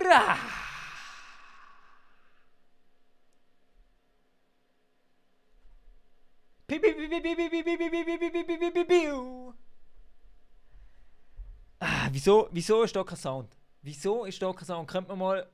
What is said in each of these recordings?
Ra! Wieso ist da kein Sound? Wieso ist da kein Sound? Könnte man mal...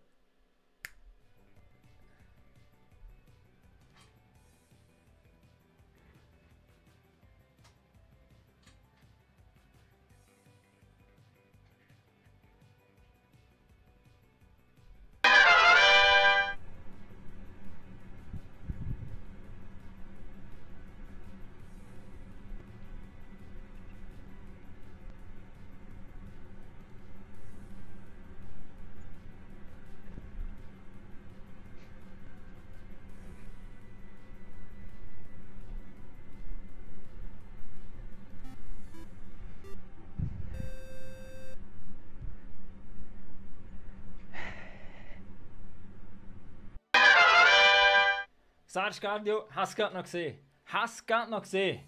Sarge Gardio, hast gerade noch gesehen. Hast gerade noch gesehen.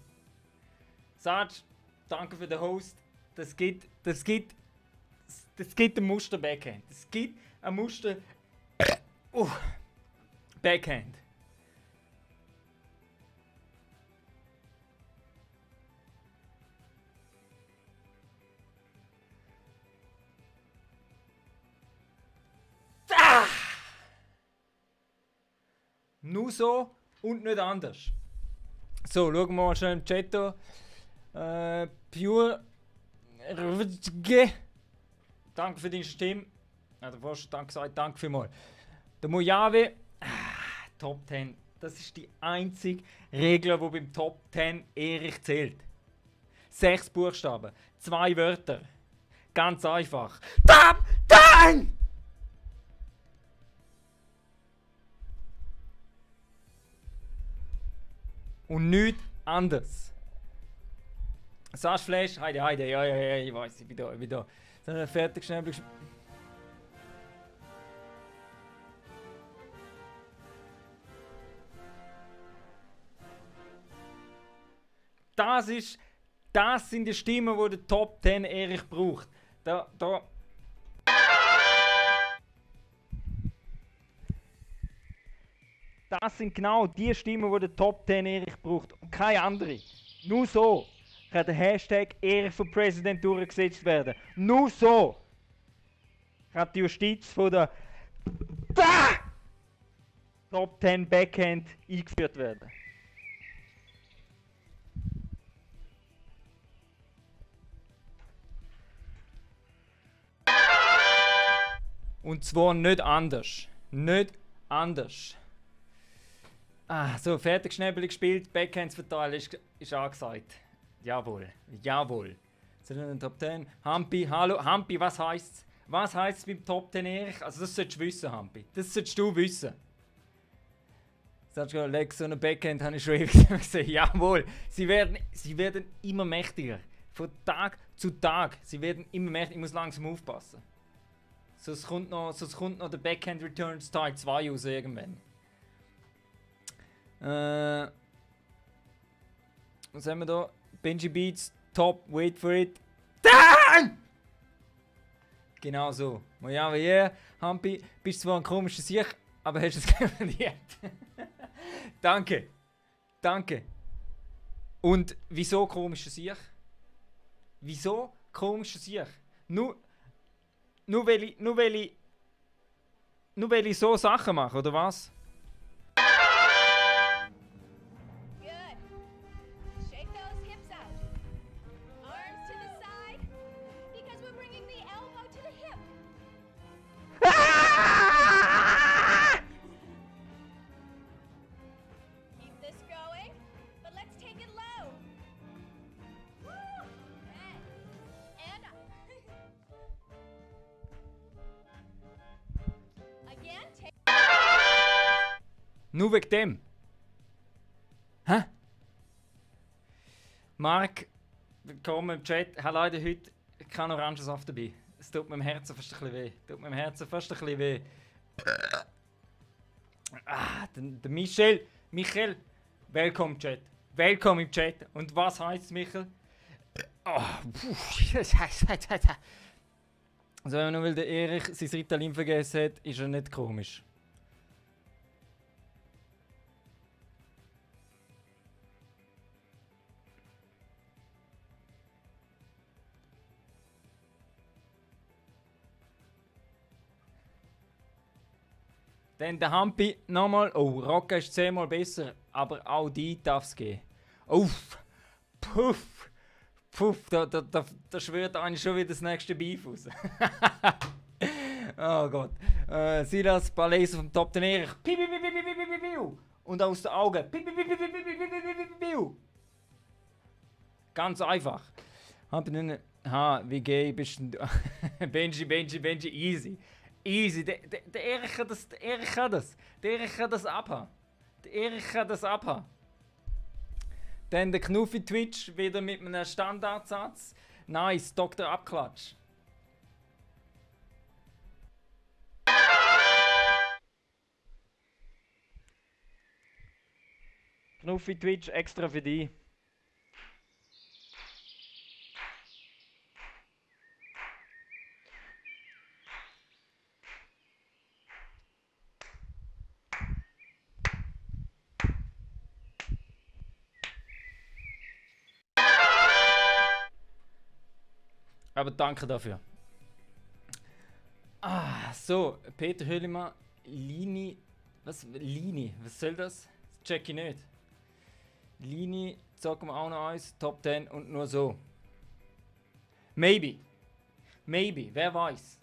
Sarge, danke für den Host. Das gibt ein Muster Backhand. Das gibt ein Muster Backhand. Nur so und nicht anders. So, schauen wir mal schnell im Chat an. Pure. Danke für deine Stimme. Ja, der Vorstand hat gesagt, danke vielmals. Der Mojave. Top 10. Das ist die einzige Regel, die beim Top 10 ehrlich zählt. 6 Buchstaben, 2 Wörter. Ganz einfach. Top 10! Und nichts anderes. Sash Flash, heide, ja, ich weiß, ich bin da. Dann fertig, schnell. Das sind die Stimmen, die der Top 10 Erich braucht. Das sind genau die Stimmen, die der Top 10 Erich braucht und keine andere. Nur so kann der Hashtag Erich für Präsident durchgesetzt werden. Nur so kann die Justiz von der Top 10 Backhand eingeführt werden. Und zwar nicht anders. Nicht anders. So, fertig Schnäbel gespielt, Backhands verteilen ist angesagt. Jawohl. Zu den Top 10. Hampi, hallo. Hampi, was heisst's? Was heisst's beim Top 10 Erich? Also das solltest du wissen, Hampi. Das solltest du wissen. Sagst du, Lex, so eine Backhand habe ich schon ewig gesehen. Jawohl. Sie werden immer mächtiger. Von Tag zu Tag. Sie werden immer mächtiger. Ich muss langsam aufpassen. Sonst kommt noch der Backhand Returns Teil 2 raus irgendwann. Was haben wir da? Benji Beats, top, wait for it. Dang! Genau so. Mojave, yeah. Hampi, bist zwar ein komischer Sieg, aber hast es garantiert. Danke. Und wieso komischer Sieg? Wieso komischer Sieg? Nur weil ich so Sachen mache, oder was? Nur wegen dem. Hä? Marc, willkommen im Chat. Ich habe leider heute keinen Orangensaft dabei. Es tut mir im Herzen fast ein bisschen weh. Der Michel, willkommen im Chat. Willkommen im Chat. Und was heisst Michel? Also wenn man nur weil der Erich sein Ritalin vergessen hat, ist er nicht komisch. Dann der Hampi nochmal. Oh, Rocca ist 10-mal besser, aber auch die darf es gehen. Uff! Puff! Puff! Da schwört eigentlich schon wieder das nächste Beef raus. Oh Gott. Silas Palais vom Top den Erich. Piu, piu, piu, piu, piu, piu, piu, piu. Und aus den Augen. Piu, piu, piu, piu, piu, piu, piu, piu, piu, piu. Ganz einfach. Ha, wie gay bist du? Benji, easy. Easy. Der Erich kann das. Der Erich kann das abhaben. Dann der Knuffi Twitch wieder mit einem Standardsatz. Nice, Dr. Abklatsch. Knuffi Twitch extra für dich. Aber danke dafür. So, Peter Höllimann, Lini. Was soll das? Das check ich nicht. Lini, sagen wir auch noch eins, Top 10 und nur so. Maybe, wer weiß.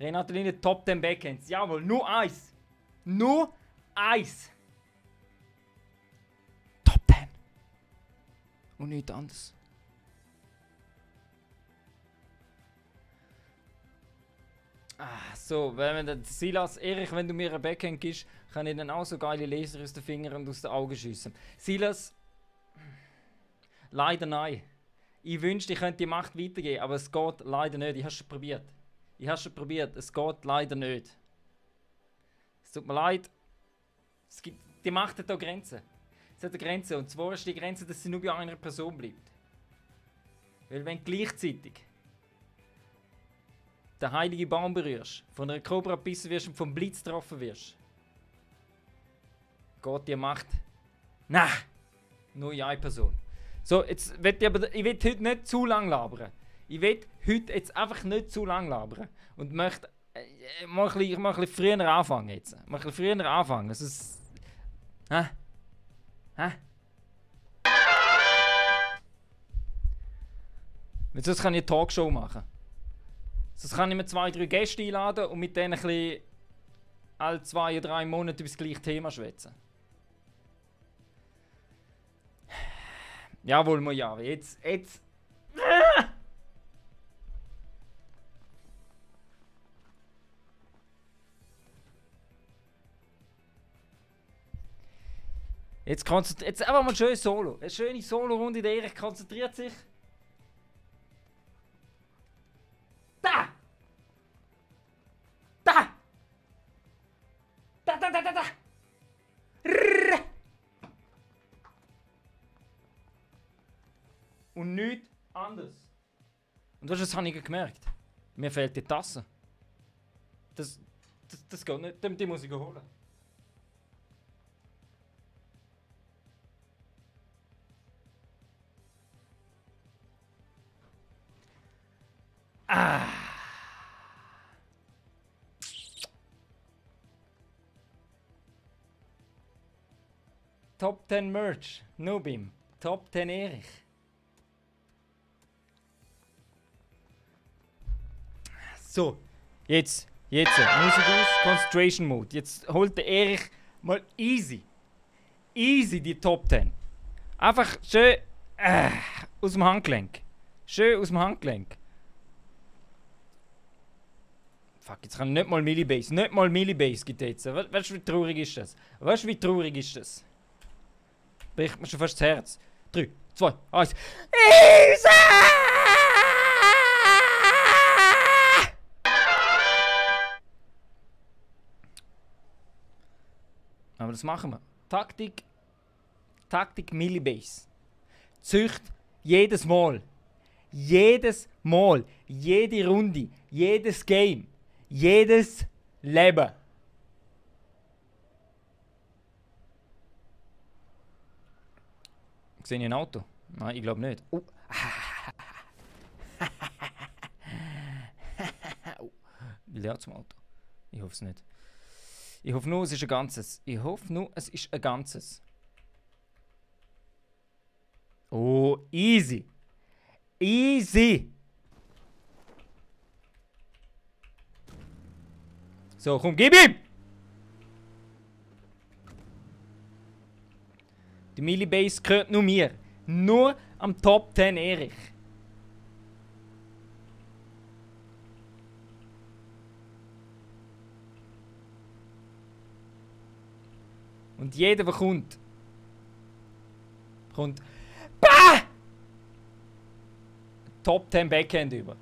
Renate Lini, Top 10 Backends. Jawohl, nur eins. Top 10. Und nichts anderes. So, wenn der Silas, Erich, wenn du mir ein Backhand gibst, kann ich dann auch so geile Laser aus den Fingern und aus den Augen schiessen. Silas, leider nein. Ich wünschte, ich könnte die Macht weitergeben, aber es geht leider nicht. Ich habe es schon probiert. Es geht leider nicht. Es tut mir leid. Die Macht hat da Grenzen. Es hat eine Grenze. Und zwar ist die Grenze, dass sie nur bei einer Person bleibt. Weil wenn gleichzeitig den heiligen Baum berührst, von einer Kobra gebissen wirst und vom Blitz getroffen wirst, geht die Macht. Nein! Nur in eine Person. So, jetzt will ich heute nicht zu lang labern. Ich will heute jetzt einfach nicht zu lang labern. Und möchte mal ein bisschen früher anfangen jetzt. Sonst... Hä? Sonst kann ich eine Talkshow machen. Sonst kann ich mir 2-3 Gäste einladen und mit denen ein bisschen alle 2 oder 3 Monate über das gleiche Thema schwätzen. Jawohl, Mojave. Jetzt. Jetzt einfach mal schön Solo. Eine schöne Solo-Runde. Der Erich konzentriert sich. Da! Rrrr. Und nichts anderes. Und das habe ich gemerkt. Mir fehlt die Tasse. Das geht nicht. Die muss ich holen. Top 10 Merch, Nubim. Top 10 Erich. So, jetzt Musik aus, Concentration Mode. Jetzt holt der Erich mal easy die Top 10. Einfach schön aus dem Handgelenk. Fuck, jetzt kann ich nicht mal Millibase gibt jetzt. Weißt du, wie traurig ist das? Bricht mir schon fast das Herz. 3, 2, 1. Isa! Aber das machen wir. Taktik Millibase. Zücht jedes Mal Jedes Mal, jede Runde, jedes Game, jedes Leben. Sehe ich ein Auto? Nein, ich glaube nicht. Oh. Will der zum Auto? Ich hoffe es nicht. Ich hoffe nur, es ist ein Ganzes. Ich hoffe nur, es ist ein Ganzes. Oh, easy. Easy. So, komm, gib ihm! Die Millibase gehört nur mir. Nur am Top 10 Erich. Und jeder, der kommt. BAH! Top 10 Backhand über.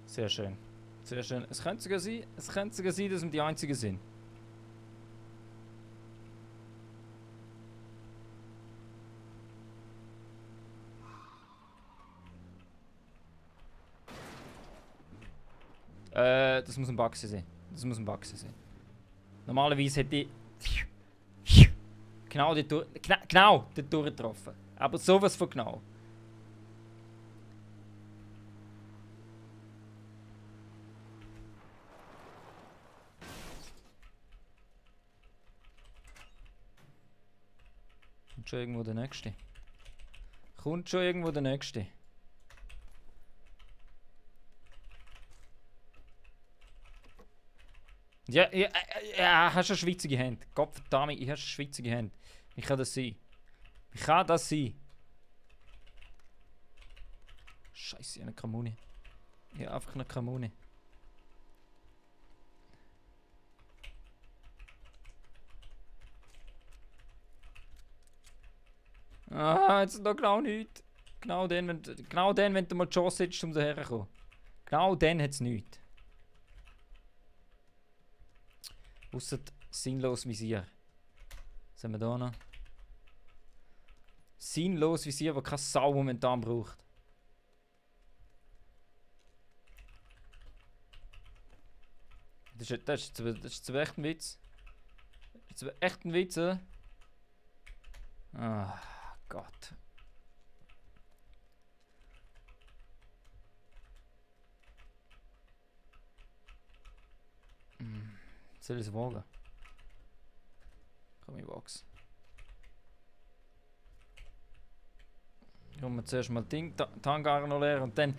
Sehr schön. Sehr schön. Es könnte sogar sein, dass wir die Einzigen sind. Das muss ein Baxi sein. Das muss ein Baxi sein. Normalerweise hätte ich genau dort durchgetroffen. Aber sowas von genau. Kommt schon irgendwo der Nächste. Kommt schon irgendwo der Nächste. Ja, hast du eine schwitzige Hand. Gottverdammt, ich habe eine schwitzige Hand. Wie kann das sein? Wie kann das sein? Scheiße, ich habe eine Kamune. Ich habe einfach eine Kamune. Ah, jetzt noch genau nichts. Genau dann, wenn du mal die Chance hättest, um daher zu kommen. Genau dann hat es nichts. Ausser sinnlos Visier. Was haben wir da noch? Sinnlos Visier, das keine Sau momentan braucht. Das ist echt ein Witz. Das ist echt ein Witz, oder? Ah, Gott. Soll ich es wagen? Komm, ich wachs. Kommen wir zuerst mal die Tangare noch leer und dann.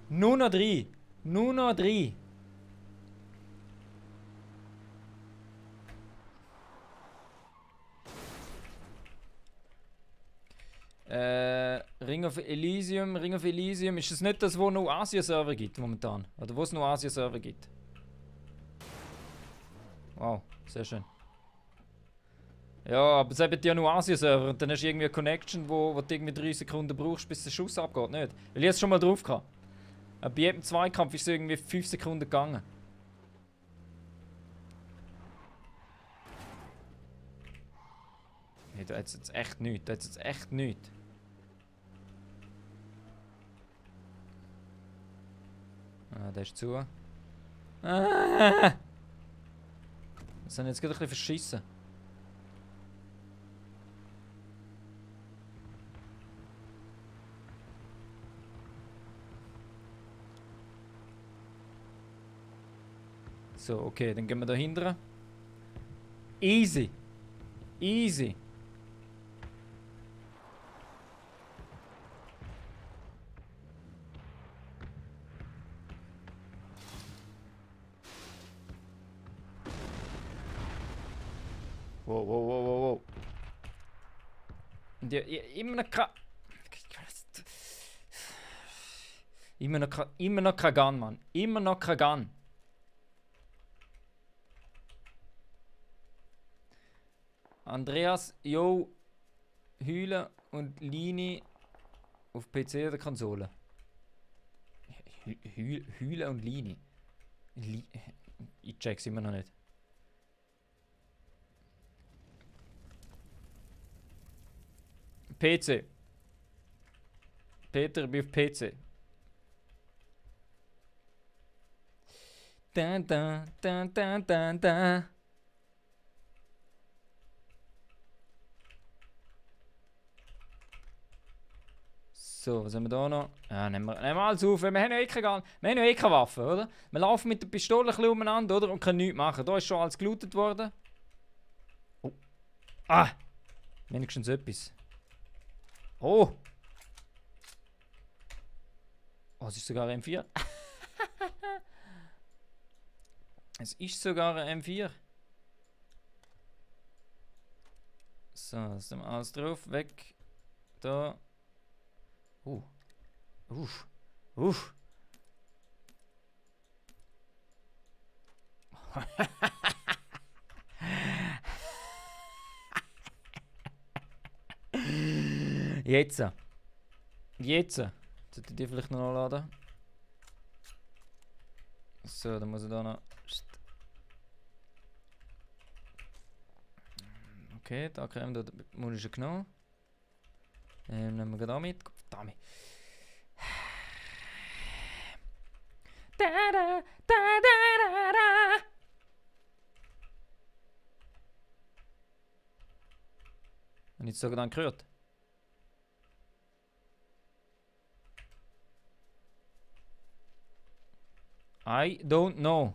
Nur noch 3. Nur noch 3. Ring of Elysium. Ring of Elysium. Ist das nicht das, wo noch Asia-Server gibt momentan? Oder wo es noch Asia-Server gibt? Wow, sehr schön. Ja, aber es haben ja nur Asia-Server und dann hast du irgendwie eine Connection, wo du irgendwie 3 Sekunden brauchst, bis der Schuss abgeht, nicht? Weil ich es schon mal drauf hatte. Aber bei jedem Zweikampf ist es irgendwie 5 Sekunden gegangen. Hey, da hat es jetzt echt nichts. Da hat es jetzt echt nichts. Ah, der ist zu. Ah! Das sind jetzt gerade ein bisschen verschissen. So, okay, dann gehen wir da hinten. Easy. Easy. Wow, wow, wow, wow, wow. Und ja, immer noch immer noch kein Gun, Mann. Immer noch kein Gun. Andreas, yo, Heulen und Lini auf PC oder Konsole? Hühle und Line. Ich check's immer noch nicht. PC. Peter, ich bin auf PC. Da, da, da, da, da, da. So, was haben wir da noch? Ja, nehmen wir alles auf. Wir haben ja eh keine Waffe, oder? Wir laufen mit der Pistole ein bisschen umeinander, oder? Und können nichts machen. Da ist schon alles gelootet worden. Oh. Ah! Wenigstens etwas. Oh! Oh, es ist sogar ein M4. Es ist sogar ein M4. So, jetzt haben wir alles drauf. Weg. Da. Uff. Jetzt. Jetzt. Sollte die vielleicht noch laden? So, dann muss ich da noch. Okay, da haben wir die Munition genommen. Nehmen wir gerade mit. Verdammt. Da, da, da, da, da, da. Habe ich jetzt sogar dann gehört? I don't know.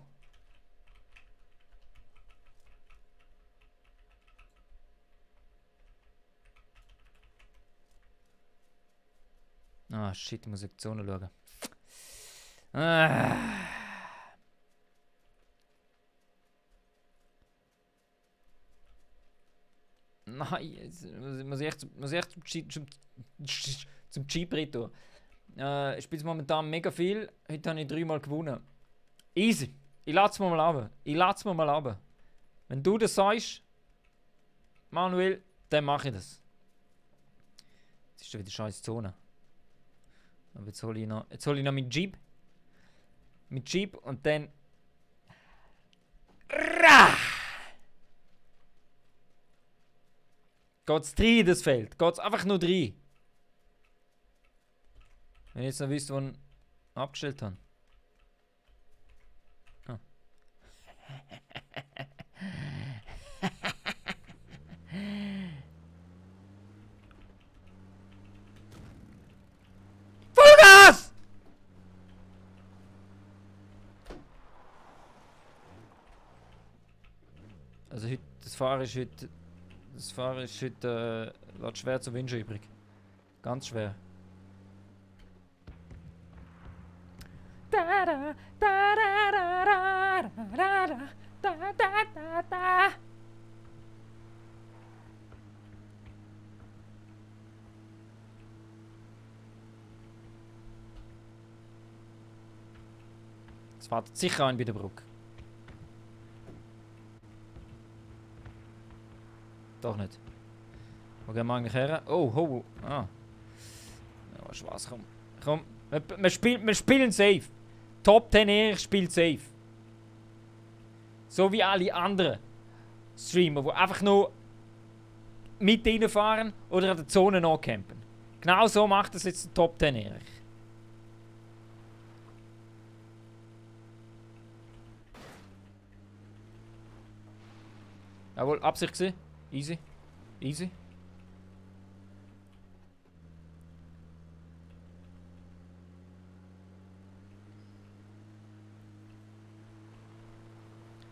Ah, shit, ich muss in die Zone schauen. Ah. Nein, jetzt muss ich echt zum Jeep tun. Ich spiele momentan mega viel. Heute habe ich 3-mal gewonnen. Easy. Ich lasse es mir mal runter. Wenn du das sagst, Manuel, dann mache ich das. Jetzt ist schon wieder scheiß Zone. Aber jetzt hole ich noch mit Jeep. Mit Jeep und dann. Geht's 3 in das Feld? Geht's einfach nur 3? Wenn ich jetzt noch wüsste, wo ich ihn abgestellt habe. Ah. Vollgas! Also heute, das Fahren ist heute lässt schwer zu wünschen übrig. Ganz schwer. Da da da da da da da da da da da. Es wartet sicher ein bei der Brücke. Doch nicht. Wo gehen wir eigentlich her? Oh, ho. Ah. Ja, Spaß, komm. Komm. Wir spielen safe. Top 10 Ehr spielt safe. So wie alle anderen Streamer, die einfach nur mit reinfahren oder an der Zone nachcampen. Genau so macht das jetzt der Top 10 Ehr. Jawohl, Absicht gesehen. Easy. Easy.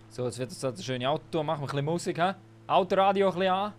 So, jetzt wird es eine schöne Autotour. Machen wir ein bisschen Musik. He? Autoradio ein bisschen an.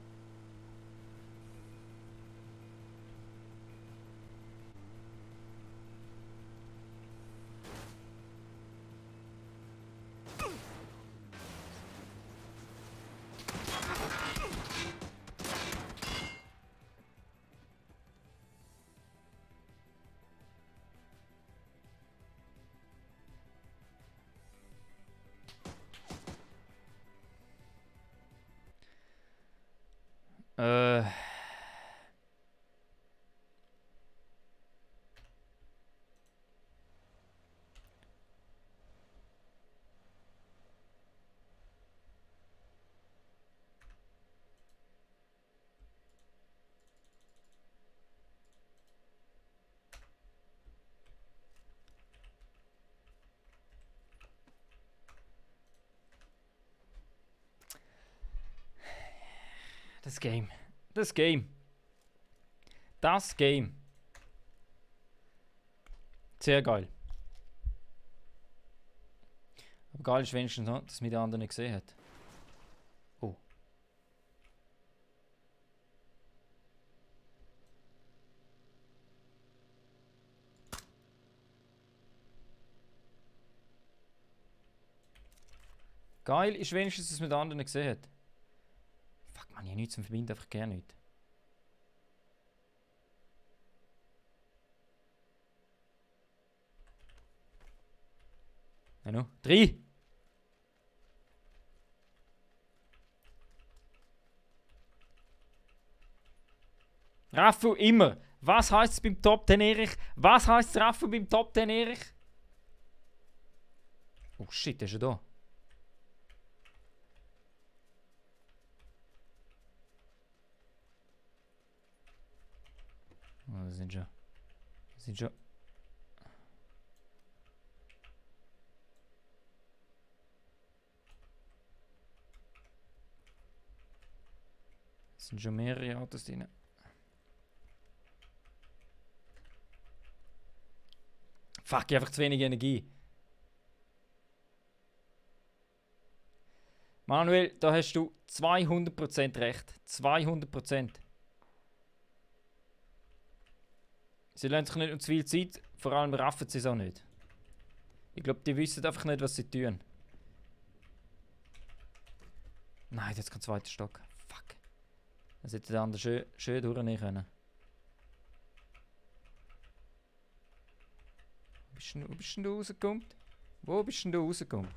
Das Game. Das Game. Das Game. Sehr geil. Aber geil ist wenigstens noch, dass mich der andere nicht gesehen hat. Oh. Geil ist wenigstens, dass mich der andere nicht gesehen hat. Fuck man, ich habe nichts zum Verbinden, einfach gar nichts. Ja, no. 3! Raffu immer. Was heisst es beim Top 10 Erich? Was heisst Raffu beim Top 10 Erich? Oh shit, der ist ja da. Oh, das sind schon. Das sind schon. Es sind schon mehrere Autos drin. Fuck, ich habe einfach zu wenig Energie. Manuel, da hast du 200% recht. 200%. Sie lassen sich nicht um zu viel Zeit, vor allem raffen sie es auch nicht. Ich glaube, die wissen einfach nicht, was sie tun. Nein, jetzt kommt der zweite Stock. Fuck. Das hätte der andere schön durchnehmen können. Wo bist denn du rausgekommen? Wo bist denn du rausgekommen?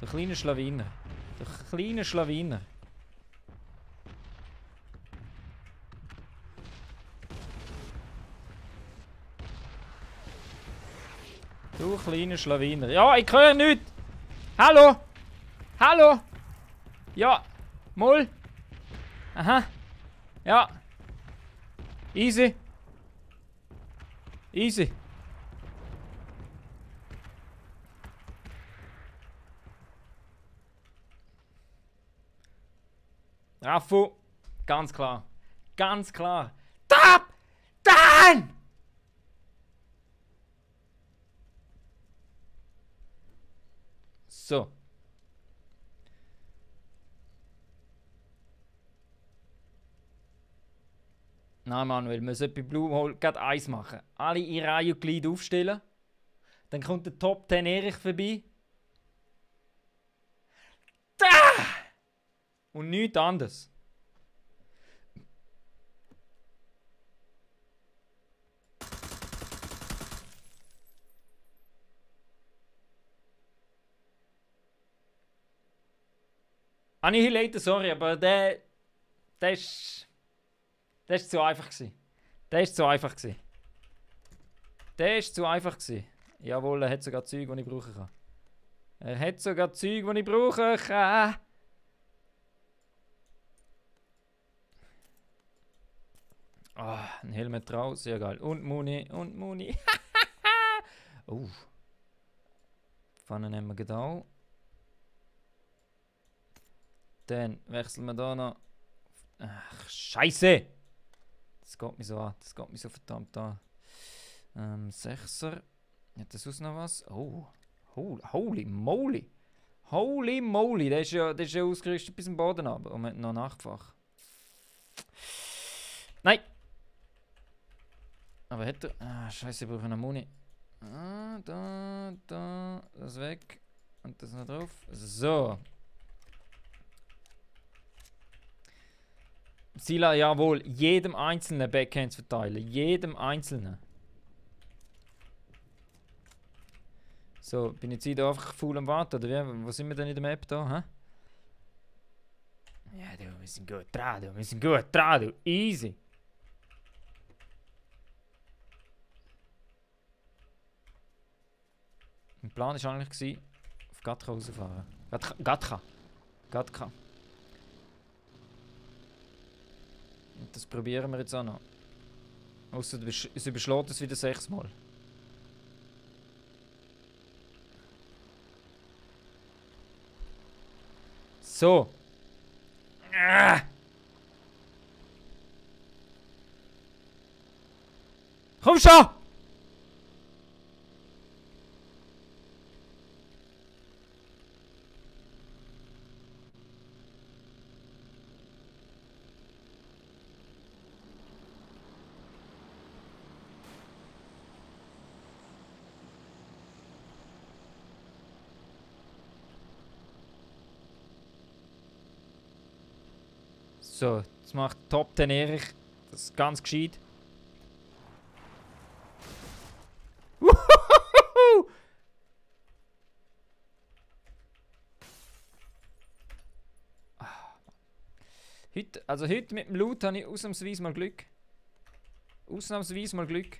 Der kleine Schlawiner. Der kleine Schlawiner. Du kleiner Schlawiner. Ja, ich höre nichts! Hallo! Hallo! Ja! Moll! Aha! Ja! Easy! Easy! Raffu! Ganz klar! Ganz klar! Top! 10! So. Nein, Manuel, wir müssen bei Blue Hole gerade eins machen. Alle in Reihe und Glied aufstellen. Dann kommt der Top 10 Erich vorbei. Da! Und nichts anderes. Annihilator, sorry, aber der ist zu einfach gewesen. Der ist zu einfach gewesen. Der ist zu einfach gewesen. Jawohl, er hat sogar Zeug, die ich brauchen kann. Er hat sogar Zeug, die ich brauchen kann. Ah, ein Helmet raus, sehr geil. Und Muni, und Muni. Oh. Pfanne nehmen wir genau. Dann wechseln wir da noch. Ach, Scheiße! Das geht mich so an. Das geht mich so verdammt an. 6er. Hat das sonst noch was? Oh. Holy moly! Holy moly! Der ist ja ausgerüstet bis zum Boden runter. Und hat noch ein Nachtfach. Nein! Aber hat er. Ah, Scheiße, ich brauche noch Muni. Ah, da. Das weg. Und das noch drauf. So. Sila, jawohl, jedem einzelnen Backhands verteilen. Jedem einzelnen. So, bin jetzt hier einfach faul am Warten, oder wie? Wo sind wir denn in der Map da, hä? Ja, du, wir sind gut dran, du. Wir sind gut dran, du. Easy. Mein Plan war eigentlich, auf Gatka rausfahren. Gatka. Und das probieren wir jetzt auch noch. Ausser es überschlägt es wieder 6 Mal. So. Komm schon! So, jetzt macht Top 10 Erich. Das ist ganz gescheit. Heute mit dem Loot habe ich ausnahmsweise mal Glück. Ausnahmsweise mal Glück.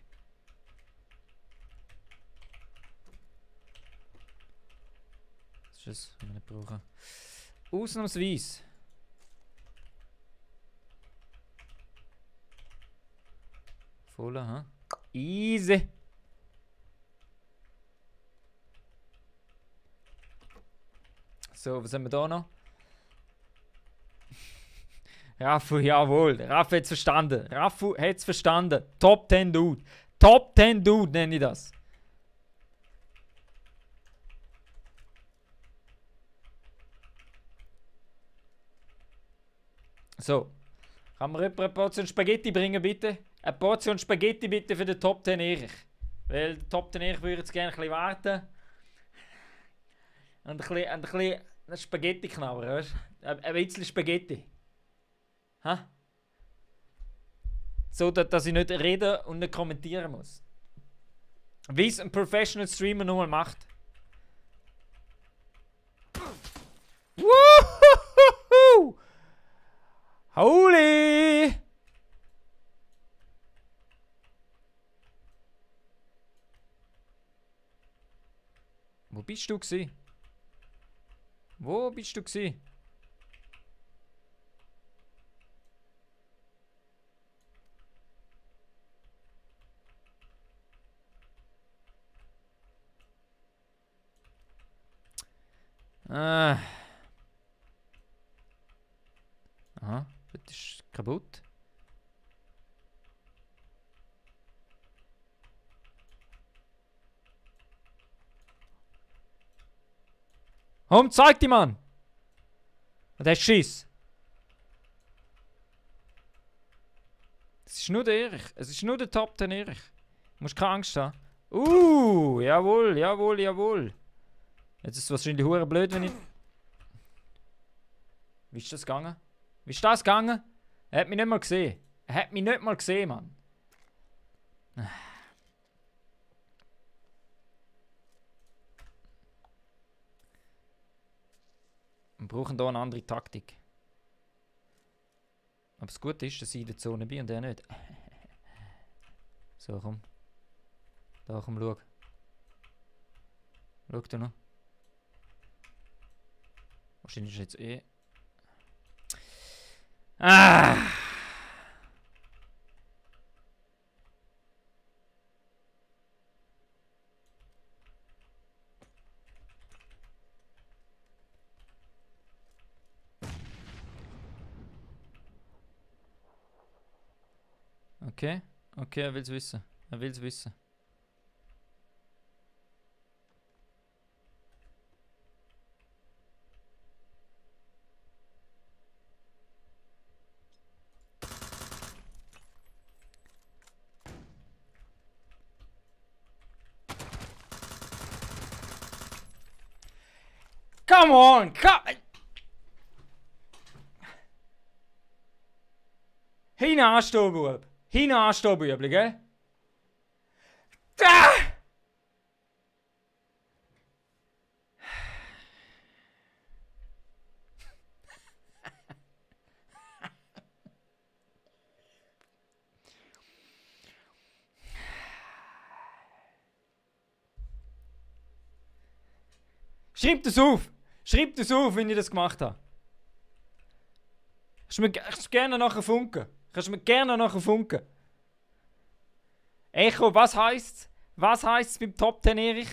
Das ist es, was wir nicht brauchen. Ausnahmsweise. Voll, ha? Easy. So, was haben wir da noch? Raffu, jawohl. Raffu hat es verstanden. Raffu hat es verstanden. Top 10 Dude. Top 10 Dude nenne ich das. So. Kann mir jemand eine Portion Spaghetti bringen, bitte? Eine Portion Spaghetti bitte für den Top 10 Erich. Weil der Top 10 Erich würde jetzt gerne ein bisschen warten. Und ein bisschen Spaghetti knabbern, weißt du? Ein bisschen Spaghetti. Ha? So, dass ich nicht reden und nicht kommentieren muss. Wie es ein Professional Streamer nun mal macht. Woohoo! Holy! Wo bist du gsi? Wo bist du gsi? Aha, das ist kaputt. Komm, zeig die Mann! Der Schiss. Es ist nur der Erich. Es ist nur der Top 10 Erich. Du musst keine Angst haben. Jawohl, jawohl, jawohl. Jetzt ist es wahrscheinlich hure blöd, wenn ich... Wie ist das gegangen? Wie ist das gegangen? Er hat mich nicht mal gesehen. Er hat mich nicht mal gesehen, Mann. Wir brauchen hier eine andere Taktik. Aber das Gute ist, dass ich in der Zone bin und er nicht. So, komm. Da, komm, schau. Schau da noch. Wahrscheinlich ist jetzt eh... Ah! Okay, okay, er will's wissen. Er will's wissen. Come on! Hinanstehen, Bub! Hinanstehen, Bübli, gell? Da! Schreib das auf! Schreib das auf, wenn ich das gemacht habe. Kannst du mir gerne nachher funken? Kannst du mir gerne nachher funken? Echo, was heisst's? Was heisst's beim Top 10 Erich?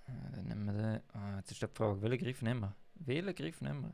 Dann nehmen wir den. Jetzt ist die Frage, welchen Griff nehmen wir? Welchen Griff nehmen wir?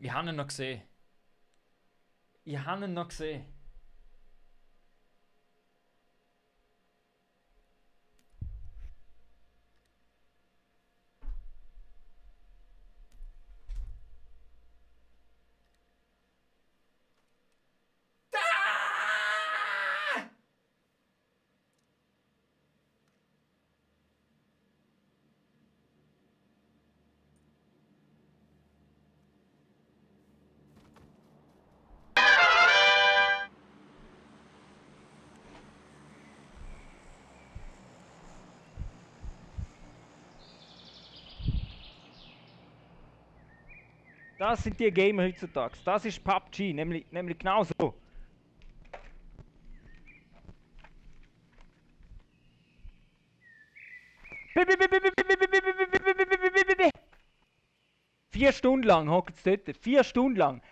Ich habe ihn noch gesehen. Ich habe ihn noch gesehen. Das sind die Gamer heutzutage. Das ist PUBG, nämlich genau so. Vier Stunden lang hockt es dort. 4 Stunden lang.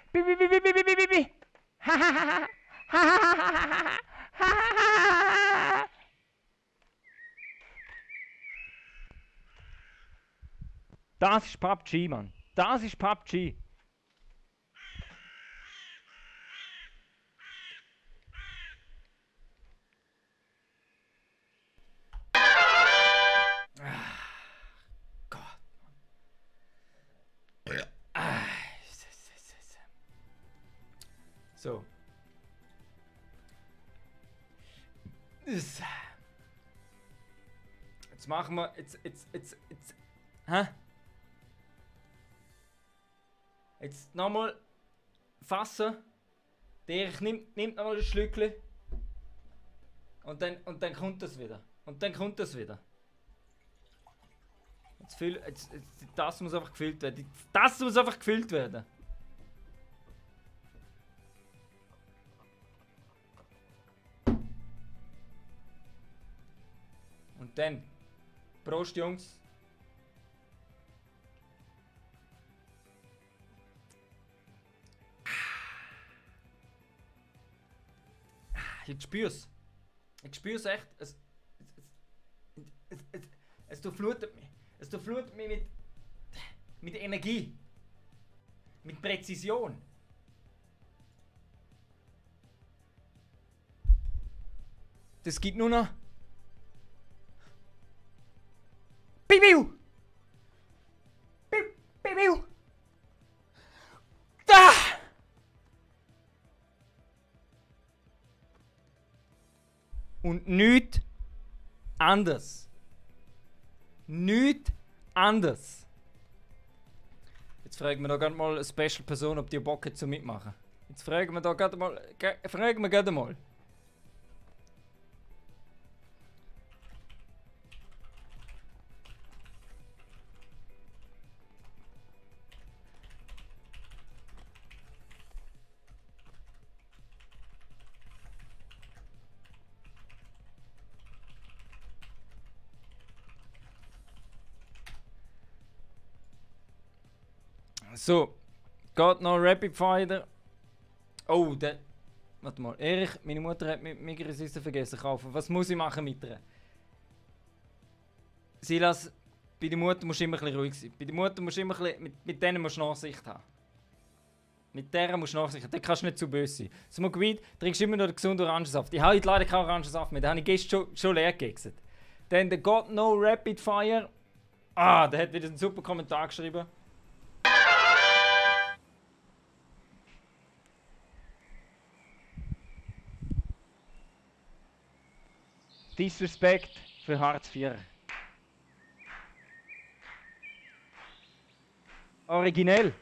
Das ist PUBG, Mann. Das ist PUBG. Gott. So. Jetzt machen wir. Jetzt. Hä? Jetzt nochmal fassen. Der nimmt nochmal ein Schlückchen. Und dann kommt das wieder. Das muss einfach gefüllt werden. Das muss einfach gefüllt werden. Dann. Prost, Jungs. Ich spür's. Ich spür's echt. Es durchflutet mich. Es durchflutet mich mit Energie. Mit Präzision. Das gibt nur noch. Bibiu! Bibiu! Da! Und nichts anders. Nichts anders. Jetzt fragen wir da gerade mal eine Special-Person, ob die Bock hat zu mitmachen. Jetzt fragen wir da gerade mal. Fragen wir gerade mal. So, geht noch Rapid Fire. Oh, der. Warte mal, Erich, meine Mutter hat mit Migrosisten vergessen kaufen. Was muss ich machen mit ihr? Silas, bei der Mutter musst du immer ein bisschen ruhig sein. Bei der Mutter musst du immer ein bisschen, mit denen musst du Nachsicht haben. Mit der musst du Nachsicht haben. Da kannst du nicht zu böse sein. Smogweed, trinkst immer noch den gesunden Orangensaft. Ich habe heute leider keinen Orangensaft mehr. Den habe ich gestern schon leer gegessen. Dann der Got No Rapid Fire. Ah, der hat wieder einen super Kommentar geschrieben. Disrespect für Hartz IV. Originell.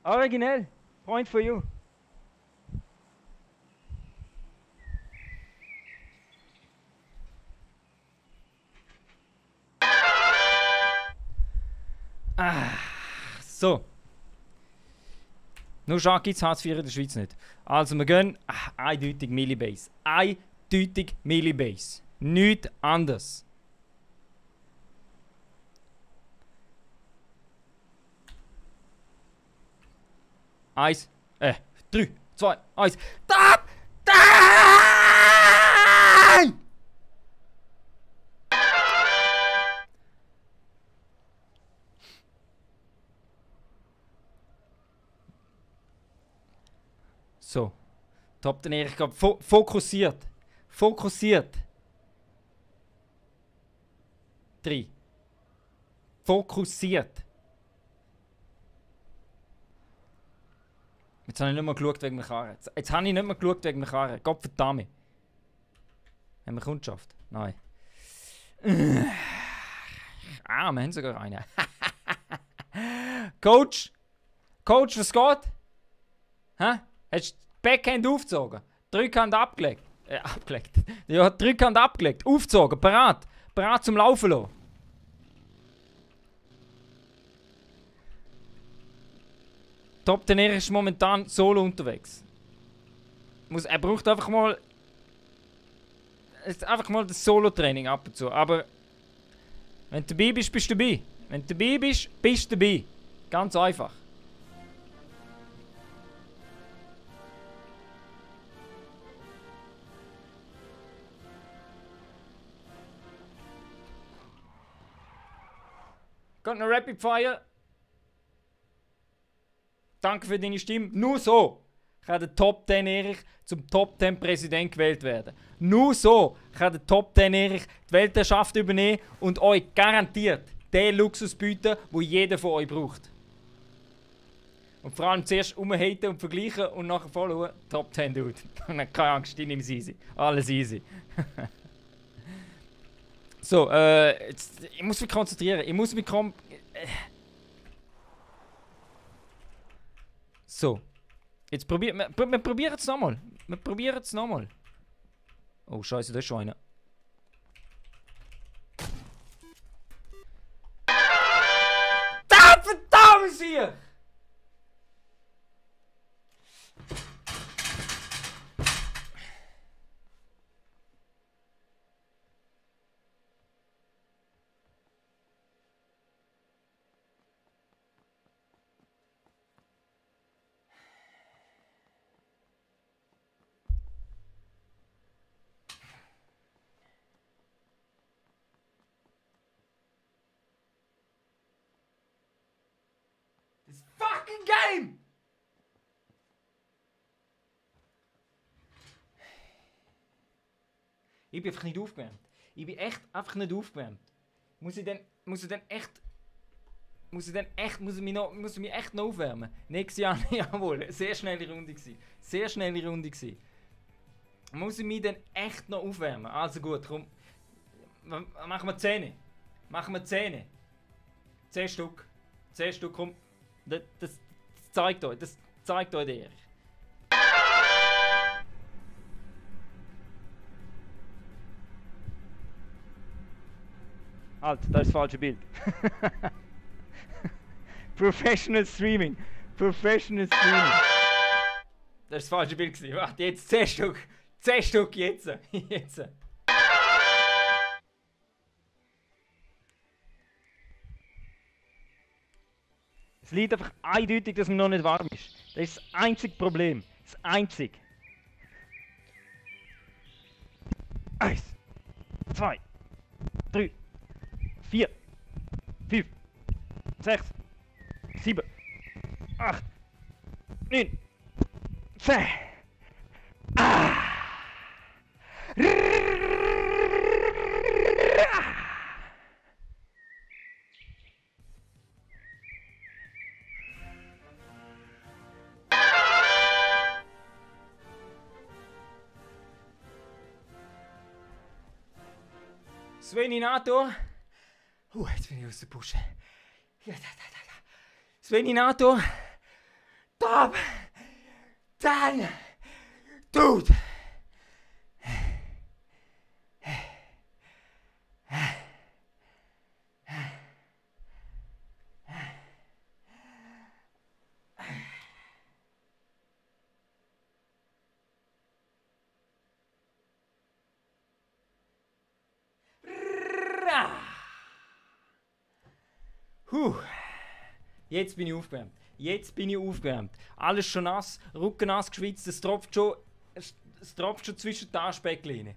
Originell. Point for you. So. Nur Schach gibt es Hartz IV in der Schweiz nicht. Also wir gehen eindeutig Millibase. Eindeutig Millibase. Nichts anderes. Eins, 3, 2, 1. Stop! Nein! So. Top den Erich gerade fokussiert. Fokussiert. 3. Fokussiert. Jetzt habe ich nicht mehr geschaut wegen der Karre. Jetzt habe ich nicht mehr geschaut wegen der Karre. Gott verdammt. Haben wir Kundschaft? Nein. Ah, wir haben sogar eine. Coach? Coach, was geht? Hä? Hast du die Backhand aufgezogen? Drückhand abgelegt? Abgelegt. Ja, Drückhand abgelegt. Aufgezogen. Parat. Parat zum Laufen lassen. Top Ten ist momentan solo unterwegs. Er braucht einfach mal das Solo-Training ab und zu. Aber wenn du dabei bist, bist du dabei. Wenn du dabei bist, bist du dabei. Ganz einfach. Kommt noch Rapid Fire. Danke für deine Stimme. Nur so kann der Top 10 Erich zum Top 10 Präsident gewählt werden. Nur so kann der Top 10 Erich die Weltherrschaft übernehmen und euch garantiert den Luxus bieten, den jeder von euch braucht. Und vor allem zuerst umhaten und vergleichen und nachher followen. Top 10 Dude. Keine Angst, ich nehme es easy. Alles easy. So, jetzt, ich muss mich konzentrieren. Ich muss mich So. Jetzt probieren wir probieren es nochmal. Wir probieren es nochmal. Oh, Scheiße, da ist schon einer. Verdammt hier! fucking game! Ich bin einfach nicht aufgewärmt. Ich bin echt einfach nicht aufgewärmt. Muss ich mich echt noch aufwärmen? Nächstes Jahr, jawohl, sehr schnelle Runde gewesen. Sehr schnelle Runde gewesen. Muss ich mich dann echt noch aufwärmen? Also gut, komm. Machen wir 10. Machen wir 10. 10 Stück. 10 Stück, komm. Das zeigt euch, der Erich. Halt, das ist das falsche Bild. Professional Streaming. Professional Streaming. Das ist das falsche Bild gewesen. Warte, jetzt 10 Stück. 10 Stück jetzt. Jetzt. Es liegt einfach eindeutig, dass man noch nicht warm ist. Das ist das einzige Problem. Das einzige. 1, 2, 3, 4, 5, 6, 7, 8, 9, 10. Sveninator. Jetzt bin ich aus der Busche. Ja. Sveninator. Top. Dann. Dude. Jetzt bin ich aufgewärmt. Jetzt bin ich aufgewärmt. Alles schon nass, Rücken nass geschwitzt, es tropft schon zwischen die Arschbäckchen.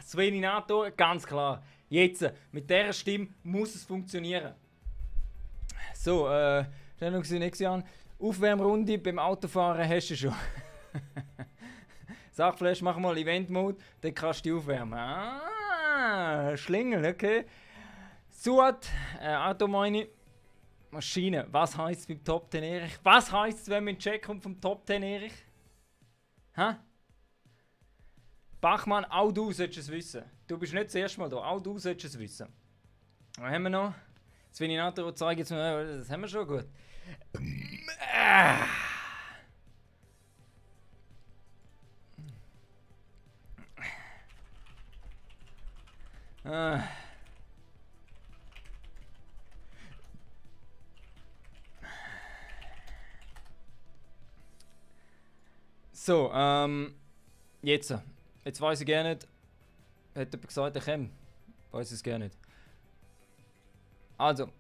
Sveninator, ganz klar. Jetzt, mit dieser Stimme muss es funktionieren. So, dann noch nächstes Jahr. Aufwärmrunde beim Autofahren hast du schon. Sag vielleicht, mach mal Event-Mode, dann kannst du dich aufwärmen. Schlingel, okay. Suat, Automeine, Maschine. Was heisst es beim Top 10 Erich? Was heisst es, wenn man in den Check kommt vom Top 10 Erich? Hä? Bachmann, auch du solltest es wissen. Du bist nicht das erste Mal da, auch du solltest es wissen. Was haben wir noch? Sveninator zeigt jetzt mal, das haben wir schon gut. So, jetzt. Jetzt weiß ich gar nicht. Hat jemand gesagt, er käme? Weiß es gar nicht. Also,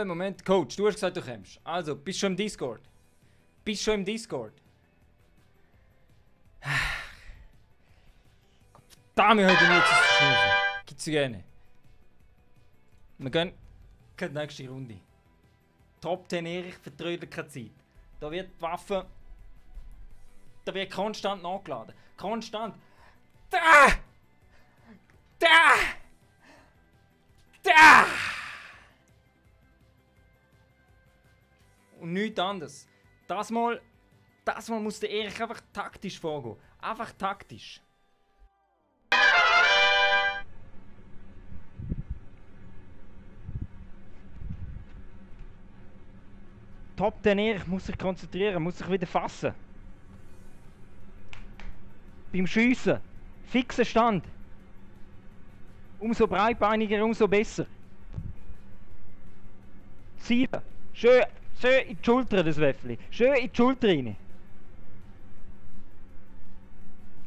Moment, Coach, du hast gesagt, du kommst. Also, bist du schon im Discord? Bist du schon im Discord? Da wir heute nicht zu schnaufen. Gibt's ja gerne. Wir gehen in die nächste Runde. Top 10 Erich vertrödelt keine Zeit. Da wird die Waffe. Da wird konstant nachgeladen. Konstant. Da! Und nichts anderes. Das Mal muss der Erich einfach taktisch vorgehen. Einfach taktisch. Top 10 Erich muss sich konzentrieren, muss sich wieder fassen. Beim Schiessen. Fixer Stand. Umso breitbeiniger, umso besser. Zielen. Schön in die Schulter, das Wäffli. Schön in die Schulter rein.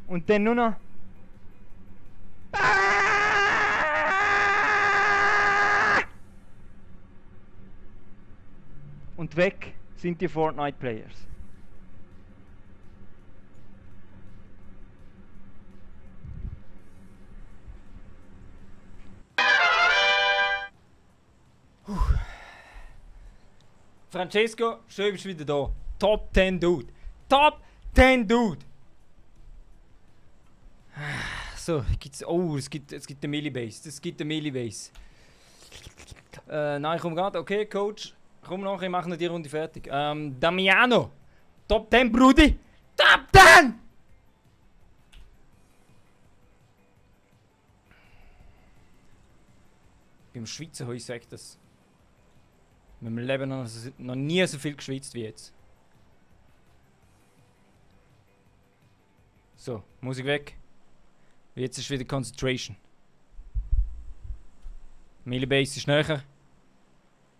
Und dann nur noch. Und weg sind die Fortnite-Players. Francesco, schön bist du wieder da. Top 10 Dude. Top 10 Dude. So, gibt's. Oh, es gibt eine Millibase. Es gibt eine Millibase. Nein, komm gerade. Okay, Coach. Komm noch, ich mache noch die Runde fertig. Damiano. Top 10, Brudi. Top 10! Beim Schweizer habe ich gesagt, dass wir im Leben noch nie so viel geschwitzt wie jetzt. So, Musik weg. Jetzt ist wieder Concentration. Millibase ist näher.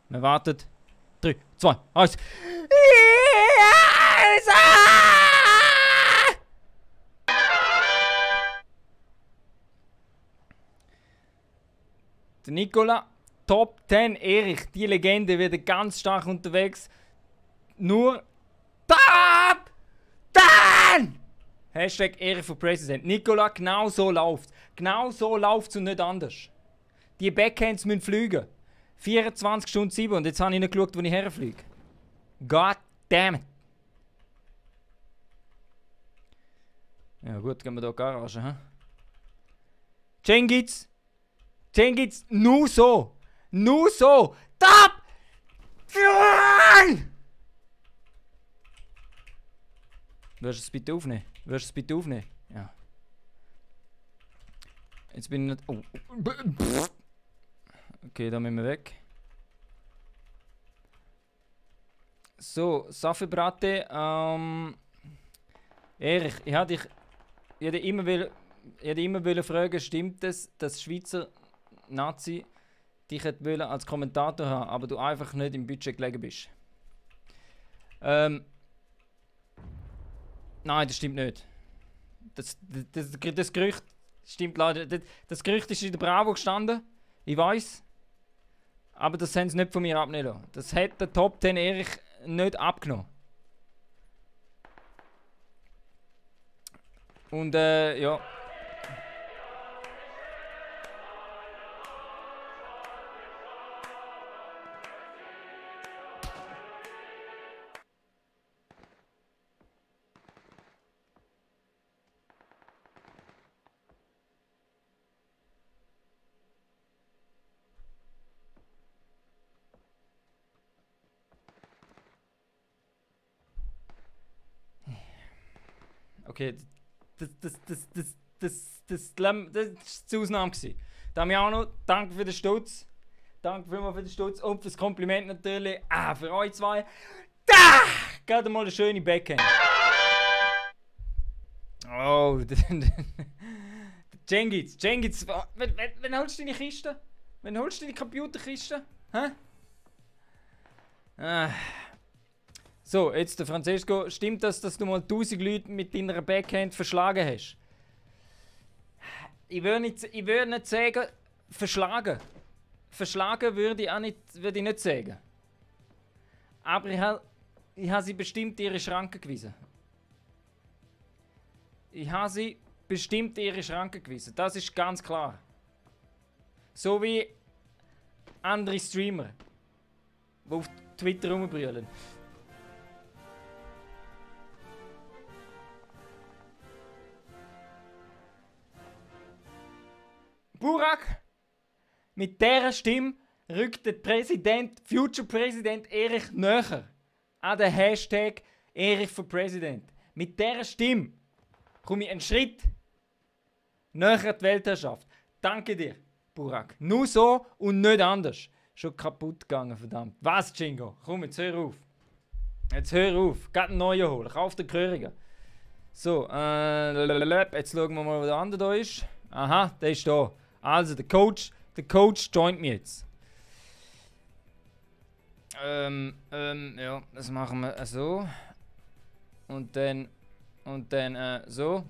Wir warten. 3, 2, 1. Der Nicola, Top 10, Erich, die Legende wird ganz stark unterwegs. Nur Top 10! Hashtag Erich for President. Nicola, genau so läuft's. Genau so läuft's und nicht anders. Die Backhands müssen fliegen. 24 Stunden 7 und jetzt habe ich nicht geschaut, wo ich herfliege. God damn it. Ja gut, gehen wir hier in die Garage, hä? Cengiz! Cengiz, nur so! Nur so! Top! Willst du es bitte aufnehmen? Willst du es bitte aufnehmen? Ja. Jetzt bin ich nicht... Oh. Okay, da müssen wir weg. So, Safibrate. Erich, ich hätte immer fragen, stimmt es, dass Schweizer Nazi dich hätte als Kommentator haben, aber du einfach nicht im Budget gelegen bist? Nein, das stimmt nicht. Das Gerücht stimmt leider. Das Gerücht ist in der Bravo gestanden. Ich weiß. Aber das haben sie nicht von mir abnehmen lassen. Das hat der Top 10 Erich nicht abgenommen. Und ja. Okay, das war die Ausnahme. Damiano, danke für den Stutz. Danke vielmals für den Stutz und für das Kompliment natürlich. Für euch zwei. Gerade mal eine schöne Backhand. Oh, Cengiz, wann holst du deine Kiste? Wann holst du deine Computerkiste? Hä? So, jetzt der Francesco. Stimmt das, dass du mal 1000 Leute mit deiner Backhand verschlagen hast? Ich würde nicht sagen, verschlagen. Verschlagen würde ich nicht sagen. Aber ich habe sie bestimmt ihre Schranken gewiesen. Das ist ganz klar. So wie andere Streamer, die auf Twitter rumbrüllen. Burak, mit dieser Stimme rückt der Future Präsident Erich näher an den Hashtag Erich for President. Mit dieser Stimme komme ich einen Schritt näher an die Weltherrschaft. Danke dir, Burak. Nur so und nicht anders. Schon kaputt gegangen, verdammt. Was, Jingo? Komm, jetzt hör auf. Jetzt hör auf. Geh einen neuen holen. Kauf den Gehörigen. So, jetzt schauen wir mal, wo der andere da ist. Aha, der ist da. Also, der Coach joint mich jetzt. Ja, das machen wir so. Und dann so.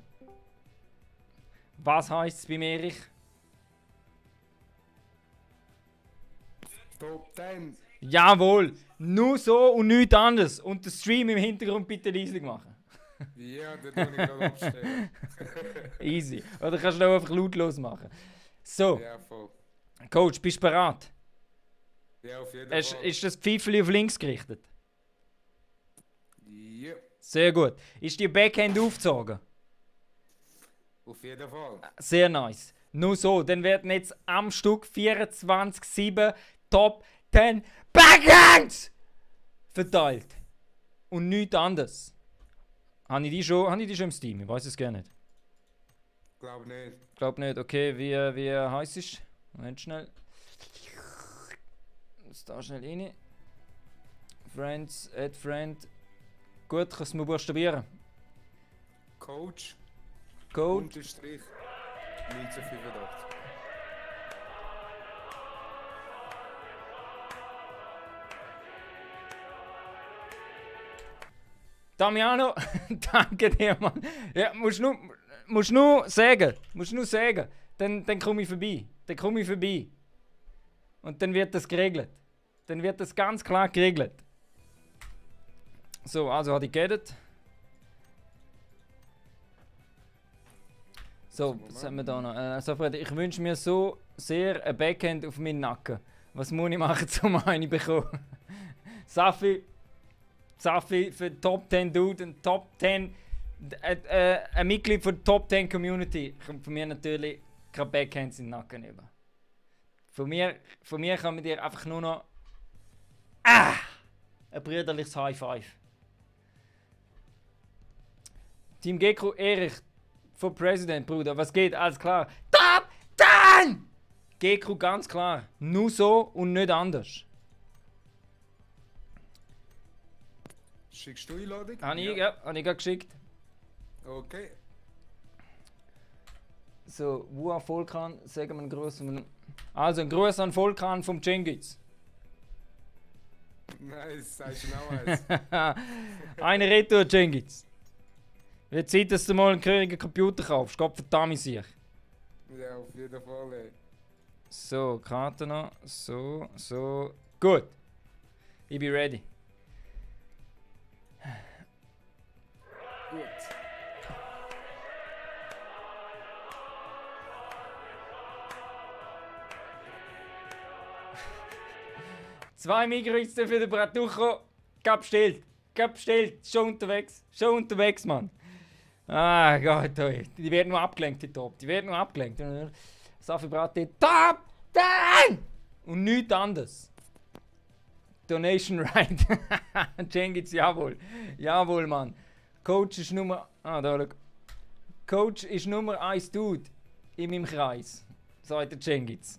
Was heisst es bei Erich? Top 10. Jawohl! Nur so und nichts anderes. Und den Stream im Hintergrund bitte leise machen. Ja, den tue ich gerade abstellen. Easy. Oder kannst du auch einfach lautlos machen. So, Ja, voll. Coach, bist du bereit? Ja, auf jeden Fall. Ist das Pfeifchen auf links gerichtet? Sehr gut. Ist die Backhand aufgezogen? Auf jeden Fall. Sehr nice. Nur so, dann werden jetzt am Stück 24/7 Top 10 Backhands verteilt. Und nichts anderes. Habe ich die schon im Steam? Ich weiß es gar nicht. Glaub nicht. Glaub nicht. Okay, wie heißt es? Moment schnell. Jetzt da schnell rein. Friends, add friend. Gut, kannst du mir buchstabieren? Coach. Code. Unterstrich 1985. Damiano, danke dir, Mann. Ja, musst nur sagen. Dann komme ich vorbei. Und dann wird das geregelt. Dann wird das ganz klar geregelt. So, also hat ich geredet. So, was haben wir da noch? So, Fred, ich wünsche mir so sehr ein Backhand auf meinen Nacken. Was muss ich machen, um eine zu bekommen? Safi für Top 10 Dude und Top 10. Ein Mitglied von der Top 10 Community kommt von mir natürlich keine Backhands in den Nacken über. Von mir kann man dir einfach nur noch. Ein brüderliches High Five. Team Gekko Erich von President, Bruder. Was geht? Alles klar. Top 10! Gekko ganz klar. Nur so und nicht anders. Schickst du Einladung? Habe ich gerade geschickt. Okay. So, Wua Volkan, sagen wir einen Gruß. Also, ein Gruß an Volkan vom Cengiz. Nice, sagst du noch eins. Eine Retour, Cengiz. Wird Zeit, dass du mal einen gehörigen Computer kaufst. Gott verdammt sich. Ja, auf jeden Fall, ey. So, Karte noch. So. Gut. Ich bin ready. Gut. Zwei Migrüste für den Bratucho. Gab bestellt. Schon unterwegs, Mann. Ah Gott, ey. Die werden nur abgelenkt, die Top. Safi Brati, Top 10! Und nichts anderes. Donation Right. Cengiz, jawohl. Jawohl, Mann. Coach ist Nummer. Coach ist Nummer 1 Dude in meinem Kreis. Sagt der Cengiz.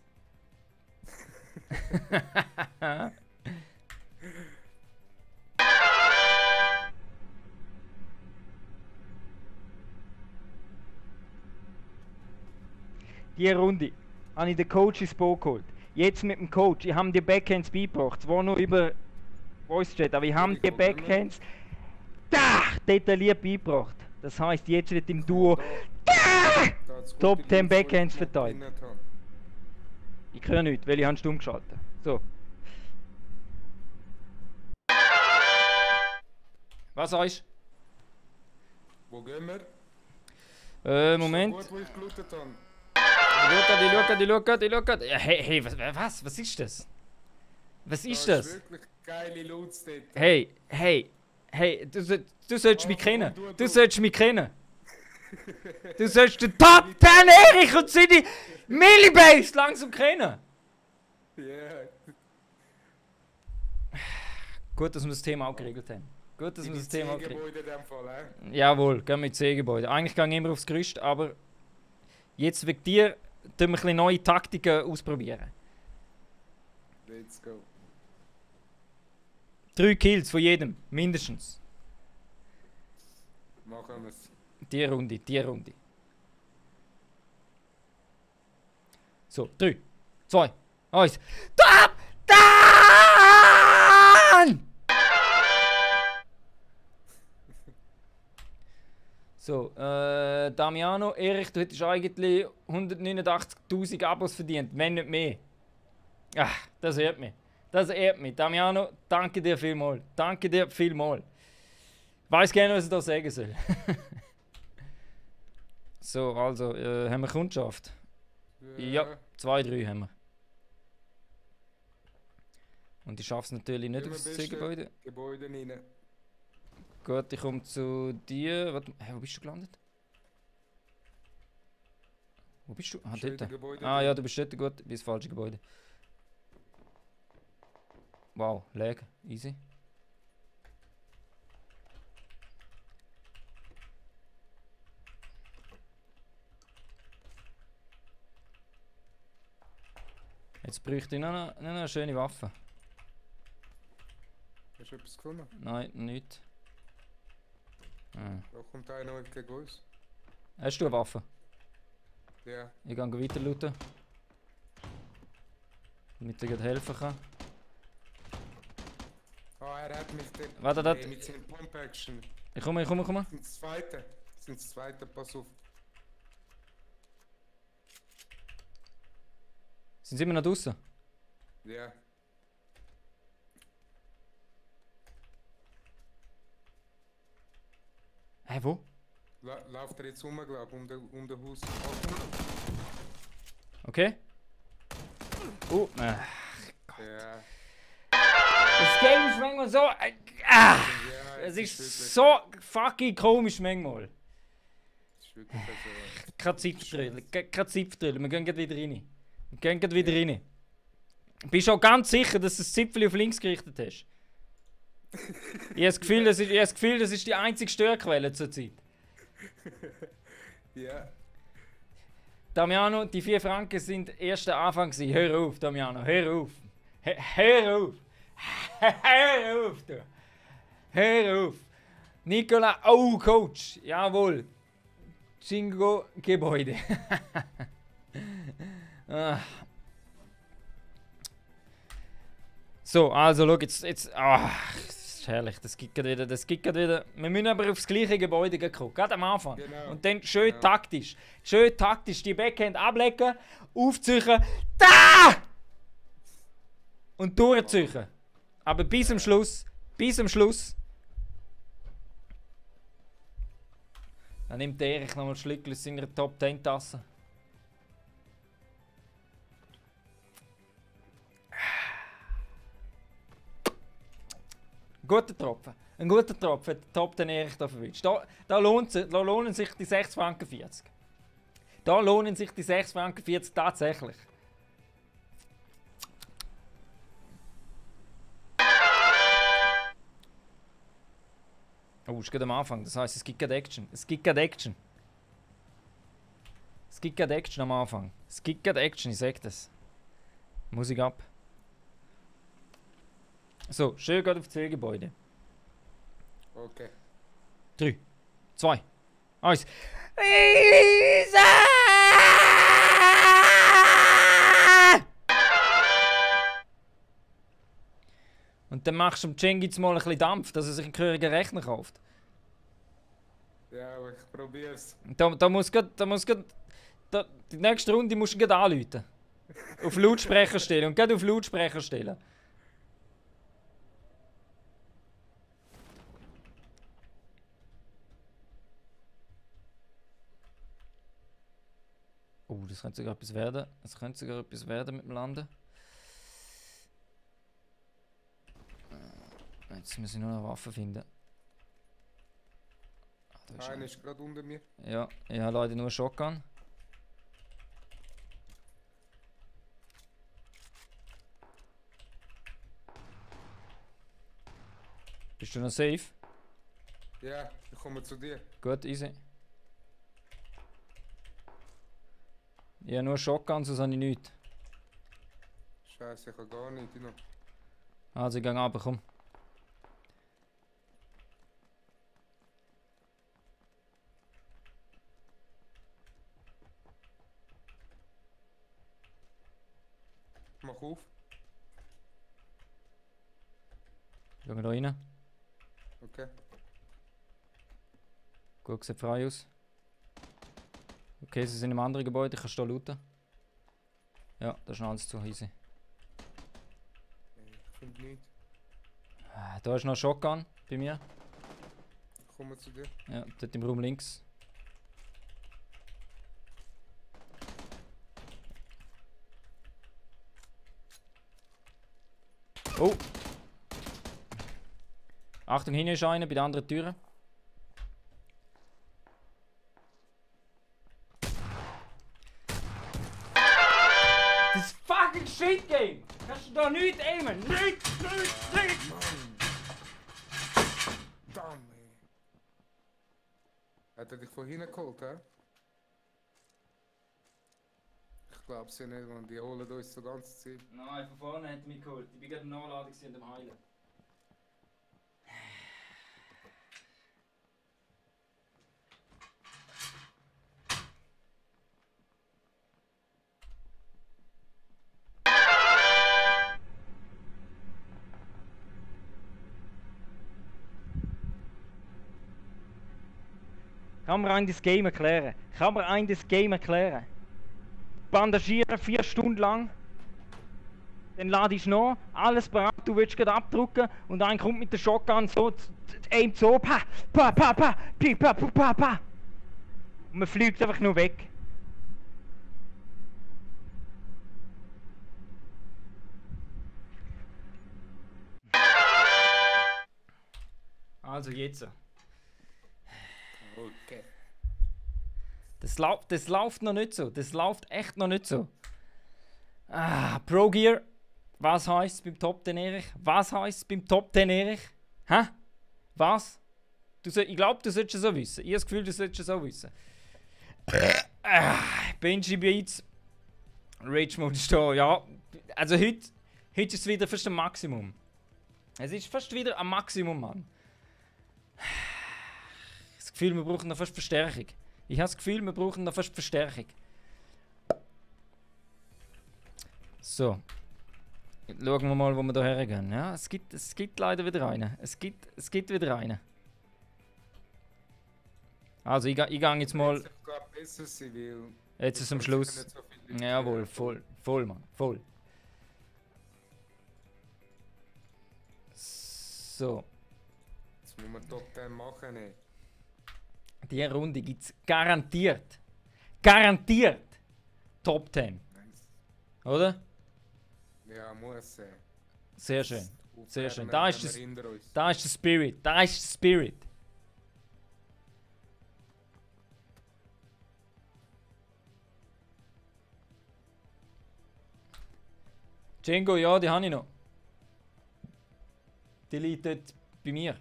Die Runde habe ich den Coach ins Boot geholt. Jetzt mit dem Coach. Ich habe die Backhands beigebracht. Zwar nur über Voice Chat, aber ich habe die Backhands detailliert beigebracht. Das heisst, jetzt wird im Duo Top 10 Backhands verteilt. Ich höre nichts, weil ich habe stumm geschaltet. So. Was sagst du? Wo gehen wir? Moment. Gut, wo ich gelootet habe. Ich schau grad. Ja, hey, was ist das? Was ist das? Ist wirklich geile Loots dort. Hey, du solltest mich kennen. Du solltest den Top 10 Erich und seine Millibase langsam kennen. Yeah. Gut, dass wir das Thema auch geregelt haben. Gebäude in dem Fall, Jawohl, gehen wir mit C-Gebäude. Eigentlich gehe ich immer aufs Gerüst, aber jetzt wegen dir tun wir ein bisschen neue Taktiken ausprobieren. Let's go. 3 Kills von jedem, mindestens. Machen wir es. Die Runde. So, 3, 2, 1. Top 10! So, Damiano, Erich, du hättest eigentlich 189.000 Abos verdient, wenn nicht mehr. Ach, das ehrt mich. Damiano, danke dir vielmals. Weiß gerne, was ich da sagen soll. So, also, haben wir Kundschaft? Ja, 2, 3 haben wir. Und ich schaffe es natürlich nicht aufs C-Gebäude. Gebäude rein. Gut, ich komme zu dir. Warte, wo bist du gelandet? Wo bist du? Ah, dort. Ah ja, du bist dort, gut. Du bist das falsche Gebäude. Wow, lag. Easy. Jetzt bräuchte ich noch eine schöne Waffe. Hast du etwas gefunden? Nein, nicht. Ah. Da kommt einer gegen uns. Hast du eine Waffe? Ja. Ich gehe weiter looten. Damit er helfen kann. Ah, er hat mich dort. Warte, dort. Mit seinem Pump-Action. Ich komme. Das sind das zweite. Das sind das zweite, pass auf. Sind sie immer noch draußen? Ja. Hä, wo? Läuft er jetzt rum, glaub ich, um den Haus. Okay. Ja. Das Game ist manchmal so. Ja, Es ist wirklich- so fucking komisch manchmal. Das ist wirklich so. Kein Zipfdrill. Kein Zipfdrill. Wir gehen gleich wieder rein. Bist du auch ganz sicher, dass du das Zipfel auf links gerichtet hast? Ich habe das Gefühl, das ist die einzige Störquelle zurzeit. Ja. Damiano, die 4 Franken sind erst der Anfang gewesen. Hör auf, Damiano, hör auf. Hör auf. Hör auf, du. Hör auf. Nicola, oh Coach, jawohl. Cinco Gebäude. Ah. So, also schau, jetzt das ist herrlich, das gibt grad wieder. Wir müssen aber aufs gleiche Gebäude kommen, gerade am Anfang. Genau. Und dann schön taktisch die Backhand ablecken, aufziehen, da! Und durchziehen. Aber bis zum Schluss. Dann nimmt der Erich nochmal Schlückel aus seiner Top 10 Tasse. Ein guter Tropfen hat der Top 10 Erich da verwünscht. Da lohnen sich die 6,40 Franken. Da lohnen sich die 6,40 Franken tatsächlich. Oh, ist gerade am Anfang. Das heisst, es gibt gerade Action. Es gibt gerade Action am Anfang. Ich sag das. Musik ab. So, schön geht auf 2 Gebäude. Okay. 3, 2, 1. Und dann machst du dem Cengiz mal ein bisschen Dampf, dass er sich einen gehörigen Rechner kauft. Ja, aber ich probier's. Da muss die nächste Runde musst du gerade anrufen. Auf Lautsprecher stellen. Und gerade auf Lautsprecher stellen. Oh, das könnte sogar etwas werden. Mit dem Landen. Jetzt muss ich nur noch eine Waffe finden. Ah, da ist Einer ist gerade unter mir. ja, ich habe leider nur Shotgun. Bist du noch safe? Ja, ich komme zu dir. Gut, easy. Ich habe nur Shotgun, sonst habe ich nichts. Scheiße, ich habe gar nichts. Noch. Also ich gehe runter, komm. Mach auf. Gehen wir da rein. Okay. Gut, sieht frei aus. Okay, sie sind im anderen Gebäude, ich kann hier looten. Ja, das ist noch alles zu easy. Ich finde nichts. Da ist noch ein Shotgun bei mir. Ich komme zu dir. Ja, dort im Raum links. Oh! Achtung, hinten ist einer bei der anderen Tür. Das fucking shit game! Kannst du da nicht aimen? Nicht! Damn, ey. Hat er dich von hinten geholt, hä? Ich glaub's ja nicht, man. Die holen uns so ganze Zeit. Nein, von vorne hat er mich geholt. Ich bin gerade in der Nachladung und am Heilen. Kann man einem das Game erklären? Kann man einem das Game erklären? Bandagieren 4 Stunden lang. Dann lade ich noch, alles bereit, du willst gerade abdrucken und ein kommt mit der Shotgun so, aimt so, pa, pa, pa, pa, pi, pa, pa, pa, pa. Und man fliegt einfach nur weg. Also jetzt. Okay. Das läuft noch nicht so. Das läuft echt noch nicht so. Pro Gear. Was heisst es beim Top 10 Erich? Was heisst es beim Top 10 Erich? Hä? Was? Ich glaube, du solltest es so wissen. Ich habe das Gefühl, du solltest es so wissen. Benji Beats. Rage Mode ist da. Ja, also heute ist es wieder fast ein Maximum. Es ist fast wieder ein Maximum, Mann. Das Gefühl, wir brauchen noch fast Verstärkung. Ich habe das Gefühl, wir brauchen noch fast Verstärkung. So. Jetzt schauen wir mal, wo wir da hergehen. Ja, es gibt leider wieder einen. Es gibt wieder einen. Also, ich gehe jetzt mal. Jetzt ist es am Schluss. Jawohl, voll, Mann, voll. So. Jetzt muss man Top 10 machen, ey. Diese Runde gibt es garantiert. Garantiert! Top 10. Nice. Oder? Ja, muss sein. Sehr schön. Sehr schön. Da Da ist der Spirit. Da ist der Spirit. Django, ja, die habe ich noch. Die liegt dort bei mir.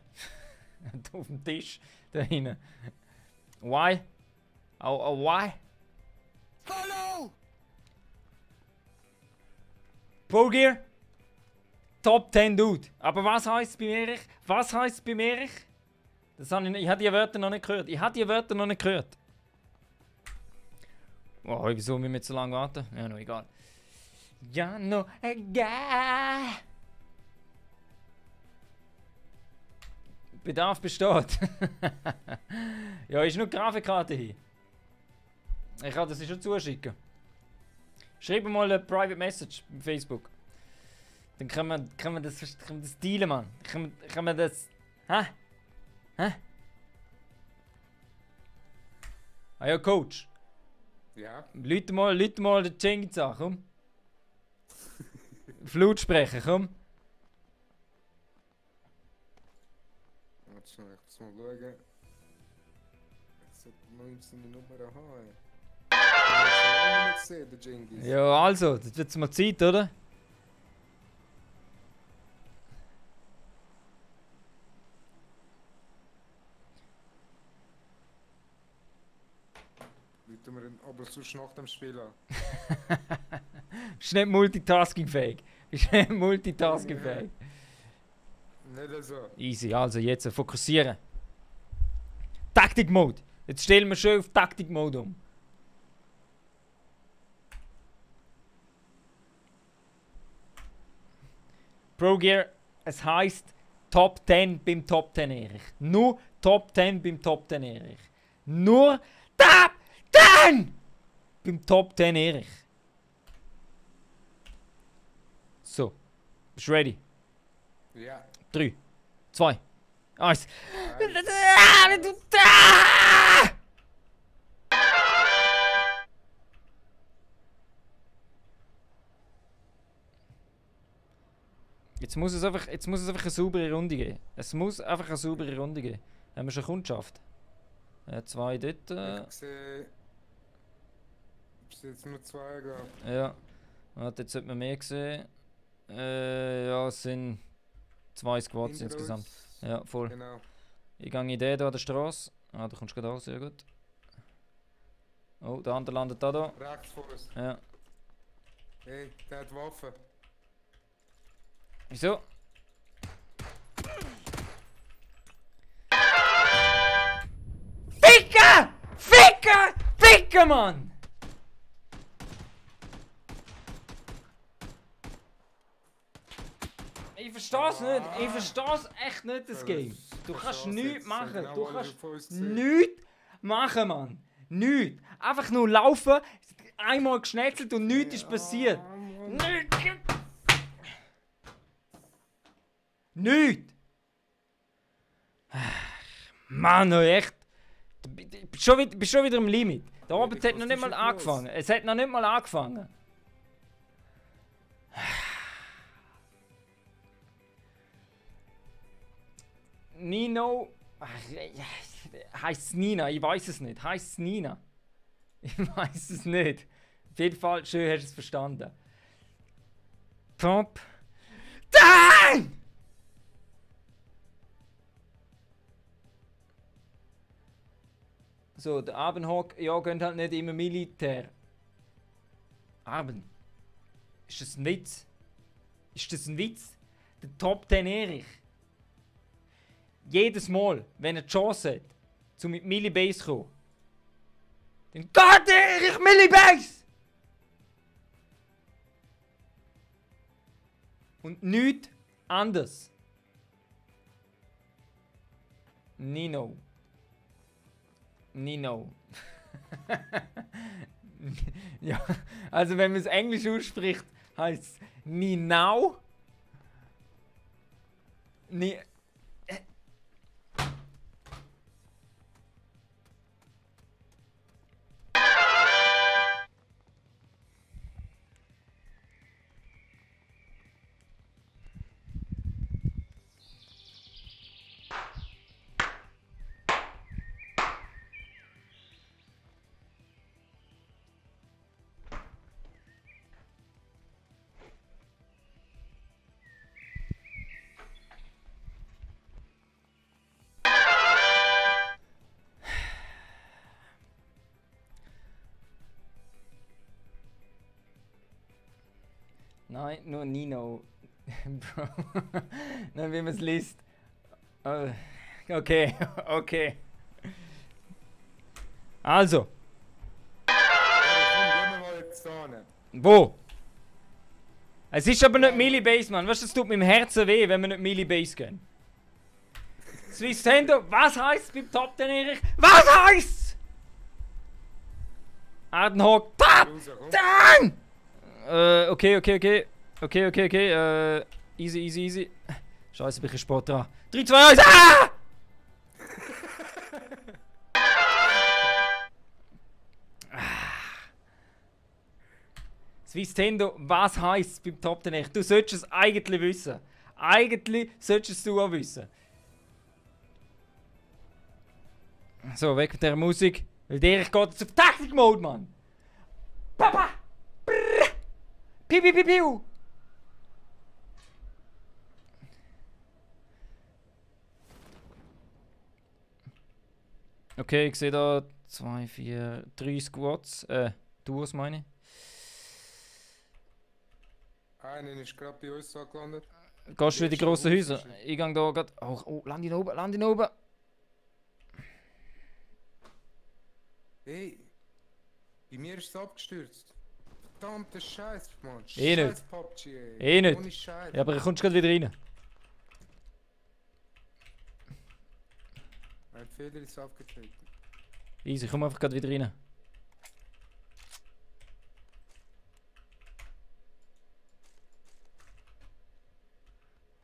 Auf dem Tisch. Da hinten. Why? Oh, why? Hallo! Pro Gear. Top 10 Dude. Aber was heisst es bei Erich? Was heisst es bei Erich? Das habe ich habe die Wörter noch nicht gehört. Oh, wieso müssen wir jetzt so lange warten? Ja, no, egal. Ja, no, egal. Bedarf besteht. Ja, ist nur die Grafikkarte hier. Ich kann das schon zuschicken. Schreib mir mal eine Private Message auf Facebook. Dann können wir das dealen, Mann. Können wir das... Hä? Hä? Ah ja, Coach. Ja? Leute mal den Cengiz an, komm. Auf Lautsprecher, komm. Warte schon, ich muss mal schauen. Ich sollte noch seine Nummer haben. Ich habe nicht gesehen, der Cengiz. Ja, also, das wird mal Zeit, oder? Leute wir ihn aber sonst nach dem Spiel an. Ist nicht multitaskingfähig. Ist nicht multitaskingfähig. Nicht so. Easy, also jetzt fokussieren. Taktik-Mode. Jetzt stellen wir schön auf Taktik-Mode um. Pro Gear, es heisst Top 10 beim Top 10 Erich. Nur Top 10 beim Top 10 Erich. Nur Top 10 beim Top 10 Erich. So, bist du ready? Ja. 3, 2, 1. Jetzt muss es einfach eine saubere Runde geben. Es muss einfach eine saubere Runde geben. Haben wir schon Kundschaft? 2 dort. Ich sehe... Ich sehe jetzt nur 2, glaube ich. Ja. Warte, jetzt sollte man mehr sehen. Ja, es sind 2 Squads Hinter insgesamt. uns. Ja, voll. Genau. Ich gehe in den hier an der Straße. Ah, da kommst du gerade auch, sehr gut. Oh, der andere landet da. Rechts vor uns. Ja. Hey, der hat Waffe. Wieso? Ficken! Ficken! Ficken, Mann! Ich versteh's nicht. Ich versteh's echt nicht, das Game. Du kannst nichts machen. Du kannst nichts machen, Mann. Nichts. Einfach nur laufen, einmal geschnetzelt und nichts ist passiert. Nichts. Nichts. Mann, echt. Du bist schon wieder im Limit. Der Abend hat noch nicht mal angefangen. Es hat noch nicht mal angefangen. Nino. Heißt Nina? Ich weiß es nicht. Heißt es Nina? Ich weiß es nicht. Auf jeden Fall, schön hast du es verstanden. Top. Dang! So, der Abendhock, ja, gehen halt nicht immer Militär. Abend. Ist das ein Witz? Ist das ein Witz? Der Top 10 Erich. Jedes Mal, wenn er die Chance hat, zu mit Millibase zu kommen, dann geht Erich Millibase! Und nichts anders. Nino. Nino. Ja, also wenn man es Englisch ausspricht, heißt es Ninau. Ni. Nein, nur Nino. Bro. Nein, wie man es liest. Okay, okay. Also. Wo? Es ist aber nicht Millibase, Mann. Weißt du, es tut meinem Herzen weh, wenn wir nicht Millibase gehen. Swiss Tendo, was heisst beim Top 10 Erich? Was heisst? Ardenhock, Top 10! Okay. Easy. Scheiße, bin ich Sport dran. 3, 2, 1, ah! Swiss Tendo, was heisst beim Top 10 Erich? Du solltest es eigentlich wissen. Eigentlich solltest du auch wissen. So, weg mit der Musik. Weil der Erich geht jetzt auf Taktik-Mode, Mann. Papa! Brrr! Piu! Okay, ich sehe da 2, 4, 3 Squads. Duos meine ich. Einer ist gerade bei uns angelandet. Gehst du in die grossen Häuser? Ich gehe da gerade. Oh, land ihn oben. Hey, bei mir ist es abgestürzt. Verdammte Scheiß, Mann. Eh nicht. Scheiß PUBG, ey. Eh nicht. Ohne Scheiß. Ja, aber kommst gerade wieder rein. Mein Fehler ist aufgetreten. Easy, komm einfach gerade wieder rein.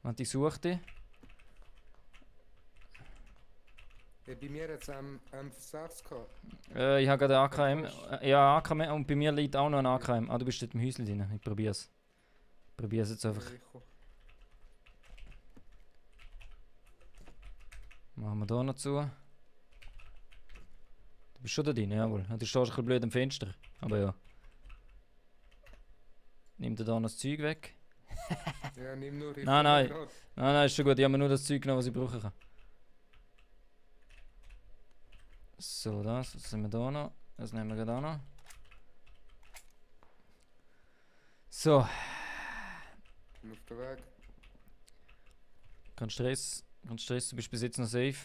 Und ich suche dich. Hey, bei mir hat es M6 gehabt. Ich habe gerade AKM. Ja, AKM und bei mir liegt auch noch ein AKM. Ah, du bist dort im Häuschen drin. Ich probier's. Probier's jetzt einfach. Machen wir hier noch zu. Du bist schon da drin, jawohl. Du stehst ein bisschen blöd am Fenster. Aber ja. Nimm dir da noch das Zeug weg. Ja, nimm nur die Nein, nein. Grad. Nein, ist schon gut. Ich habe mir nur das Zeug genommen, was ich brauchen kann. So, das. Was haben wir da noch? Das nehmen wir gerade auch noch. So. Bin auf der Weg. Kein Stress. Kein Stress, du bist bis jetzt noch safe.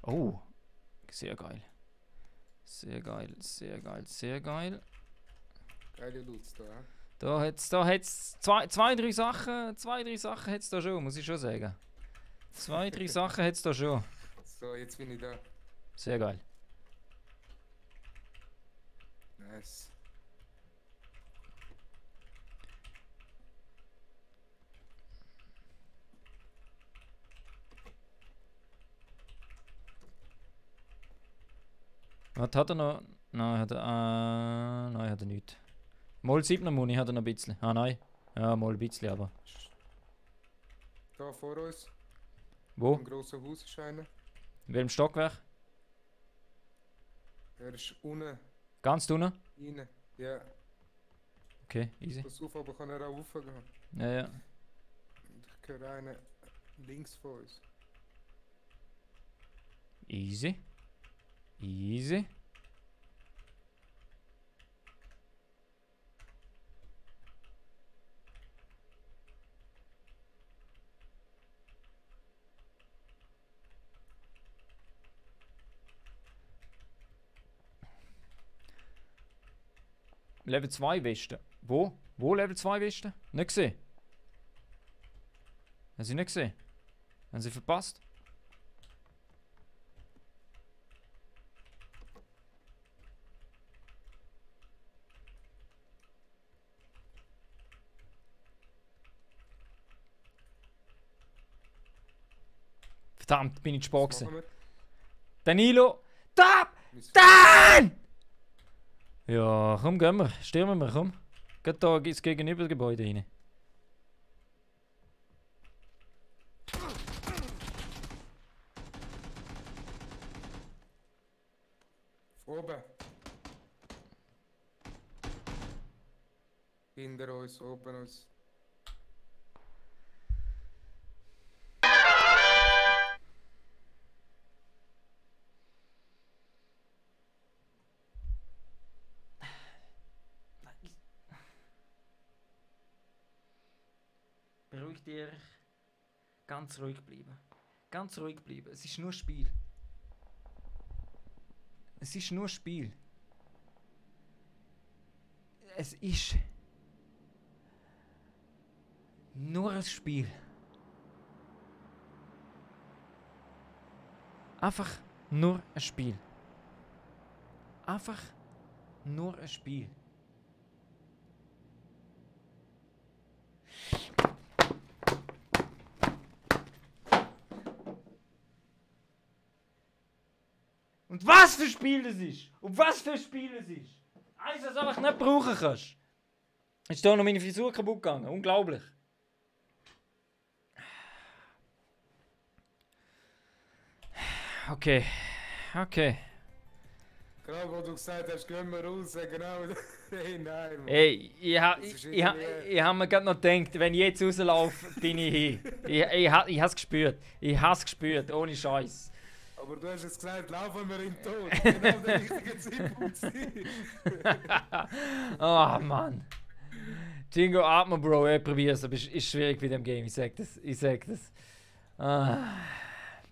Oh. Sehr geil. Sehr geil, sehr geil, sehr geil. Geile Lutz da, hä? Da hat's zwei, drei Sachen hat's da schon, muss ich schon sagen. 2, 3 Sachen hat's da schon. So, jetzt bin ich da. Sehr geil. Nice. Was hat er noch? Nein, nein, hat er nicht. Mal 7er Muni hat er noch ein bisschen. Ah nein. Ja, mal ein bisschen, aber. Da vor uns, Wo? im grossen Haus ist einer. In welchem Stockwerk? Er ist unten, Ganz unten? rein. Ja, Okay, easy. pass auf, aber kann er auch raufgehen. Ja, ja. Und ich höre einen links von uns. Easy. Easy. Level 2 Weste. Wo? Wo Level 2 Weste? Nicht gesehen. Haben Sie nicht gesehen? Haben Sie verpasst? Verdammt, bin ich zu spät Was gewesen. machen wir? Danilo! Da! Müssen Dann! Ja, komm, gehen wir. Stürmen wir, komm. Geht da ins Gegenübergebäude rein. Oben. Hinter uns, oben uns. Beruhig dich. Ganz ruhig bleiben. Ganz ruhig bleiben. Es ist nur Spiel. Es ist nur Spiel. Es ist nur ein Spiel. Einfach nur ein Spiel. Einfach nur ein Spiel. Und was für ein Spiel es ist! Und was für ein Spiel es ist! Eins, das du einfach nicht brauchen kannst. Ist da noch meine Frisur kaputt gegangen? Unglaublich. Okay. Okay. Genau, wo du gesagt hast, gehen wir raus, genau. Hey, nein, Mann. Ey, ich ist irgendwie- hab mir gerade noch gedacht, wenn ich jetzt rauslaufe, bin ich hin. Ich hab's gespürt. Ich hab's gespürt, ohne Scheiß. Aber du hast jetzt gesagt, laufen wir in den Tod. Genau der richtige Zeitpunkt. Oh Mann. Jingo, atme, Bro, ich probier's, aber ist schwierig bei dem Game, ich sag das. Ich sag das. Ah.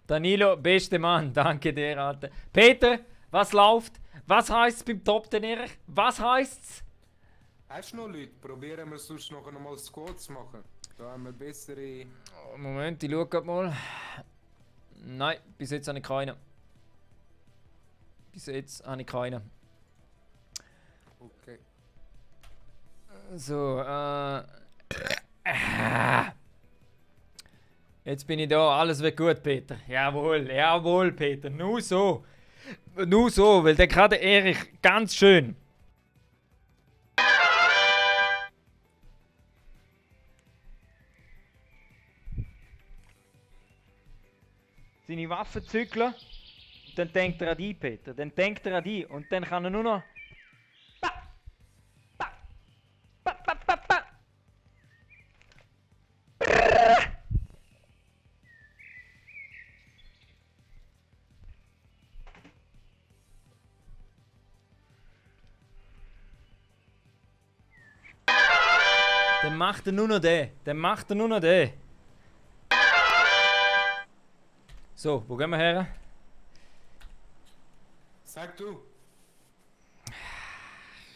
Danilo, beste Mann, danke dir, Alter. Peter, was läuft? Was heisst's beim Top-Turnier? Was heisst's? Hast du noch Leute? Probieren wir sonst noch einmal Squads zu machen. Da haben wir bessere. Oh, Moment, ich schau grad mal. Nein, bis jetzt habe ich keinen. Bis jetzt habe ich keinen. Okay. So, Jetzt bin ich da, alles wird gut, Peter. Jawohl, jawohl, Peter. Nur so. Nur so, weil der gerade Erich ganz schön. seine Waffe zügeln. Dann denkt er an dich, Peter. Dann denkt er an dich. Und dann kann er nur noch... Pa, pa, pa, pa, pa, pa. Dann macht er nur noch den. Dann macht er nur noch den. So, wo gehen wir her? Sag du.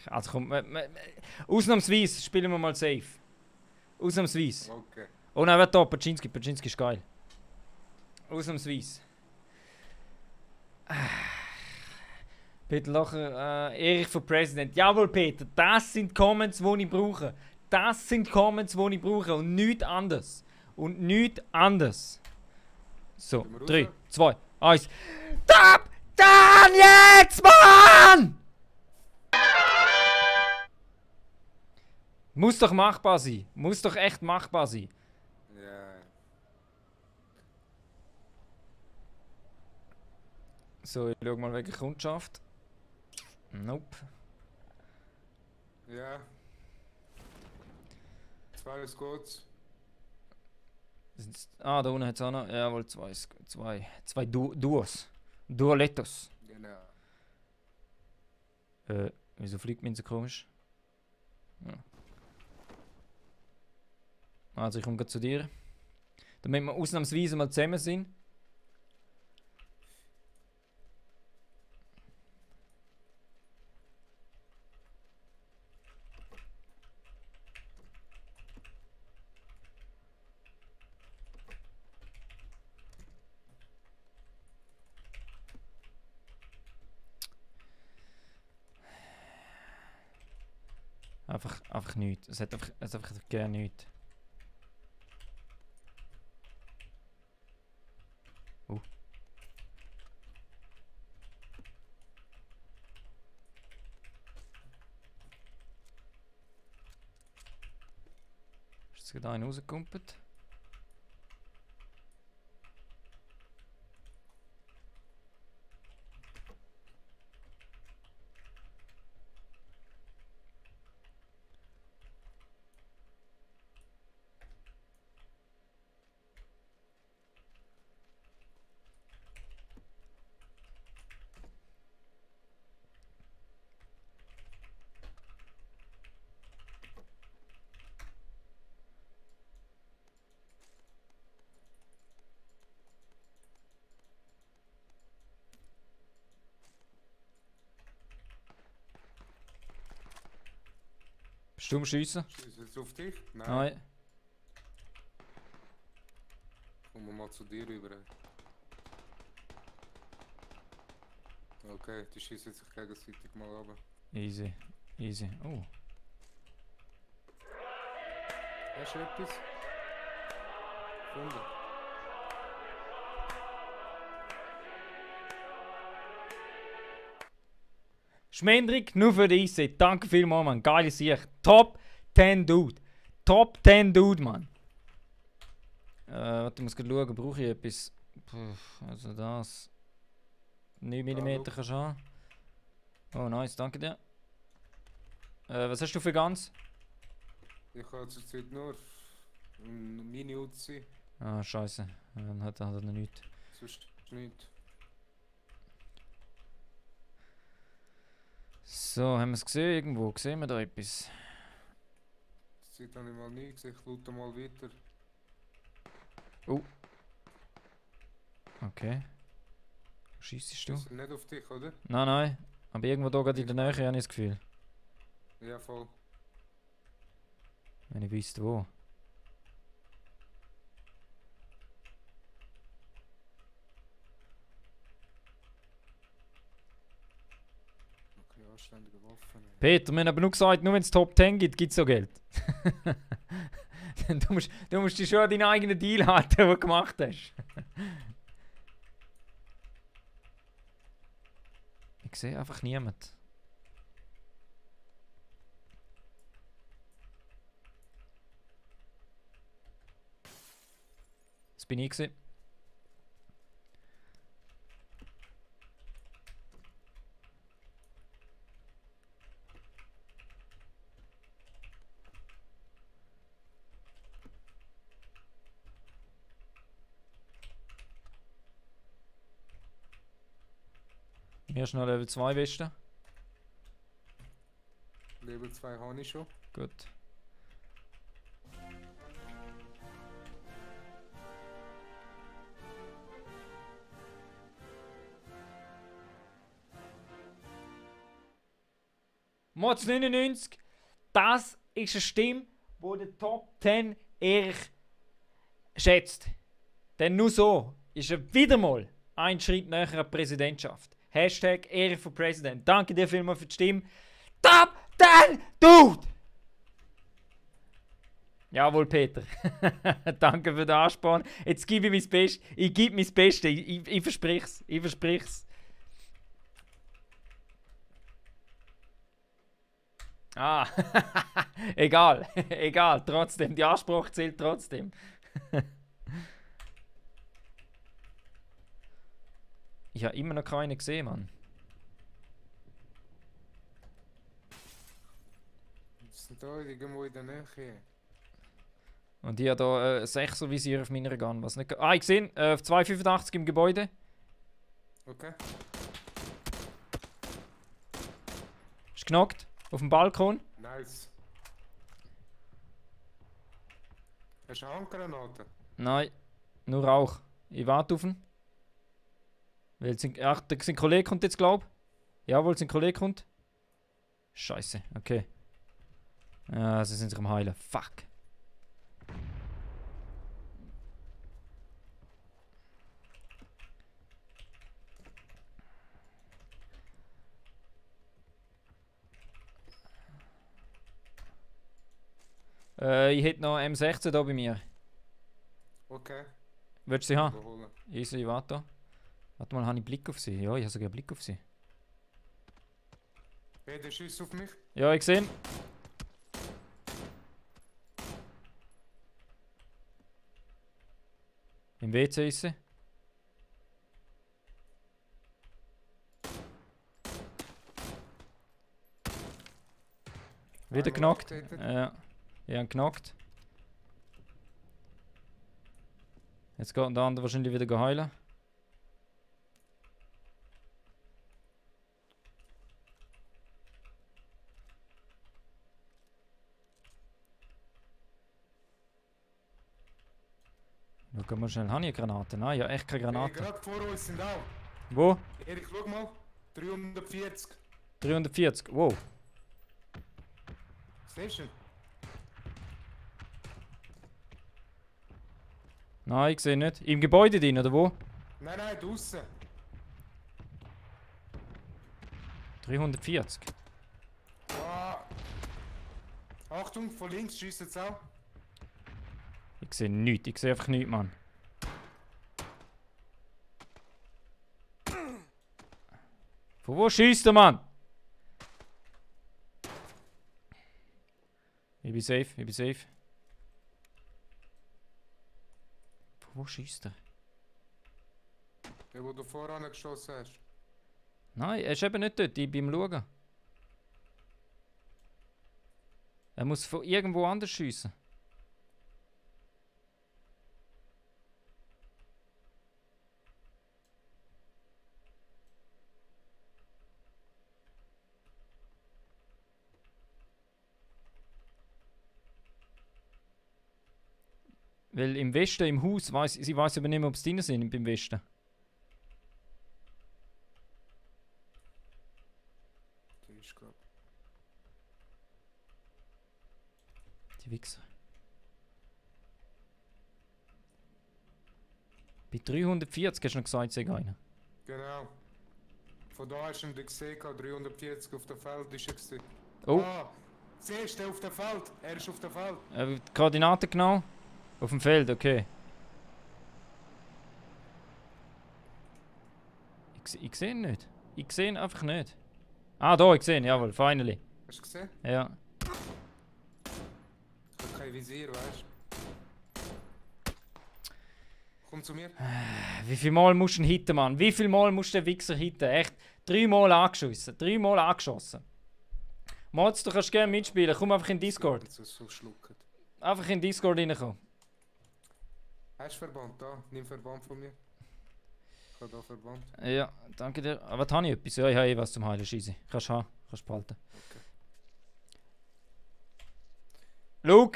Also komm, ausnahmsweise spielen wir mal safe. Ausnahmsweise. Okay. Oh nein, warte da, Pachinski. Pachinski ist geil. Ausnahmsweise. Peter Locher, Erich für Präsident. Jawohl, Peter, das sind Comments, die ich brauche. Das sind Comments, die ich brauche und nichts anderes. Und nichts anderes. So, Gehen wir 3, raus? 2, 1. Top! Dann jetzt, Mann! Muss doch machbar sein. Muss doch echt machbar sein. Ja. So, ich schau mal wegen Kundschaft. Nope. Ja. Zwei ist gut. Ah, da unten hat es auch noch. Jawohl, zwei Duos. Duolettos. Genau. Wieso fliegt mir so komisch? Ja. Also, ich komme gleich zu dir. Damit wir ausnahmsweise mal zusammen sind. Einfach nichts. Es hat einfach gerne nichts. Ist jetzt gerade einer rausgekumpelt? Bist du am Schiessen? Schießt jetzt auf dich? Nein. Nein. Kommen wir mal zu dir rüber. Okay, die schießen sich gegenseitig mal runter. Easy. Easy. Oh. Hast du etwas? Gefunden? Schmendrick, nur für die IC. Danke vielmals, Mann. Geile Sicht. Top 10 Dude. Top 10 Dude, Mann. Warte, ich muss gerade schauen. Brauche ich etwas? Puh, also das. 9 mm kannst du haben. Oh, nice. Danke dir. Was hast du für ganz? Ich habe zurzeit nur eine Mini-Uzi. Ah, scheiße. Dann hat er noch nichts. Sonst nichts. So, haben wir es gesehen irgendwo? Sehen wir da etwas? Zurzeit habe ich mal nie gesehen. Ich loote mal weiter. Okay. Wo schiessest du? Ist nicht auf dich, oder? Nein, nein. Aber irgendwo da gerade in der Nähe habe ich das Gefühl. Ja, voll. Wenn ich wüsste wo. Okay, anständige Waffen. Peter, wir haben aber nur gesagt, nur wenn es Top 10 gibt, gibt es so Geld. du musst dich schon an deinen eigenen Deal halten, den du gemacht hast. Ich sehe einfach niemand. Das bin ich gewesen. Mir ist noch Level 2 Weste. Level 2 habe ich schon. Gut. Mods 99, das ist eine Stimme, die der Top 10 ehrlich schätzt. Denn nur so ist er wieder mal ein Schritt näher an der Präsidentschaft. Hashtag Ehre für Präsident. Danke dir vielmals für die Stimme. Top 10 Dude! Jawohl, Peter. Danke für den Ansporn. Jetzt gebe ich mein Bestes. Ich gebe mein Bestes. Ich verspreche es. Ich verspreche es. Ah, egal, egal, trotzdem, die Anspruch zählt trotzdem. Ich habe immer noch keine gesehen, Mann. Die sind da irgendwo in der Nähe. Und ich habe da 6er Visier auf meiner Gun, was nicht... Ah, ich sehe auf 285 im Gebäude. Okay. Ist knockt. Auf dem Balkon. Nice. Hast du eine Handgranate? Nein, nur Rauch. Ich warte auf ihn. Weil ach, sein Kollege kommt jetzt, glaub. Jawohl, sein Kollege kommt. Scheiße, okay. Ja, sie sind sich am Heilen. Fuck. Ich hätte noch M16 da bei mir. Okay. Willst du sie haben? Überholen. Easy, warte. Warte mal, habe ich Blick auf sie? Ja, ich habe sogar Blick auf sie. Hey, der schießt auf mich. Ja, ich sehe ihn. Im WC ist sie. Wieder Einmal knockt. abgetötet. Ja, ich habe ihn knockt. Jetzt geht der andere wahrscheinlich wieder heilen. Schau mal schnell, habe ich eine Granate? Nein, ja, echt keine Hey, Granate. gerade vor uns sind auch. Wo? Erik, schau mal. 340. 340, wow. Siehst du? Nein, ich sehe nicht. Im Gebäude drin, oder wo? Nein, nein, draussen. 340. Ah. Achtung, von links schießt jetzt auch. Ich sehe nichts, ich sehe einfach nichts, Mann. Von wo schießt der Mann? Ich bin safe, ich bin safe. Von wo schießt er? Der, wo du voran geschossen hast. Nein, er ist eben nicht dort, ich bin am Schauen. Er muss von irgendwo anders schiessen. Weil im Westen, im Haus, sie weiß aber nicht mehr, ob sie drin sind beim Westen. Der ist gerade. Die Wichser. Bei 340 hast du noch gesagt, sei einer. Genau. Von da hast du ihn gesehen, 340 auf dem Feld ist er gewesen. Oh, Ah, siehst du, der auf dem Feld? Er ist auf dem Feld. die Koordinaten genau? Auf dem Feld, okay. Ich sehe ihn nicht. Ich sehe ihn einfach nicht. Ah, da, ich sehe ihn, jawohl, finally. Hast du gesehen? Ja. Ich habe kein Visier, weißt du? Komm zu mir. Wie viel Mal musst du ihn hitten, Mann? Wie viel Mal musst du den Wichser hitten? Echt? 3 Mal angeschossen. 3 Mal angeschossen. Mods, du kannst gerne mitspielen. Komm einfach in Discord. So schlucken. Einfach in Discord reinkommen. Hast du Verband da? Nimm Verband von mir. habe da Verband. Ja, danke dir. Aber was habe ich etwas? Ja, ich habe eh was zum Heilen. Scheisse. Kannst du haben. Kannst du behalten. Okay. Schau,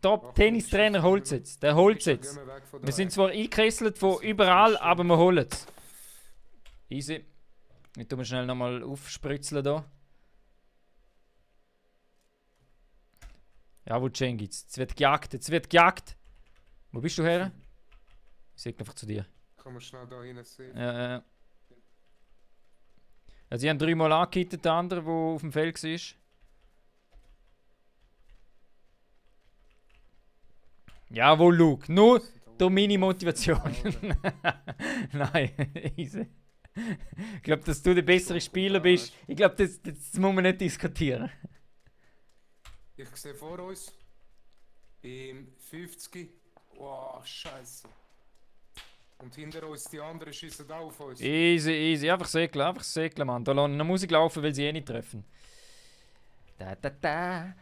Top-Tennistrainer holt es jetzt. Der holt es jetzt. Gehen wir weg von Wir da. sind zwar eingekesselt von überall, aber wir holen es. Easy. Ich tue mir schnell nochmal aufspritzen da. Jawohl, Cengiz. Jetzt wird gejagt, jetzt wird gejagt. Wo bist du her? Ich sage einfach zu dir. Kann man schnell da hinten sehen. Ja. Also, sie haben 3-mal angehittet, der andere, der auf dem Feld war. Jawohl, Luke. Nur durch meine Motivation. Nein, easy. Ich glaube, dass du der bessere Spieler bist. Ich glaube, das muss man nicht diskutieren. Ich sehe vor uns im 50. Wow, Scheiße. Und hinter uns die anderen schießen auch auf uns. Easy. Einfach segeln, Mann. Da lassen wir noch Musik laufen, weil sie eh nicht treffen. Da.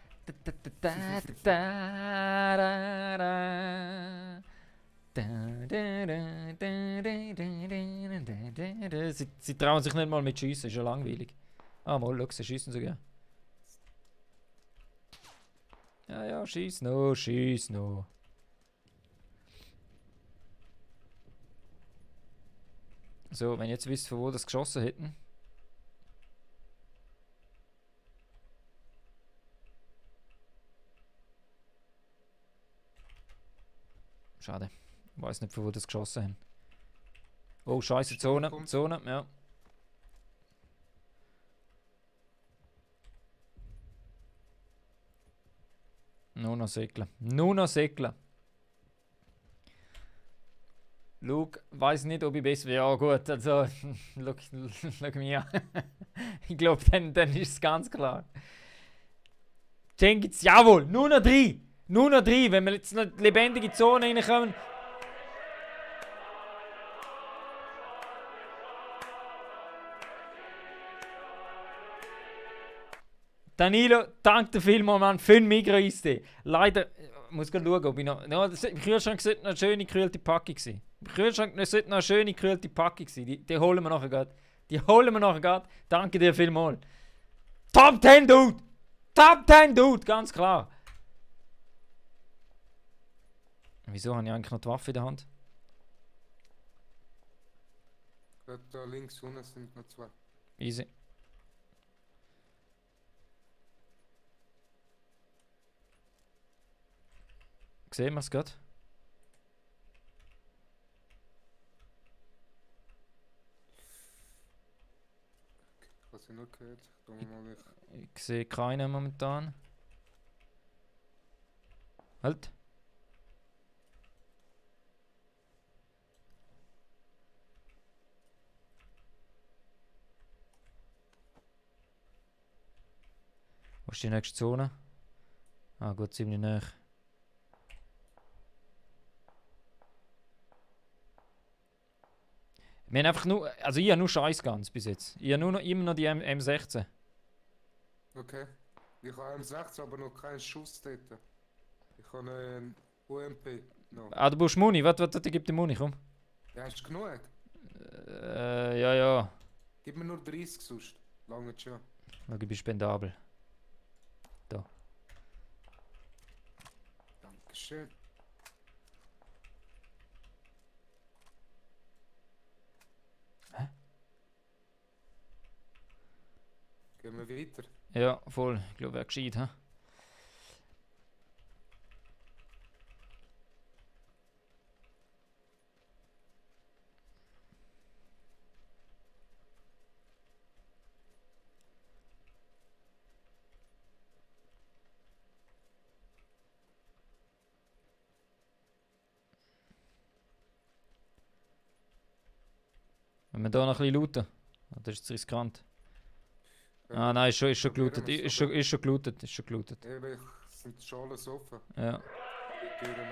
Sie trauen sich nicht mal mit Schiessen, ist ja langweilig. Ah, mal, schau, sie schiessen sogar. Ja, schieß noch. So, wenn ihr jetzt wisst, von wo das geschossen hätten. Schade. Ich weiß nicht, von wo das geschossen haben. Oh, scheiße, Zone, ja. Nur noch säckeln. Luke, weiß nicht, ob ich besser wäre. Ja gut, also, schau mich an. Ich glaube, dann ist es ganz klar. Cengiz, jawohl, nur noch 3. Wenn wir jetzt in eine lebendige Zone reinkommen. Danilo, danke vielmals, Mann, für den Migros-Eistee. Leider, ich muss gerade schauen, ob ich noch... Ja, im Kühlschrank sollte noch eine schöne gekühlte Packung sein. Im Kühlschrank sollte noch eine schöne gekühlte Packung sein. Die holen wir nachher gerade. Danke dir vielmals. Top 10, Dude! Ganz klar. Wieso habe ich eigentlich noch die Waffe in der Hand? Da links unten sind noch 2. Easy. Sehen wir es gerade? Was ich noch gehört? Ich sehe keinen momentan. Halt. Wo ist die nächste Zone? Ah gut, ziemlich nah. Wir haben einfach nur, also ich habe nur Scheiß ganz bis jetzt. Ich habe immer noch die M16. Okay. Ich habe M16, aber noch keinen Schuss dort. Ich habe einen UMP noch. Ah, du brauchst Muni. Warte, gib dir Muni, komm. Ja, hast du genug? Ja. Gib mir nur 30 sonst. Lange schon. Schau, ich bin spendabel. Da. Dankeschön. Hä? Gehen wir weiter? Ja, voll. Ich glaube, wäre gescheit, hä? Wenn wir hier noch ein bisschen looten. Das ist zu riskant. Ah nein, ist schon gelootet. Ist schon gelootet. Eben, sind schon alles offen. Ja. Die Türen.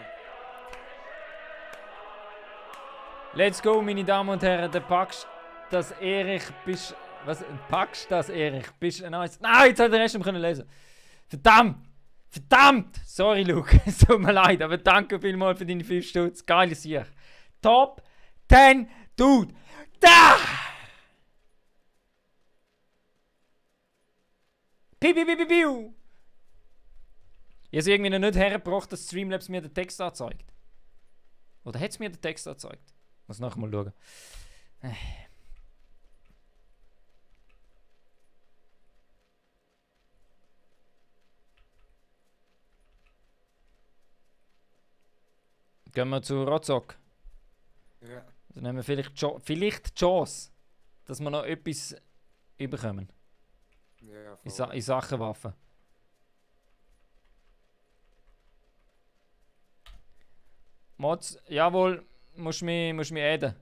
Let's go, meine Damen und Herren. Der packst das Erich bist... Was? Packst das Erich bist... Nein, jetzt habe ich den Rest nicht lesen. Verdammt! Sorry, Luke. Es tut mir leid, aber danke vielmals für deine 5 Stutz. Geiles Sieg. Top! 10, Dude! Da! Piu, piu, piu, piu, piu! Ich habe es irgendwie noch nicht hergebracht, dass Streamlabs mir den Text anzeigt. Oder hat es mir den Text angezeigt? Muss nachher mal schauen. Gehen wir zu Rotzok. Ja. Dann haben wir vielleicht die Chance, dass wir noch etwas überkommen. Ja, In Sachen Waffen. Mods, jawohl, musst mich adden.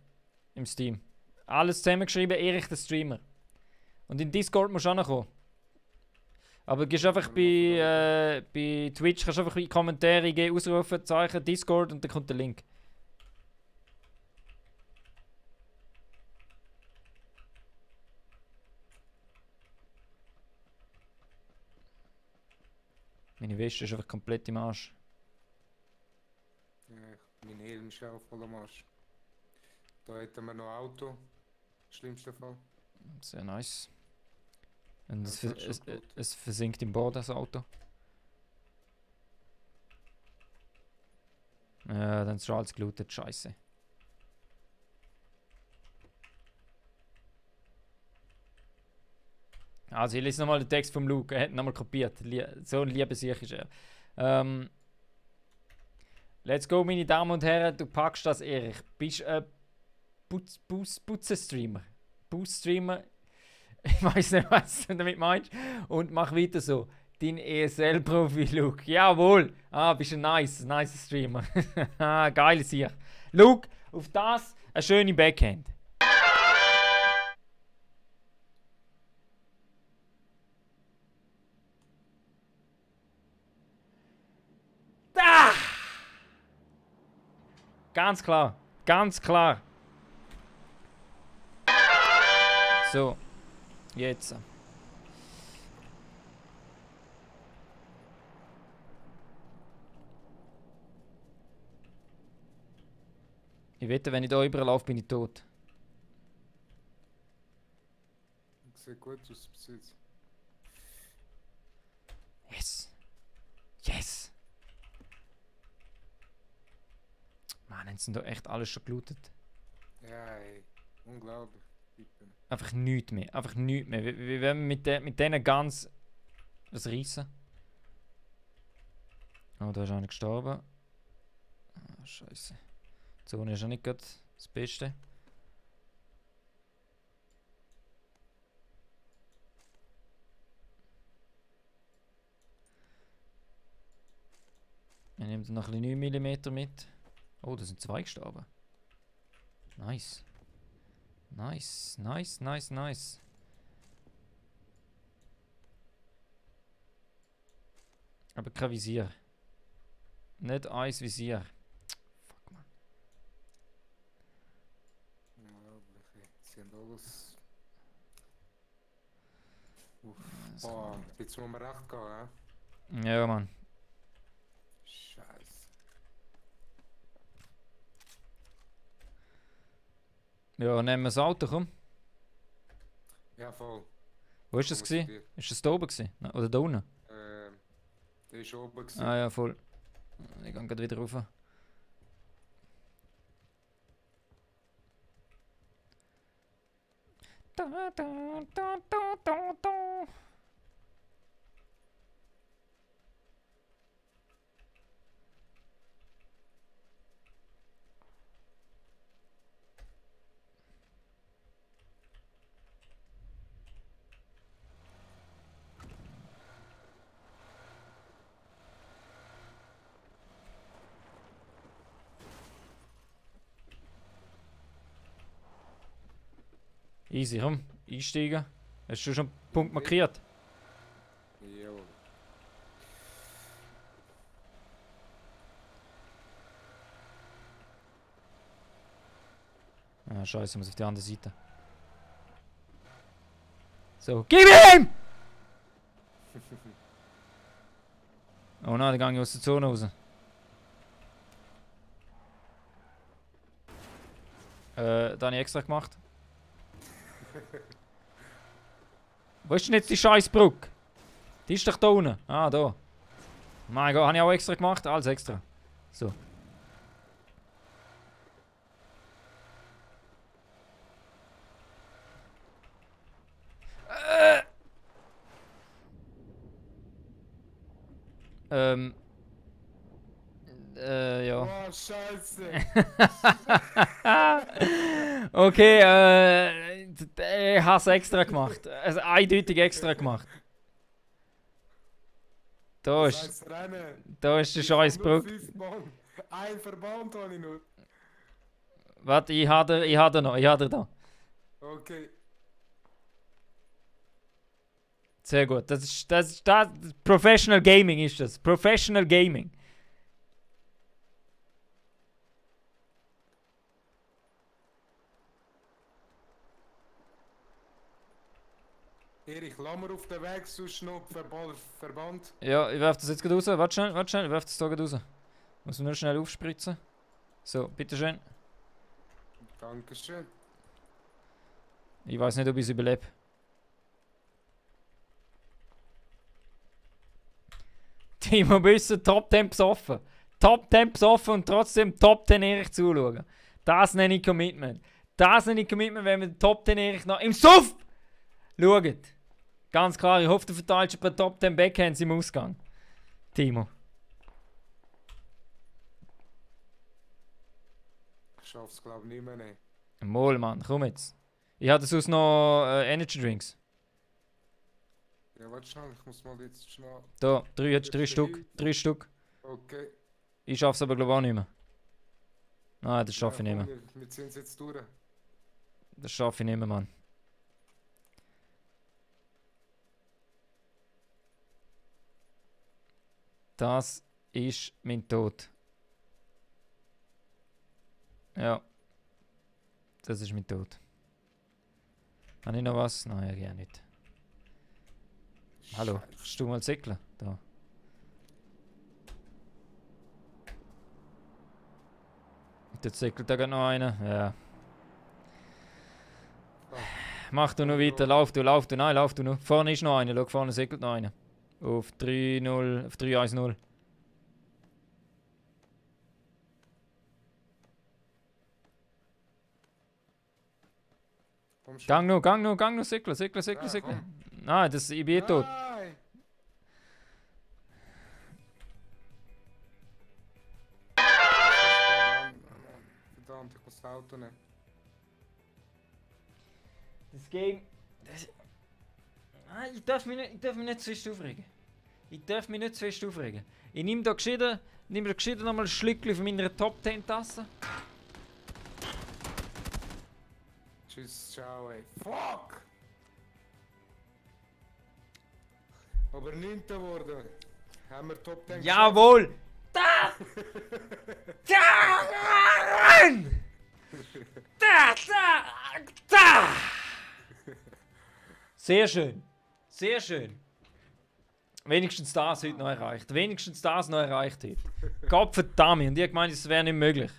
Im Steam. Alles zusammengeschrieben, Erich der Streamer. Und in Discord musst du auch noch kommen. Aber gehst einfach bei Twitch, kannst du einfach in die Kommentare gehen, Ausrufezeichen, Discord und dann kommt der Link. Meine Weste ist einfach komplett im Arsch. Ja, mein Helm ist auch voll am Arsch. Da hätten wir noch Auto. Schlimmster Fall. Sehr nice. Und Ja, das ist schon es versinkt im Boden, das Auto. Ja, dann ist schon alles gelootet, scheiße. Also ich lese nochmal den Text vom Luke, er hat ihn nochmal kopiert. So ein lieber Sieg ist er. Let's go, meine Damen und Herren, du packst das, Erich. Bist ein Putzen-Streamer. Boost-Streamer. Ich weiß nicht, was du damit meinst. Und mach weiter so. Dein ESL-Profi, Luke. Jawohl. Ah, bist ein nice Streamer. Geil ist hier. Luke, auf das eine schöne Backhand. Ah! Ganz klar. Ganz klar. So. Jetzt. Ich wette, wenn ich da überlaufe, bin ich tot. Sieht gut aus bis jetzt. Yes. Yes. Mann, haben sie da echt alles schon gelootet. Ja, ey. Unglaublich. Einfach nichts mehr. Einfach nichts mehr. Wie wenn wir mit denen ganz was reissen. Oh, da ist einer gestorben. Ah, Scheiße. Die Zone ist auch nicht gerade das Beste. Wir nehmen noch ein bisschen 9 mm mit. Oh, da sind 2 gestorben. Nice. Nice, nice, nice, nice. Aber kein Visier. Nicht eins Visier. Fuck, man. Unglaublich, ey. Sie haben alles. Boah, jetzt muss man recht gehen, Ja, Mann. Scheiße. Ja, nehmen wir das Auto, komm. Ja, voll. Wo ist das gewesen? Ist das da oben gewesen? Oder da unten? Der ist oben gewesen. Ah ja, voll. Ich gehe gerade wieder rauf. Da, da, da, da, da, da. Easy, komm, einsteigen. Hast du schon einen Punkt markiert? Jawohl. Ah, scheiße, ich muss auf die andere Seite. So, gib ihm! Oh nein, dann gehe ich aus der Zone raus. Da habe ich extra gemacht. Wo ist denn jetzt die scheiß Brücke? Die ist doch da unten. Ah, da. Mein Gott, habe ich auch extra gemacht? Alles extra. So. Ja. Oh, scheiße. Okay, ich habe es extra gemacht. Also eindeutig extra gemacht. Da Das ist, heißt Rennen. da ist die Ich scheiß hab nur Brücke. 5 Mann. Ein Verband habe ich nur. Warte, ich habe den noch, ich habe den da. Okay. Sehr gut. Das ist Professional Gaming ist das. Professional Gaming. Erich, lass mir auf den Weg, sonst noch Verband. Ja, ich werfe das jetzt gerade raus. Warte schnell, ich werfe das da gerade raus. Muss man nur schnell aufspritzen. So, bitteschön. Dankeschön. Ich weiß nicht, ob ich es überlebe. Timo Büsser, Top 10 besoffen. Top 10 besoffen und trotzdem Top 10 Erich zuschauen. Das nenne ich Commitment. Das nenne ich Commitment, wenn wir den Top 10 Erich noch im Suff schauen. Ganz klar, ich hoffe, du verteilst ein paar Top 10 Backhands im Ausgang. Timo. Ich schaff's, glaube ich, nicht mehr. Ne. Mal, Mann, komm jetzt. Ich hatte sonst noch Energy Drinks. Ja, warte schnell, ich muss mal jetzt schnell. Da, jetzt 3 Stück. 3 Stück. Okay. Ich schaff's aber glaube ich auch nicht mehr. Nein, das schaffe ich nicht mehr. Wir ziehen es jetzt durch. Das schaffe ich nicht mehr, Mann. Das ist mein Tod. Ja. Das ist mein Tod. Habe ich noch was? Nein, ich nicht. Hallo, kannst du mal zickeln? Da. Jetzt zickelt da gerade noch einer. Ja. Mach du noch weiter, lauf du. Nein, lauf du noch. Vorne ist noch einer, schau, vorne segelt noch einer. Auf 3-0, auf 3-1-0. Gang noch, segel. Nein, ich bin tot. Nein! Verdammt, ich muss das Auto nehmen. Das Game... Nein, ich darf mich nicht zu fest aufregen. Ich nehme da gescheiden nochmal ein Schlückchen von meiner Top 10 Tasse. Tschüss, ciao, ey. Fuck! Aber 9. geworden. Haben wir Top 10 Jawohl! Da! Da! Sehr schön. Wenigstens das heute noch erreicht. heute. Gottverdammt, und ich gemeint, es wäre nicht möglich.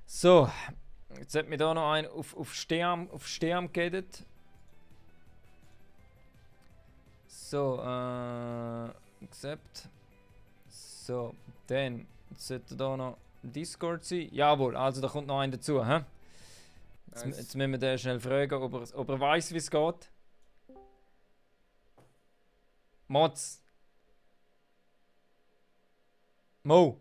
So, jetzt hat mir da noch einen auf Stern geredet. So, accept. So, dann sollte da noch Discord sein. Jawohl, also da kommt noch einer dazu. Hä? Jetzt müssen wir den schnell fragen, ob er weiß, wie es geht. Mods. Mo.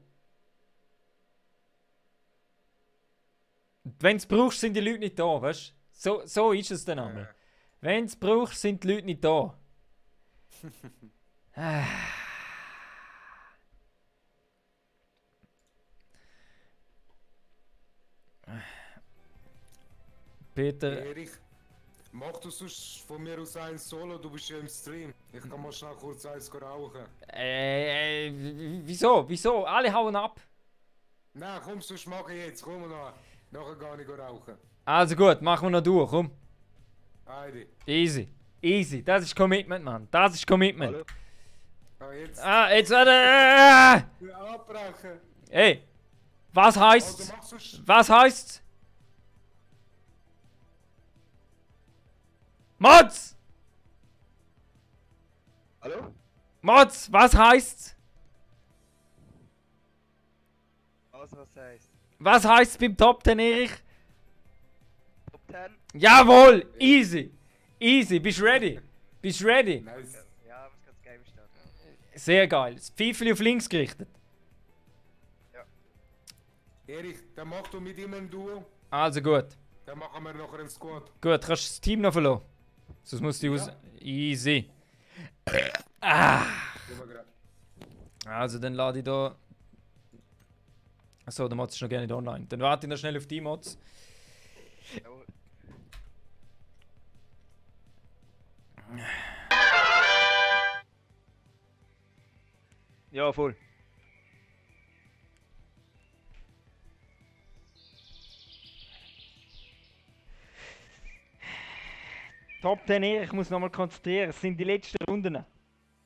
Wenn du es brauchst, sind die Leute nicht da, weißt du? So ist es dann einmal. Wenn du es brauchst, sind die Leute nicht da. Peter. Erich, mach du sonst von mir aus ein Solo, du bist ja im Stream. Ich kann mal schnell kurz eins rauchen. Wieso? Alle hauen ab. Nein, komm, sonst mach ich jetzt. Komm noch. Nachher gar nicht rauchen. Also gut, machen wir noch durch, komm. Heidi. Easy. Das ist Commitment, Mann. Das ist Commitment. Hallo. Jetzt. Jetzt warte. Abbrechen. Hey, was heißt's? Also mach sonst. Was heißt's? Mods! Hallo? Mods, was heißt's? Was heißt? Was heißt's beim Top 10, Erich? Top 10? Jawohl! Easy! Easy, bist du ready? Bist du ready? Nice. Ja, was ganz geil stehen. Sehr geil. Das Pfeifchen auf links gerichtet. Erich, dann mach du mit ihm ein Duo. Also gut. Dann machen wir noch einen Squad. Gut, kannst du das Team noch verlassen? Sonst musst du Ja. aus. Easy. Gehen wir grad. Also dann lade ich da. Achso, der Mods ist noch gerne nicht online. Dann warte ich noch schnell auf die Mods. Jawohl. Ja, voll. Top 10 ich muss nochmal konzentrieren. Es sind die letzten Runden.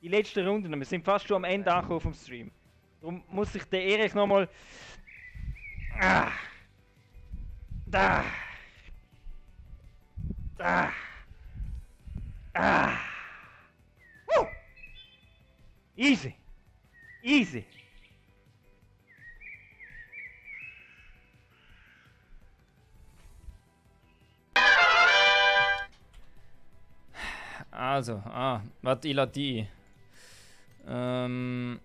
Die letzten Runden. Wir sind fast schon am Ende angekommen vom Stream. Darum muss ich den Erich nochmal. Da. Easy. Easy. Also, warte, ich lade die ein.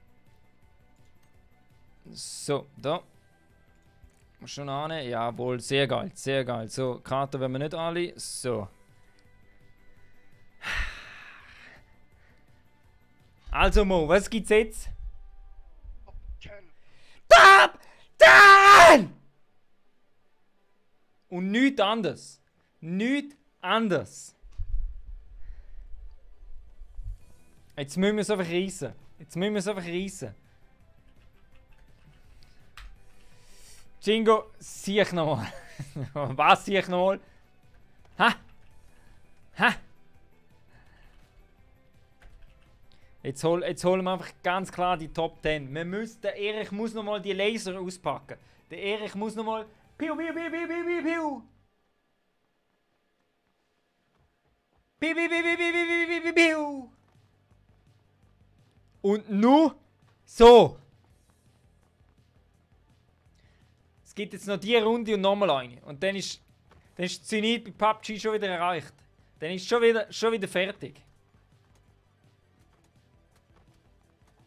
So, da. Schon annehmen? Jawohl, sehr geil, sehr geil. So, Karte werden wir nicht alle. So. Also Mo, was gibt's jetzt? Top 10! Und nichts anderes. Nichts anderes. Jetzt müssen wir es einfach reissen. Jetzt müssen wir es einfach reissen. Jingo, sieh ich nochmal. Was sieh ich nochmal? Ha? Ha? Jetzt holen wir einfach ganz klar die Top 10. Der Erich muss nochmal die Laser auspacken. Der Erich muss nochmal. Piu, piu, piu, piu, piu, piu, piu. Piu, piu, piu, piu, piu, piu, piu, piu, piu. Und nur so. Es gibt jetzt noch die Runde und nochmal eine. Und dann ist das Zenit bei PUBG schon wieder erreicht. Dann ist schon wieder fertig.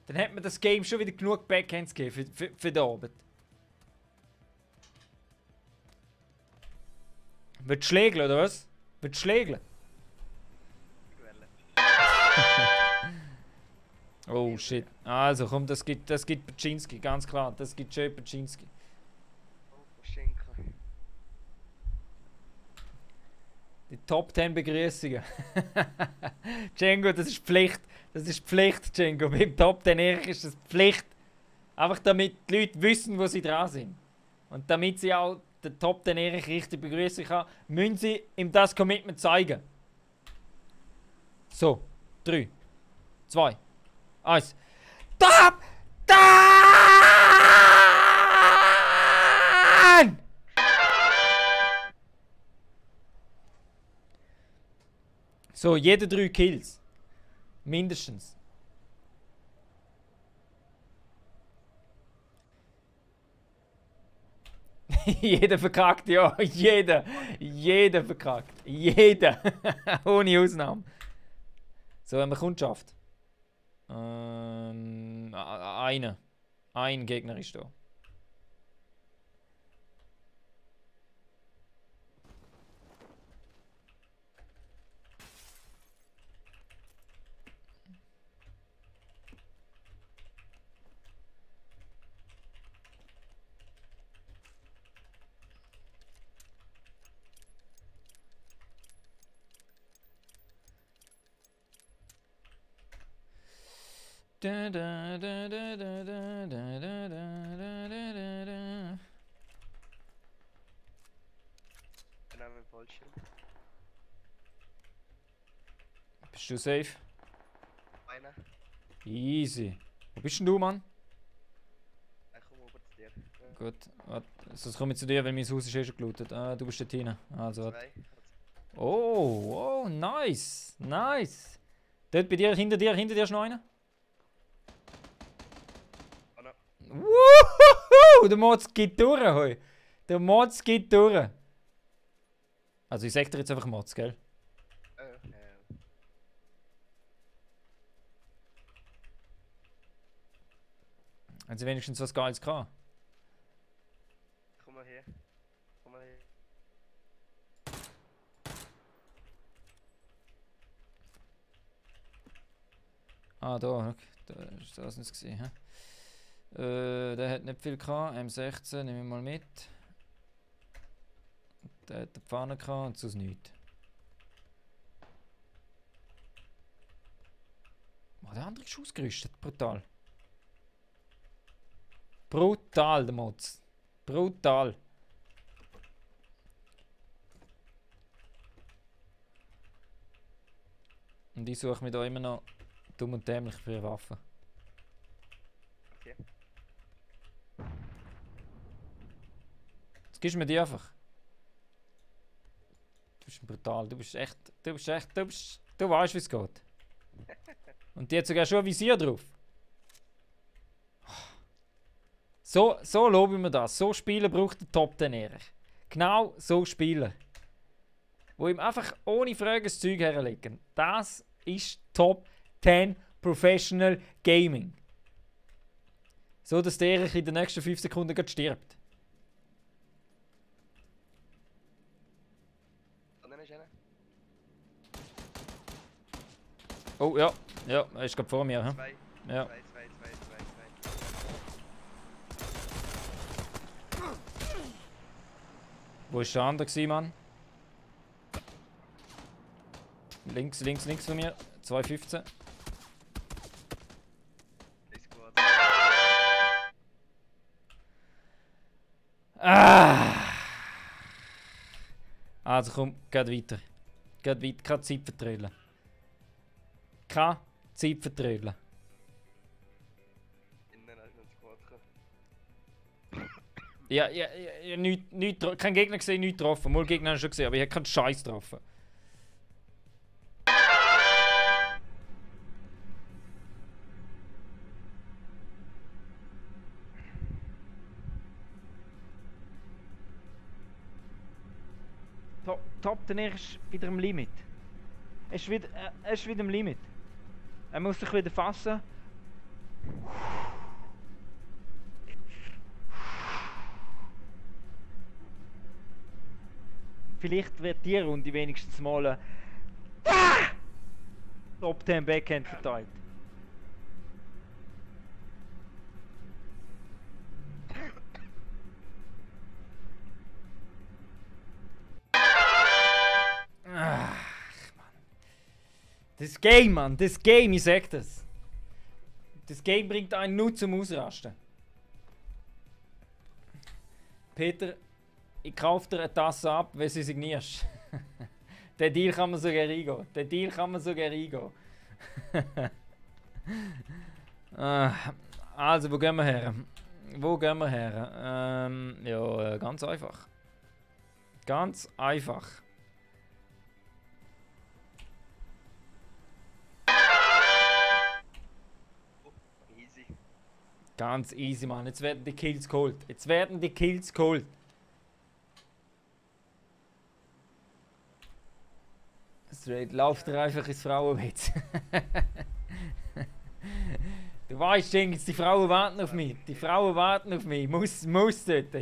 Dann hat man das Game schon wieder genug Backhands gegeben für den Abend. Willst du schlägeln, oder was? Willst du schlägeln? Oh shit. Also komm, das gibt Pachinski, ganz klar. Das gibt schön Pachinski. Die Top 10 Begrüßungen. Django, das ist Pflicht. Das ist Pflicht, Django. Beim Top 10 Erich ist das Pflicht. Einfach damit die Leute wissen, wo sie dran sind. Und damit sie auch den Top 10 Erich richtig begrüßen kann, müssen sie ihm das Commitment zeigen. So, 3, 2, 1. Top 10! So, jede 3 Kills. Mindestens. Jeder verkackt, ja. Jeder verkackt. Jeder. Ohne Ausnahme. So, haben wir Kundschaft. Eine. Ein Gegner ist da. Da, da, da, da, da, da, da, da, da, da, da, da. Bist du safe? Einer. Easy. Wo bist denn du, Mann? Ich komme oben zu dir. Gut, warte. Sonst komme ich zu dir, weil mein Haus ist eh schon gelootet. Du bist dort hinten. Also, warte. Oh, nice. Nice. Dort bei dir, hinter dir ist noch einer. Oh no. Wuhu! Der Mods geht durch, hoi. Der Mods geht durch. Also ich sag dir jetzt einfach Mods, gell? Haben sie wenigstens was Geiles gehabt? Komm mal her. Komm mal her. Ah, da, okay. Da ist das nicht gesehen, hä? Der hat nicht viel gehabt. M16 nehme ich mal mit. Der hat eine Pfanne gehabt und sonst nichts. Oh, der andere ist ausgerüstet. Brutal. Brutal, der Mods. Brutal. Und ich suche mir da immer noch dumm und dämlich für eine Waffe. Okay. Jetzt gibst du mir die einfach. Du bist brutal. Du weißt, wie es geht. Und die hat sogar schon ein Visier drauf. So lobe ich mir das. So Spieler braucht der Top-10-Lehrer. Genau so Spieler. Wo ihm einfach ohne Fragen das Zeug herlegen. Das ist Top 10 Professional Gaming. So, dass der in den nächsten 5 Sekunden gerade stirbt. Und dann ist einer. Oh ja, ja, er ist gerade vor mir. Hm? Zwei. Ja. Zwei. Wo ist der andere gewesen, Mann? Links von mir. 2,15. Ist gut. Also komm, geht weiter. Geht weiter. Keine Zeit vertrödeln. Keine Zeit vertrödeln. Innen hat uns gut gekommen. Ja, kein Gegner gesehen, nichts getroffen. Mal Gegner schon gesehen, aber ich habe keinen Scheiß getroffen. Top, der ist wieder am Limit. Er ist wieder am Limit. Er muss sich wieder fassen. Vielleicht wird die Runde wenigstens mal Top 10 Backhand verteilt. Das Game, Mann, das Game, ich sag das. Das Game bringt einen nur zum Ausrasten. Peter, ich kaufe dir eine Tasse ab, wenn du sie signierst. Den Deal kann man sogar eingehen. Also, wo gehen wir her? Ja, ganz einfach. Ganz einfach. Easy. Ganz easy, Mann. Jetzt werden die Kills geholt. Straight, lauft er einfach ins Frauenbett. Du weißt, Jengis, die Frauen warten auf mich. Ich muss dort.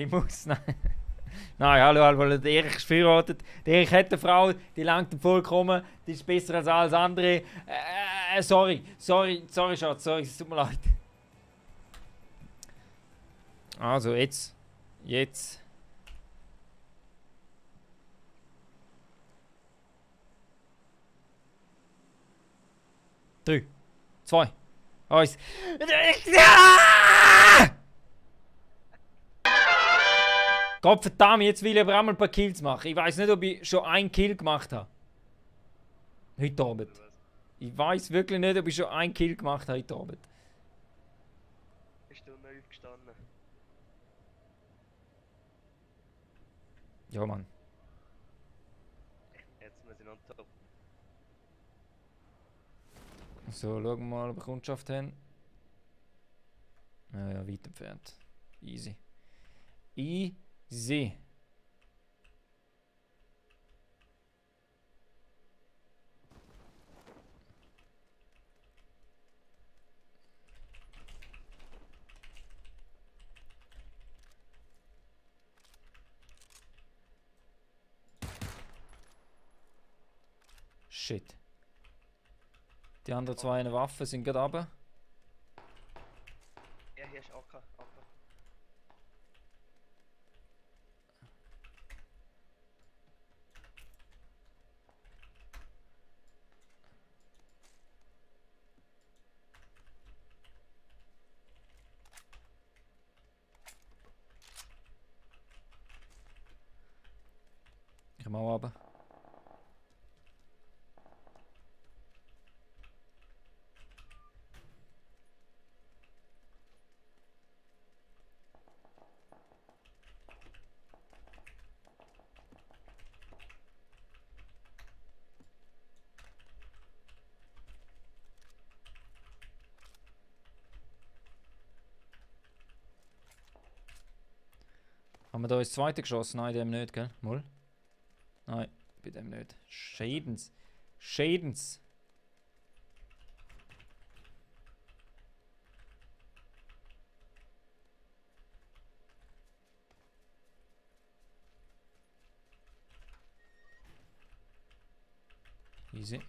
Nein, hallo, der Erich ist verheiratet. Der Erich hat eine Frau, die langt ihm vollkommen. Die ist besser als alles andere. Sorry, Schatz, es tut mir leid. Also, jetzt. 3, 2, 1. Gottverdammt, jetzt will ich aber auch mal ein paar Kills machen. Ich weiß nicht, ob ich schon einen Kill gemacht habe. Heute Abend. Ich weiß wirklich nicht, ob ich schon einen Kill gemacht habe heute Abend. Bist du neu gestanden? Ja, Mann. Jetzt sind on top. So, schauen wir mal, ob wir Kundschaft haben. Ja, weit entfernt. Easy. Easy. Shit. Die anderen zwei Waffen sind gerade runter. Ja, hier ist AK. Ich mach auch runter. Haben wir da ins zweite geschossen? Nein, dem nicht, gell? Mal. Nein, bei dem nicht. Schadens. Schadens. Easy.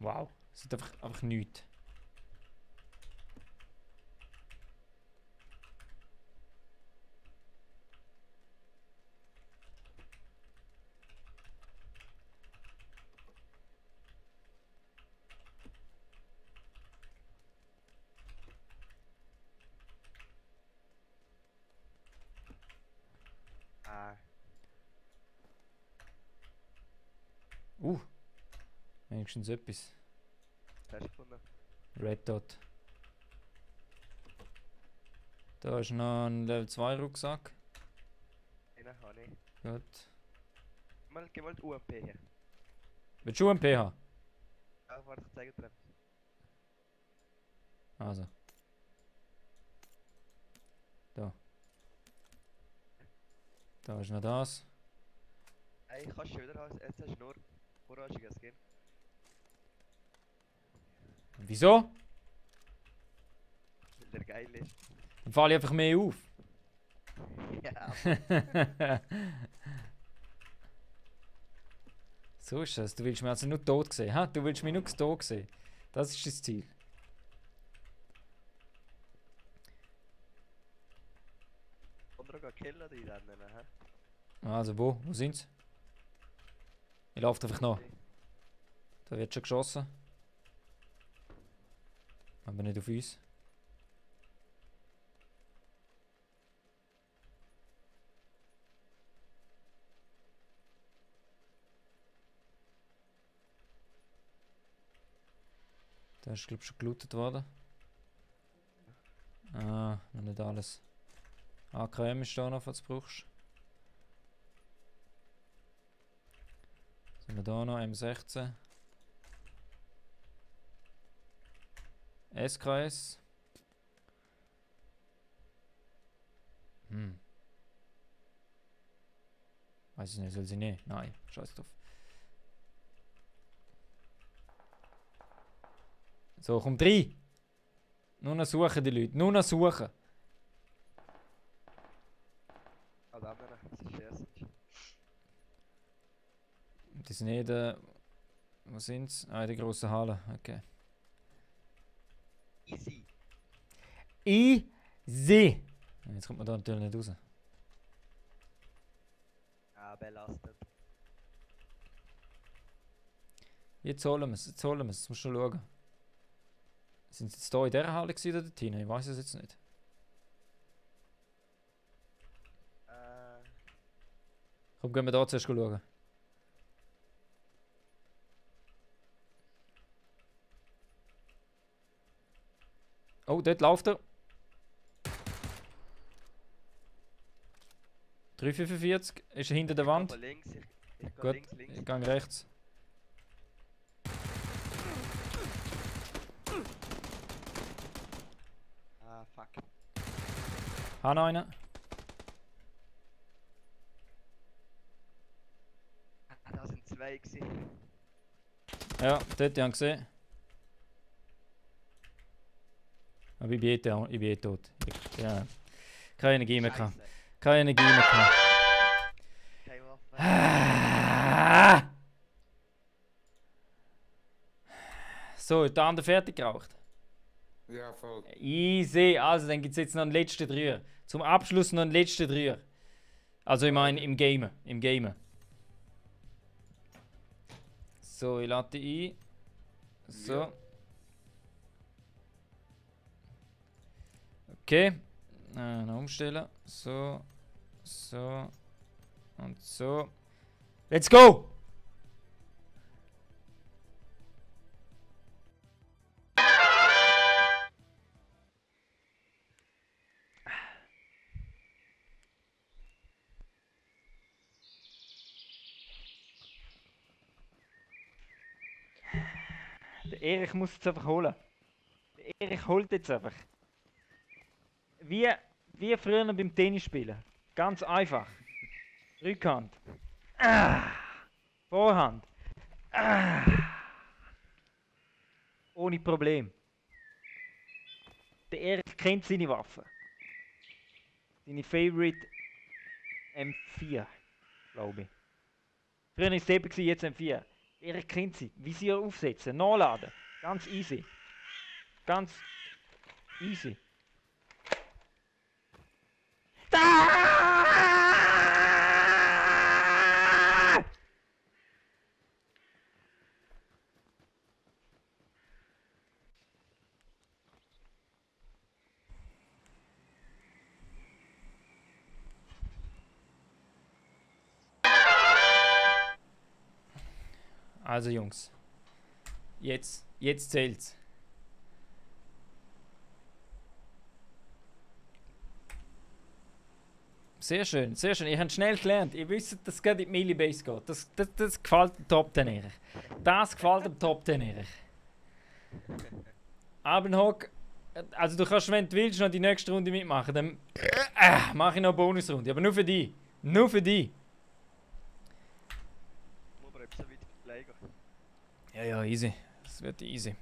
Wow, es ist einfach nichts. Ah, Wenigstens etwas. hast du gefunden? Red Dot. Da ist noch ein Level 2 Rucksack. Einen habe ich. Gut. Gib mal die UMP hier. Willst du einen PH? Ah, warte, ich zeige dir. Also. Da. Da ist noch das. Ey, kannst du schon wieder haben, jetzt hast du nur orangiges Skin. Wieso? Weil der geil ist. Dann falle ich einfach mehr auf. Ja, So ist es. Du willst mich also nur tot sehen. Ha? Du willst mich nur tot sehen. Das ist das Ziel. und noch killen die dann, hä? Also wo? Wo sind's? Ich laufe einfach noch. Da wird schon geschossen. Aber nicht auf uns. Da ist glaube ich schon gelootet worden. Ah, noch nicht alles. AKM ist da noch, was du brauchst. Sind wir da noch? M16. SKS. Weiß ich nicht, soll sie nicht? Nein, scheiß drauf. So, komm 3. Nur noch suchen die Leute, nur noch suchen. Ah, da das ist erst. Die sind eh da. Wo sind's? Ah, in der grossen Halle, okay. Easy. Easy! Jetzt kommt man da natürlich nicht raus. Ah, belastet. Jetzt holen wir es, jetzt holen wir es. Jetzt musst du schauen. Sind sie jetzt hier in dieser Halle gewesen oder dort hinten? Ich weiß es jetzt nicht. Komm, gehen wir da zuerst schauen. Oh, dort läuft er. 345 ist er hinter der Wand. Links, ich gehe Gut, links, links. ich gehe rechts. Ah, fuck. Hab noch einen. Ah, da sind zwei gewesen. Ja, dort habe ich gesehen. Aber ich bin eh tot. Ja. Keine Energie mehr gehabt. Scheisse. Keine Energie mehr gehabt. Keine Waffe. Ah! So, ist der andere fertig geraucht? Ja, voll. Easy. Also, dann gibt es jetzt noch einen letzten Dreier. Zum Abschluss noch einen letzten Dreier. Also, ich meine im Gamen. Im Gamen. So, ich lade die ein. So. Ja. Okay. Noch umstellen. So. So. Und so. Let's go! Der Erich muss jetzt einfach holen. Der Erich holt jetzt einfach. Wie früher beim Tennisspielen. Ganz einfach. Rückhand. Vorhand. Ohne Problem. Der Erich kennt seine Waffe. Seine Favorite M4, glaube ich. Früher war es eben, jetzt M4. Der Erich kennt sie. Visier aufsetzen, nachladen. Ganz easy. Ganz easy. Also Jungs, jetzt zählt's. Sehr schön, sehr schön. Ihr habt schnell gelernt. Ihr wisst, dass es gerade in die Millibase geht. Das gefällt dem Top 10 Erich. Das gefällt dem Top 10 Erich. Abenhock, also du kannst, wenn du willst, noch die nächste Runde mitmachen. Dann mache ich noch eine Bonusrunde. Aber nur für dich. Nur für dich. Muss man so weit verlegen. Ja, ja, easy. Das wird easy.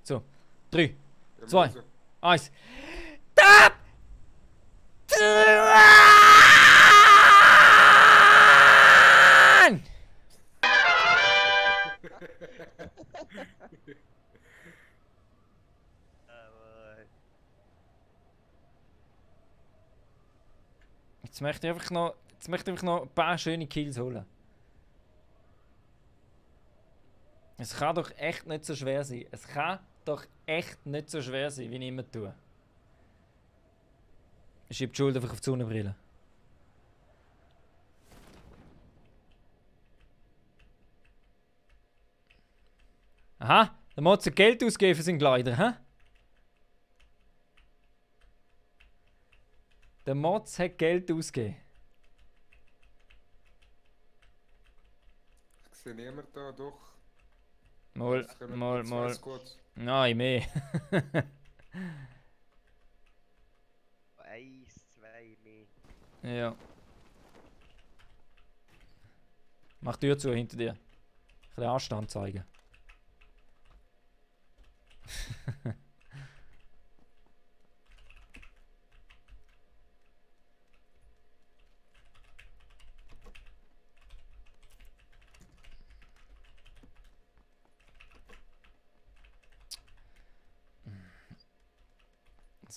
So, 3, Ja, 2, also, 1. Top! Jetzt möchte ich einfach noch ein paar schöne Kills holen. Es kann doch echt nicht so schwer sein. Es kann doch echt nicht so schwer sein, wie ich immer tue. Ich schiebe die Schuld einfach auf die Sonnenbrille. Aha, der Mods hat Geld ausgegeben für seinen Kleider, hä? Der Mods hat Geld ausgegeben. ich sehe niemanden da, doch. Mal, Es kommen mal, zwei mal. Squads. Nein, mehr. 1, 2, mehr. Ja. Mach die Tür zu hinter dir. Ein bisschen Anstand zeigen.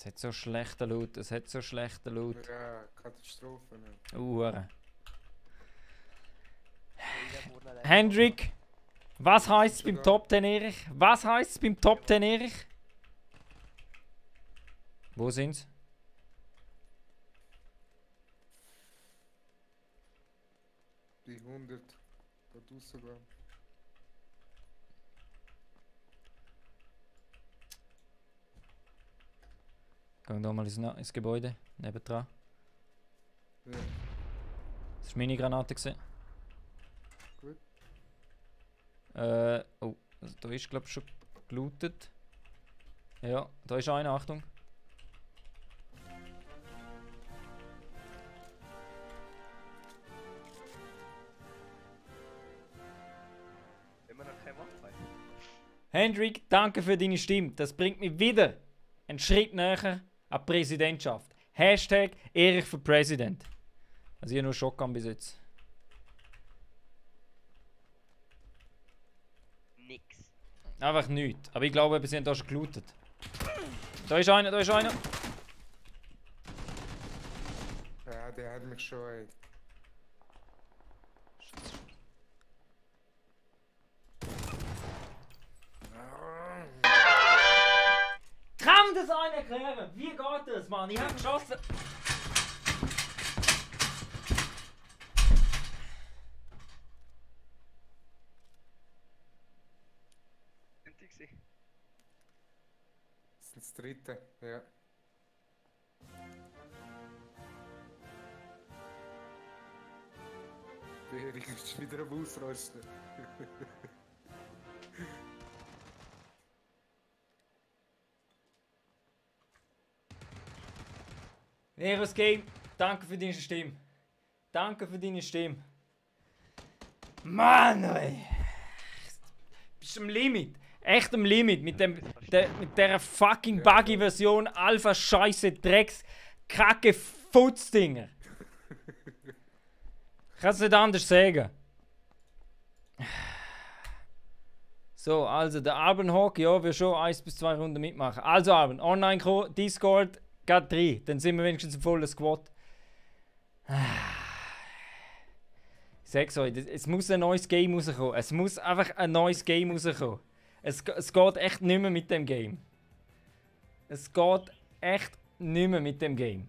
Es hat so schlechten Loot, es hat so schlechten Loot. Ja, Katastrophe. Ne? Hure. Vorne Hendrik, was heisst es beim Top 10 Erich? Was heisst es beim Top 10 Erich? Wo sind's? die 100 da draussen gehen. Gehen wir mal ins Gebäude, nebendran. Ja, Das war meine Granate. gut. Oh, also da ist glaube ich schon gelootet. Ja, da ist einer, Achtung. Immer noch kein Waffe. Hendrik, danke für deine Stimme. Das bringt mich wieder einen Schritt näher an die Präsidentschaft. Hashtag Erich für Präsident. Also ich nur Shotgun bis jetzt. Nix. Einfach nichts. Aber ich glaube, sie haben da schon gelootet. Da ist einer, da ist einer. Ja, der hat mich schon, ey. Kann mir das einer erklären? Wie geht das, Mann? Ich habe geschossen. Sind die gewesen? Das ist das dritte, ja. Der Erik ist wieder am Ausrüsten. Eros Game, danke für deine Stimme. Danke für deine Stimme. Mann, ey. Bist am Limit. Echt am Limit. Mit der fucking Buggy-Version, Alpha-Scheiße, Drecks, Kacke, Futzdinger. Ich kann es nicht anders sagen. So, also der Alban Hawk, ja, wir schon 1 bis 2 Runden mitmachen. Also Alban, online kommen, Discord, geht 3. Dann sind wir wenigstens ein volles Squad. Ich sag's euch, es muss ein neues Game rauskommen. Es muss einfach ein neues Game rauskommen. Es geht echt nicht mehr mit dem Game. Es geht echt nicht mehr mit dem Game.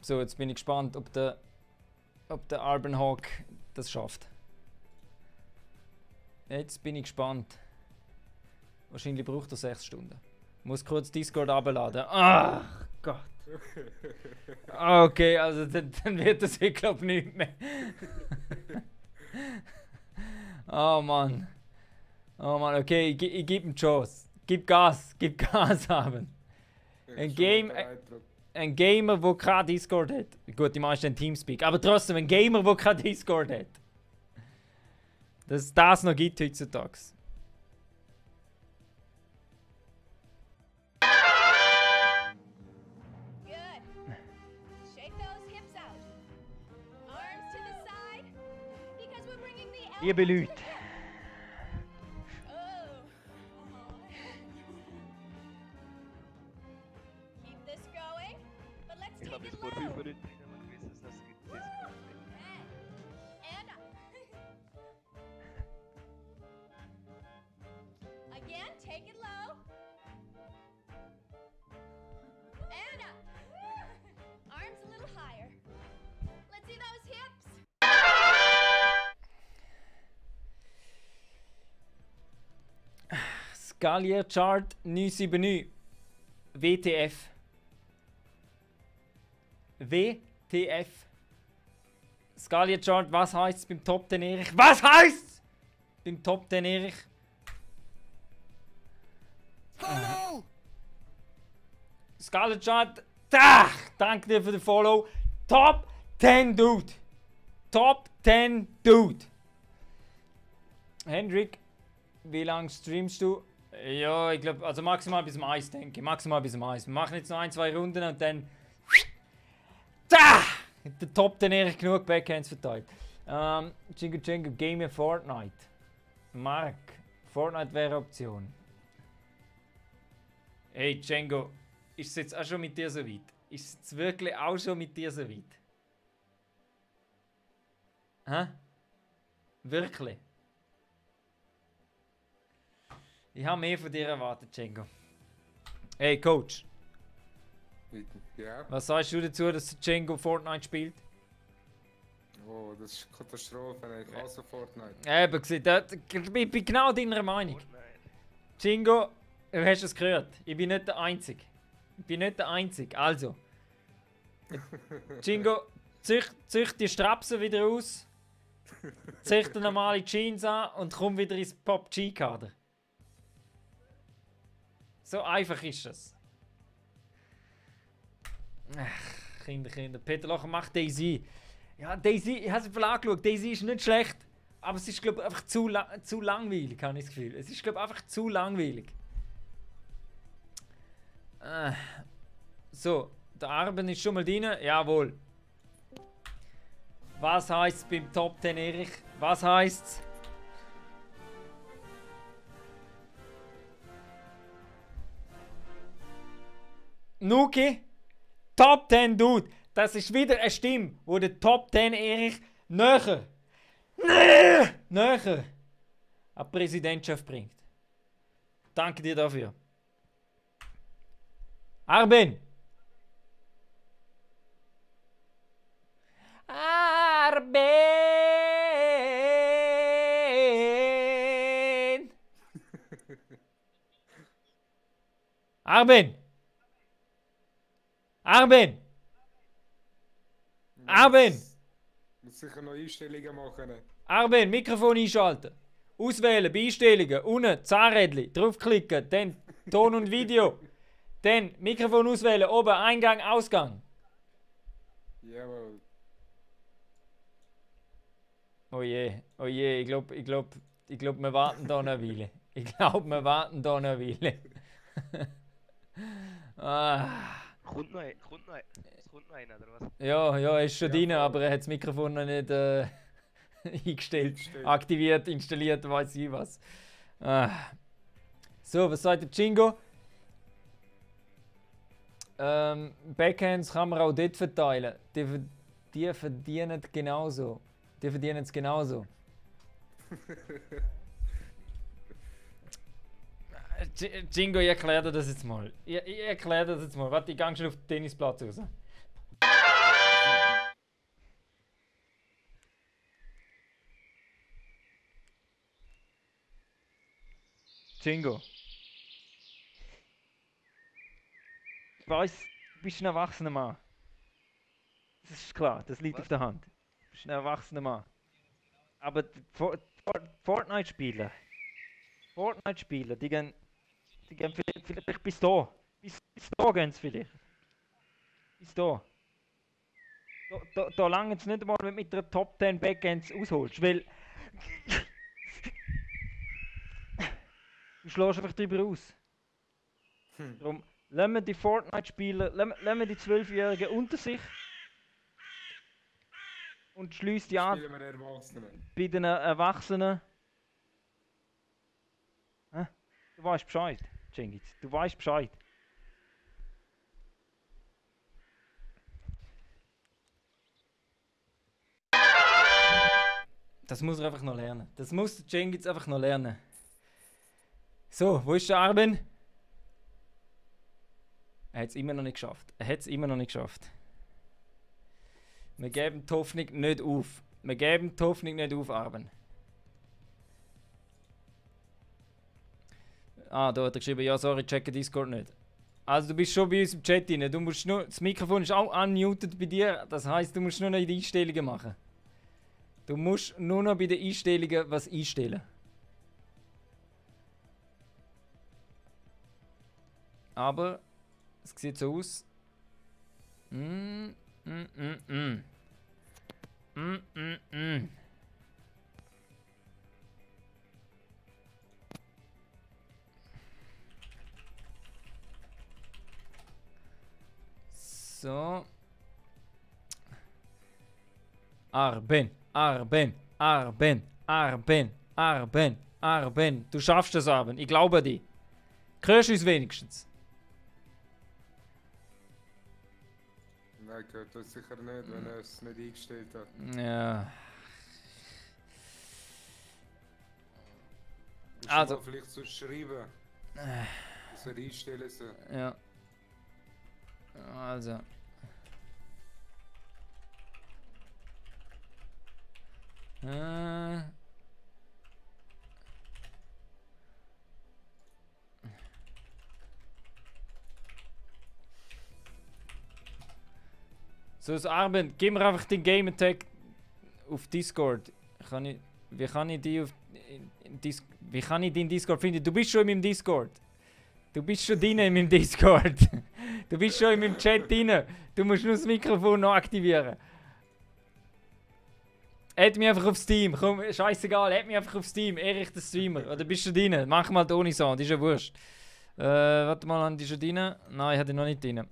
So, jetzt bin ich gespannt, ob der Alban Hawk das schafft. Jetzt bin ich gespannt. Wahrscheinlich braucht er 6 Stunden. Muss kurz Discord abladen. Ach Gott. Okay, also dann wird das ich glaube nicht mehr. Oh Mann. Oh Mann, okay, ich gebe ihm Chance. Gib Gas haben. Ein Gamer, der kein Discord hat. Gut, die meisten haben Teamspeak. Aber trotzdem, ein Gamer, der kein Discord hat. Dass es das noch gibt heutzutage. Liebe Leute. Ich habe bis vor 5 Minuten nicht gewusst, dass es Discord gibt. Again, take it low. And up. Arms a little higher. Let's see those hips. Scalier Chart 979. WTF. WTF. Scalier Chart, was heißt es beim Top 10 Erich? Was heißt es beim Top 10 Erich? Follow! Scalier Chart, danke dir für den Follow. Top 10 Dude. Top 10 Dude. Hendrik, wie lange streamst du? Ja, ich glaube, also maximal bis zum Eis, denke ich. Maximal bis zum Eis. Wir machen jetzt noch 1-2 Runden und dann. Der Top 10 Erich genug Backhands verteilt. Jingle Game Fortnite. Mark, Fortnite wäre Option. Hey Django, ist es jetzt auch schon mit dir so weit? Ist es jetzt wirklich auch schon mit dir so weit? Hä? Wirklich? Ich habe mehr von dir erwartet, Django. Hey Coach, Ja, was sagst du dazu, dass Django Fortnite spielt? Oh, das ist Katastrophe, ich hasse Fortnite. Eben, ich bin genau deiner Meinung. Fortnite. Jingo, du hast es gehört. Ich bin nicht der Einzige. Ich bin nicht der Einzige. Also. Jingo, zücht die Strapsen wieder aus. Zieh dir normale Jeans an und komm wieder ins PUBG-Kader. So einfach ist es. Ach, Kinder. Peter Locher macht Daisy. Ja, Daisy, ich habe es mal angeschaut. Daisy ist nicht schlecht. Aber es ist, glaube ich, einfach zu langweilig, habe ich das Gefühl. Es ist, glaube ich, einfach zu langweilig. So, der Arben ist schon mal drin. Jawohl. Was heisst es beim Top 10, Erich? Was heisst es? Nuki? Top 10 Dude. Das ist wieder eine Stimme, wo der Top 10 Erich näher an die Präsidentschaft bringt. Danke dir dafür. Arben! Arben! Arben! Arben! Arben! Muss sicher noch Einstellungen machen. Arben, Mikrofon einschalten. Auswählen, bei Einstellungen, unten, Zahnrädchen, draufklicken, dann Ton und Video. Dann Mikrofon auswählen, oben, Eingang, Ausgang. Jawohl. Oh je, ich glaube, wir warten da eine Weile. Ich glaube, wir warten da eine Weile. Kommt noch einer, oder was? Ja, er ist schon Ja, drin, voll. aber er hat das Mikrofon noch nicht eingestellt, aktiviert, installiert, weiß ich was. So, was sagt der Jingo? Backhands kann man auch dort verteilen. Die verdienen genauso. Die verdienen es genauso. Jingo, ich erkläre dir das jetzt mal. Ich erkläre dir das jetzt mal. Warte, ich gehe schon auf den Tennisplatz raus. Jingo. Ich weiss, du bist ein erwachsener Mann. Das ist klar, das liegt Was? auf der Hand. Du bist ein erwachsener Mann. Aber die Fortnite-Spieler, die gehen vielleicht bis da. Bis da gehen sie vielleicht. Bis da. Da lange es nicht einmal, wenn du mit der Top 10 Backends ausholst, weil du schlägst einfach drüber aus. Darum lassen wir die Fortnite-Spieler, lassen wir die 12-Jährigen unter sich und schliessen die an Spielen wir Erwachsenen. bei den Erwachsenen. Hä? Du weißt Bescheid, Cengiz. Du weißt Bescheid. Das muss er einfach noch lernen. Das muss der Cengiz einfach noch lernen. So, wo ist der Arben? Er hat es immer noch nicht geschafft. Wir geben die Hoffnung nicht auf. Arben. Da hat er geschrieben, ja sorry, checke Discord nicht. Also du bist schon bei uns im Chat drin. Du musst nur, das Mikrofon ist auch unmuted bei dir. Das heisst, du musst nur noch in die Einstellungen machen. Du musst nur noch bei den Einstellungen was einstellen. Aber es sieht so aus. So. Arben. Du schaffst es, Arben. Ich glaube dir. Hörst du uns wenigstens? Nein, gehört das sicher nicht, wenn er es nicht eingestellt hat. Ja. Musst Also. du mal vielleicht so schreiben, dass er einstellen soll. Ja. Also. So, das Arben, gib mir einfach den Game Attack auf Discord. Wie kann ich die auf wie kann ich den Discord finden? Du bist schon in meinem Discord. Du bist schon drin in meinem Discord. Du bist schon in meinem Chat drin. Du musst nur das Mikrofon noch aktivieren. Add mich einfach auf Steam. Komm, scheißegal, add mich einfach auf Steam. Erich der Streamer. Oder bist du drin? Mach mal den ohne Sound, ist ja wurscht. Warte mal, haben die schon drin? Nein, ich hatte noch nicht drin.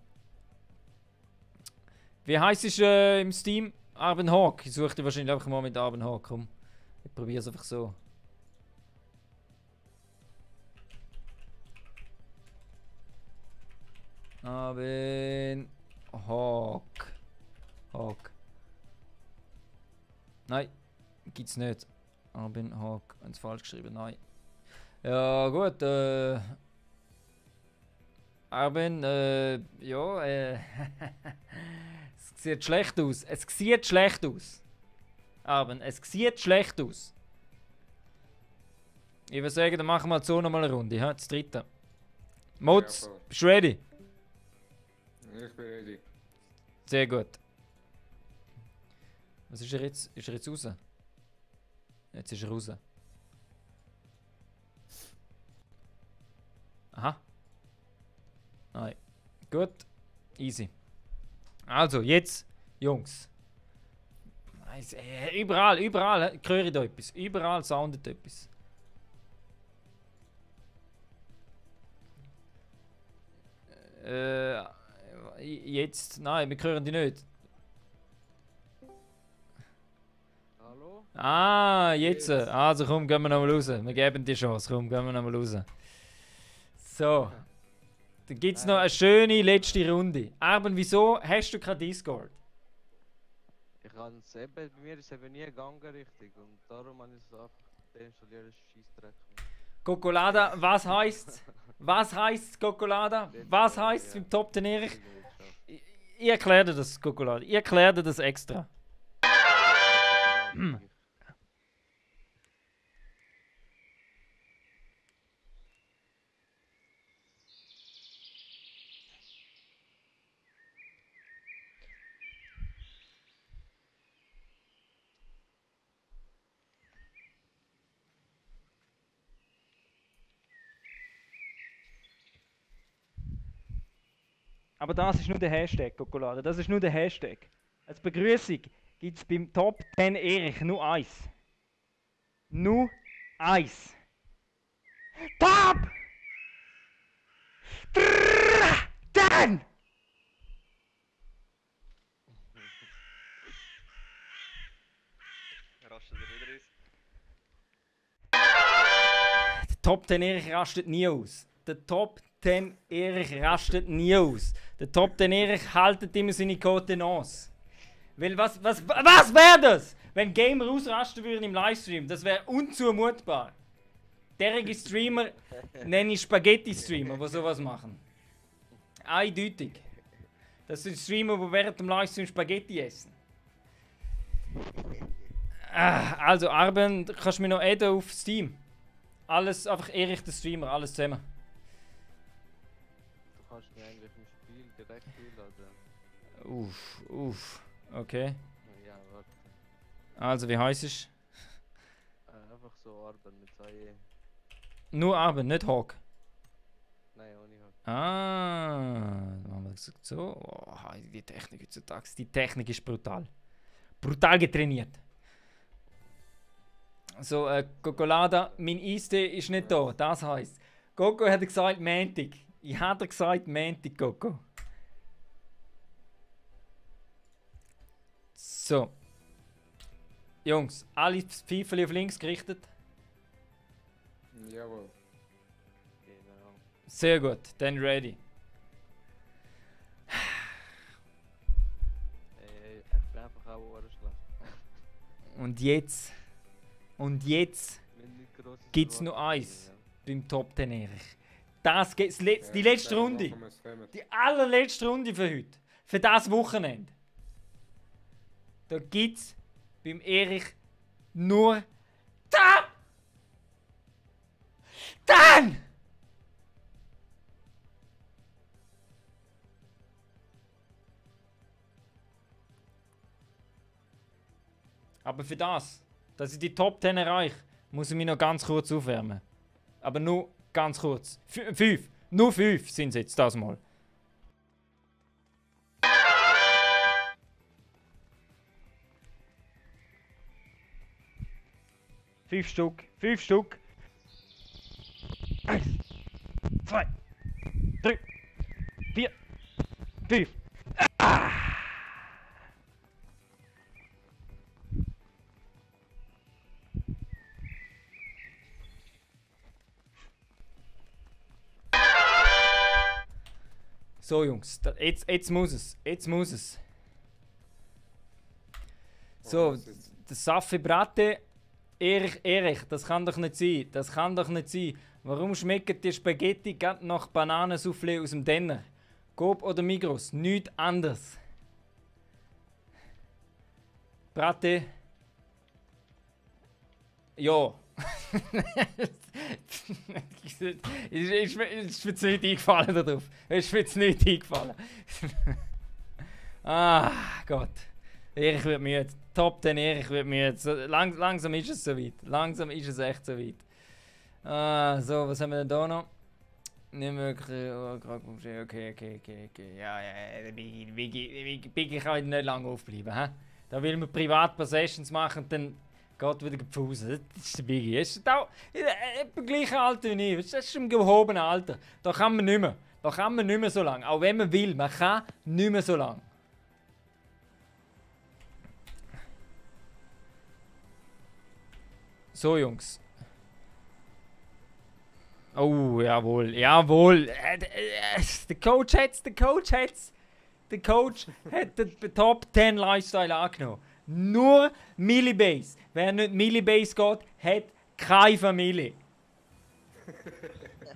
Wie heisst es im Steam? Arben Hawk. Ich suche dich wahrscheinlich einfach mal mit Arben Hawk. Komm, ich probiere es einfach so. Arben Hawk. Hawk. Nein, gibt's nicht. Arben Hawk. Haben sie falsch geschrieben? Nein. Ja, gut. Arben, ja, es sieht schlecht aus. Es sieht schlecht aus. Arben, es sieht schlecht aus. Ich würde sagen, dann machen wir so nochmal eine Runde. Ja, das dritte. Mods, Ja, bist du ready? Ich bin ready. Sehr gut. Was ist er jetzt? Ist er jetzt raus? Jetzt ist er raus. Aha. Nein. Gut. Easy. Also, jetzt, Jungs. Nice. Überall höre ich da etwas. Überall soundet etwas. Jetzt. Nein, wir hören die nicht. Hallo? Ah, jetzt. Also komm, gehen wir nochmal raus. Wir geben die Chance. Komm, gehen wir nochmal raus. So. Dann gibt es noch eine schöne letzte Runde. Aber wieso hast du kein Discord? Ich kann es eben, bei mir ist es eben nie gegangen richtig und darum habe ich es einfach deinstalliert, Scheissdreck. Kokolada, was heisst? Was heisst Kokolada? Was heisst im Top den Erich? Ich erkläre dir das, Kokolada. Ich erkläre dir das extra. Aber das ist nur der Hashtag, Kokolade. Das ist nur der Hashtag. Als Begrüßung gibt es beim Top 10 Erich nur eins. Nur eins. Top 10! Rastet er wieder aus? Der Top 10 Erich rastet nie aus. Der Top 10 Erich rastet nie aus. Der Top 10 Erich haltet immer seine Contenance. Weil was wäre das, wenn Gamer ausrasten würden im Livestream? Das wäre unzumutbar. Derige Streamer nenne ich Spaghetti-Streamer, die sowas machen. Eindeutig. Das sind Streamer, die während dem Livestream Spaghetti essen. Also, Arben, kannst du mir noch adden auf Steam? Alles, einfach Erich der Streamer, alles zusammen. Du kannst mir eigentlich im Spiel direkt einladen. Uff, okay. Ja, warte. Also, wie heisst es? Einfach so Arben mit 2 Nur Arben, nicht Hawk. Nein, ohne Hack. Dann haben wir gesagt so. Oh, die Technik heutzutage. Die Technik ist brutal. Brutal getrainiert. So, Kokolada, mein Eistee ist nicht da. Das heisst, Coco hat gesagt Montag. Ich hatte gesagt Montag, Coco. So. Jungs, alle Pfeifchen auf links gerichtet. Jawohl. Genau. Sehr gut, dann ready. Ich bin einfach auch schlecht. Und jetzt gibt es noch eins beim Top 10 Erich. Das geht's, die letzte Runde. Die allerletzte Runde für heute. Für das Wochenende. Da gibt es beim Erich nur da! Dann! Aber für das, dass ich die Top 10 erreiche, muss ich mich noch ganz kurz aufwärmen. Aber nur ganz kurz. 5. Nur 5 sind es jetzt das mal. Fünf Stück. 1, 2, 3, 4, 5. So Jungs, jetzt muss es. So, der Saffi Bratte, Erich, das kann doch nicht sein. Warum schmecken die Spaghetti gerade nach Bananensoufflé aus dem Denner? Coop oder Migros? Nichts anderes. Bratte. Ja. ist mir jetzt nicht eingefallen darauf. Ist mir jetzt nicht eingefallen. Ah, Gott. Erich wird müde. Top 10 Erich wird müde. So, langsam ist es soweit. Langsam ist es echt soweit. Ah, so, was haben wir denn da noch? Nicht möglich. Oh, okay. Ja, Biggie kann nicht lange aufbleiben. He? Da will man Privat-Possessions machen und dann geht wieder gepfusen. Das ist der Biggie. Das ist auch etwa gleiches Alter wie ich. Das ist im gehobenen Alter. Da kann man nicht mehr. So lange. Auch wenn man will, man kann nicht mehr so lange. So, Jungs. Oh, jawohl. Der Coach hat den Top 10 Lifestyle angenommen. Nur Millibase. Wer nicht Millibase geht, hat keine Familie.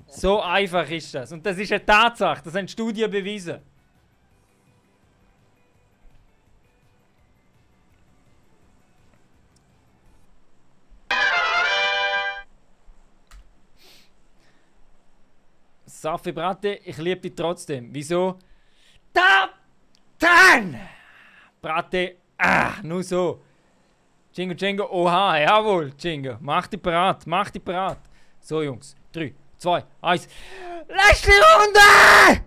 So einfach ist das. Und das ist eine Tatsache. Das haben Studien bewiesen. Saffi Bratte, ich liebe dich trotzdem. Wieso? Dann! Bratte, nur so. Jingo, oha, jawohl, Jingo. Mach dich bereit. So, Jungs. 3, 2, 1. Letzte Runde!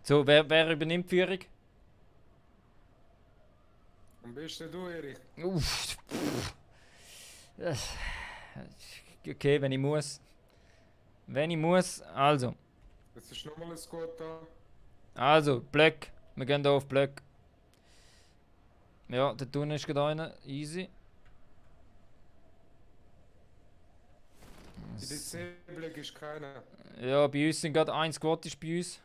So, wer übernimmt die Führung? Am besten du, Erich. Uff. Okay, wenn ich muss. Also. Jetzt ist nochmal ein Squad da. Also, Blöcke. Wir gehen hier auf Blöcke. Ja, der Tunnel ist gerade einer. Easy. In den C-Block ist keiner. Ja, bei uns sind gerade 1 Squad ist bei uns.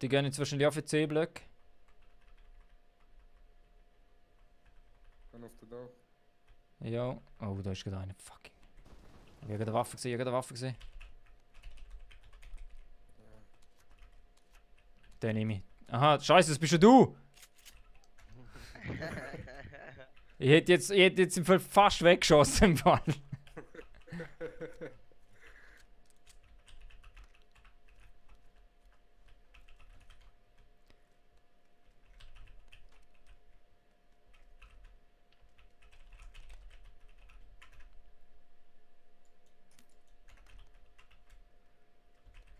Die gehen jetzt wahrscheinlich auch für C-Blöcke. Dann auf der Dach. Ja. Oh, da ist gerade einer. Fucking. Ich habe gerade eine Waffe gesehen. Den nehme ich. Aha, scheiße, das bist ja du! Ich hätte jetzt im Fall fast weggeschossen im Fall.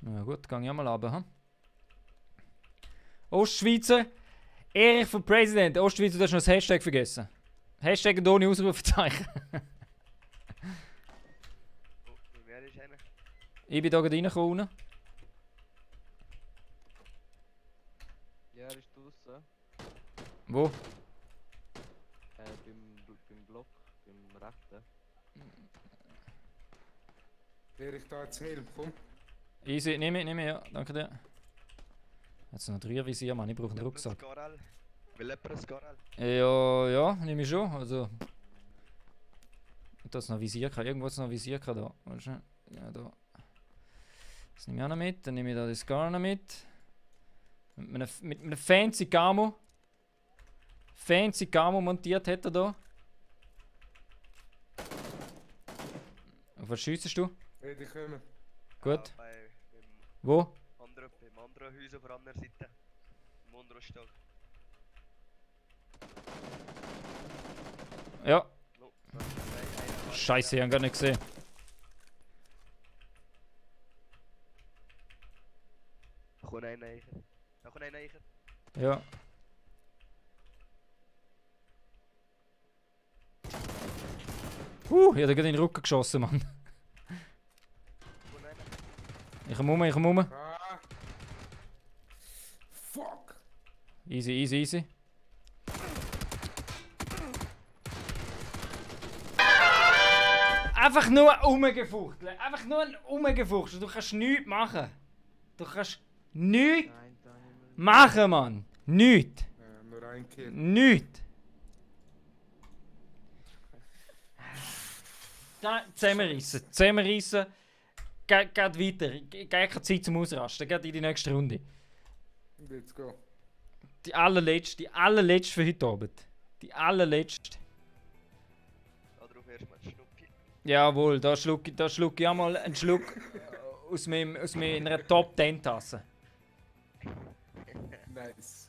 Na gut, gang ich mal runter, hm? Ostschweizer, Erich für Präsident. Ostschweizer, du hast noch das Hashtag vergessen. Hashtag und ohne Ausrufezeichen. Wer ist einer? Ich bin da gerade reingekommen. Ja, er ist draußen. Wo? Beim Block, beim rechten. Erich, da jetzt Helm, komm. Easy, nehme ich, ja. Danke dir. Jetzt noch 3 Visier, Mann. Ich brauche einen Rucksack. Will jemand ein Skorel? Ja, nehme ich schon. Also. Da ist noch Visier. Irgendwo ist noch Visier da. Weißt du? Ja, da. Das nehme ich auch noch mit. Dann nehme ich da das Scar noch mit. Mit einem fancy Camo. Fancy Camo montiert hat er da. Auf was schiessest du? Hey, die kommen. Gut. Beim Wo? anderen Haus auf der anderen Seite. Im unteren Stock. Ja. No, einer. Scheiße, ich hab gar nicht gesehen. Da kommt einer rein. Da kommt einer rein. Ja. Ich hab dir gerade in den Rücken geschossen, Mann. Da kommt einer. Ich komm um. Ah! Fuck! Easy, easy, easy. Einfach nur rumgefuchteln. Einfach nur rumgefuchteln. Du kannst nichts machen. Du kannst nichts Nein, da nicht mehr. machen, Mann. Nichts. Ja, nur ein Kill. Nichts. Zusammenreissen. Zusammenreissen. Geht weiter. Geht keine Zeit zum Ausrasten. Geht in die nächste Runde. Let's go. Die allerletzte für heute Abend. Die allerletzte. Da drauf erstmal ein Schnucki. Jawohl, da schluck ich einmal einen Schluck aus meiner Top 10 Tasse. Nice.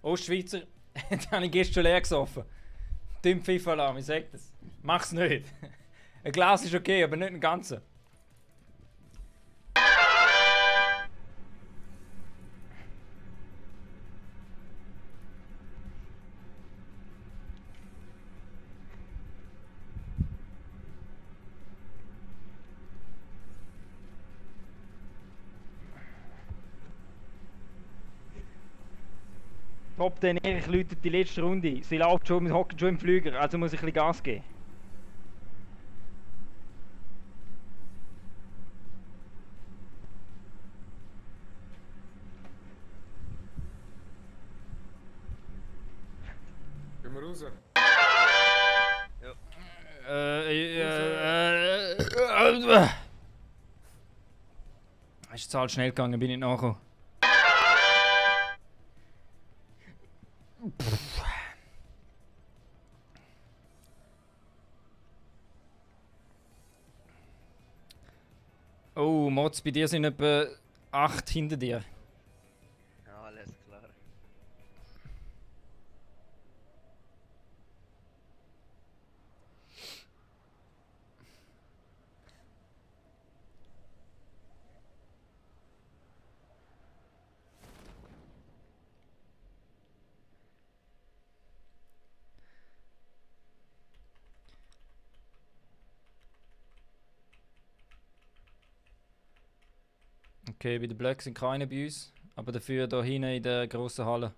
Ostschweizer, den habe ich gestern schon leer gesoffen. Dumm Pfifferlamm, ich sag das. Mach's nicht. Ein Glas ist okay, aber nicht ein ganzes. Top den Erich läutet die letzte Runde. Sie läuft schon, wir hocken schon im Flüger, also muss ich ein bisschen Gas geben. Gehen wir raus? Ist jetzt halt schnell gegangen, bin ich nicht nachgekommen. Oh, Mods, bei dir sind etwa 8 hinter dir. Ja, alles klar. Okay, bei den Blöcken sind keine bei uns, aber dafür hier hinten in der grossen Halle.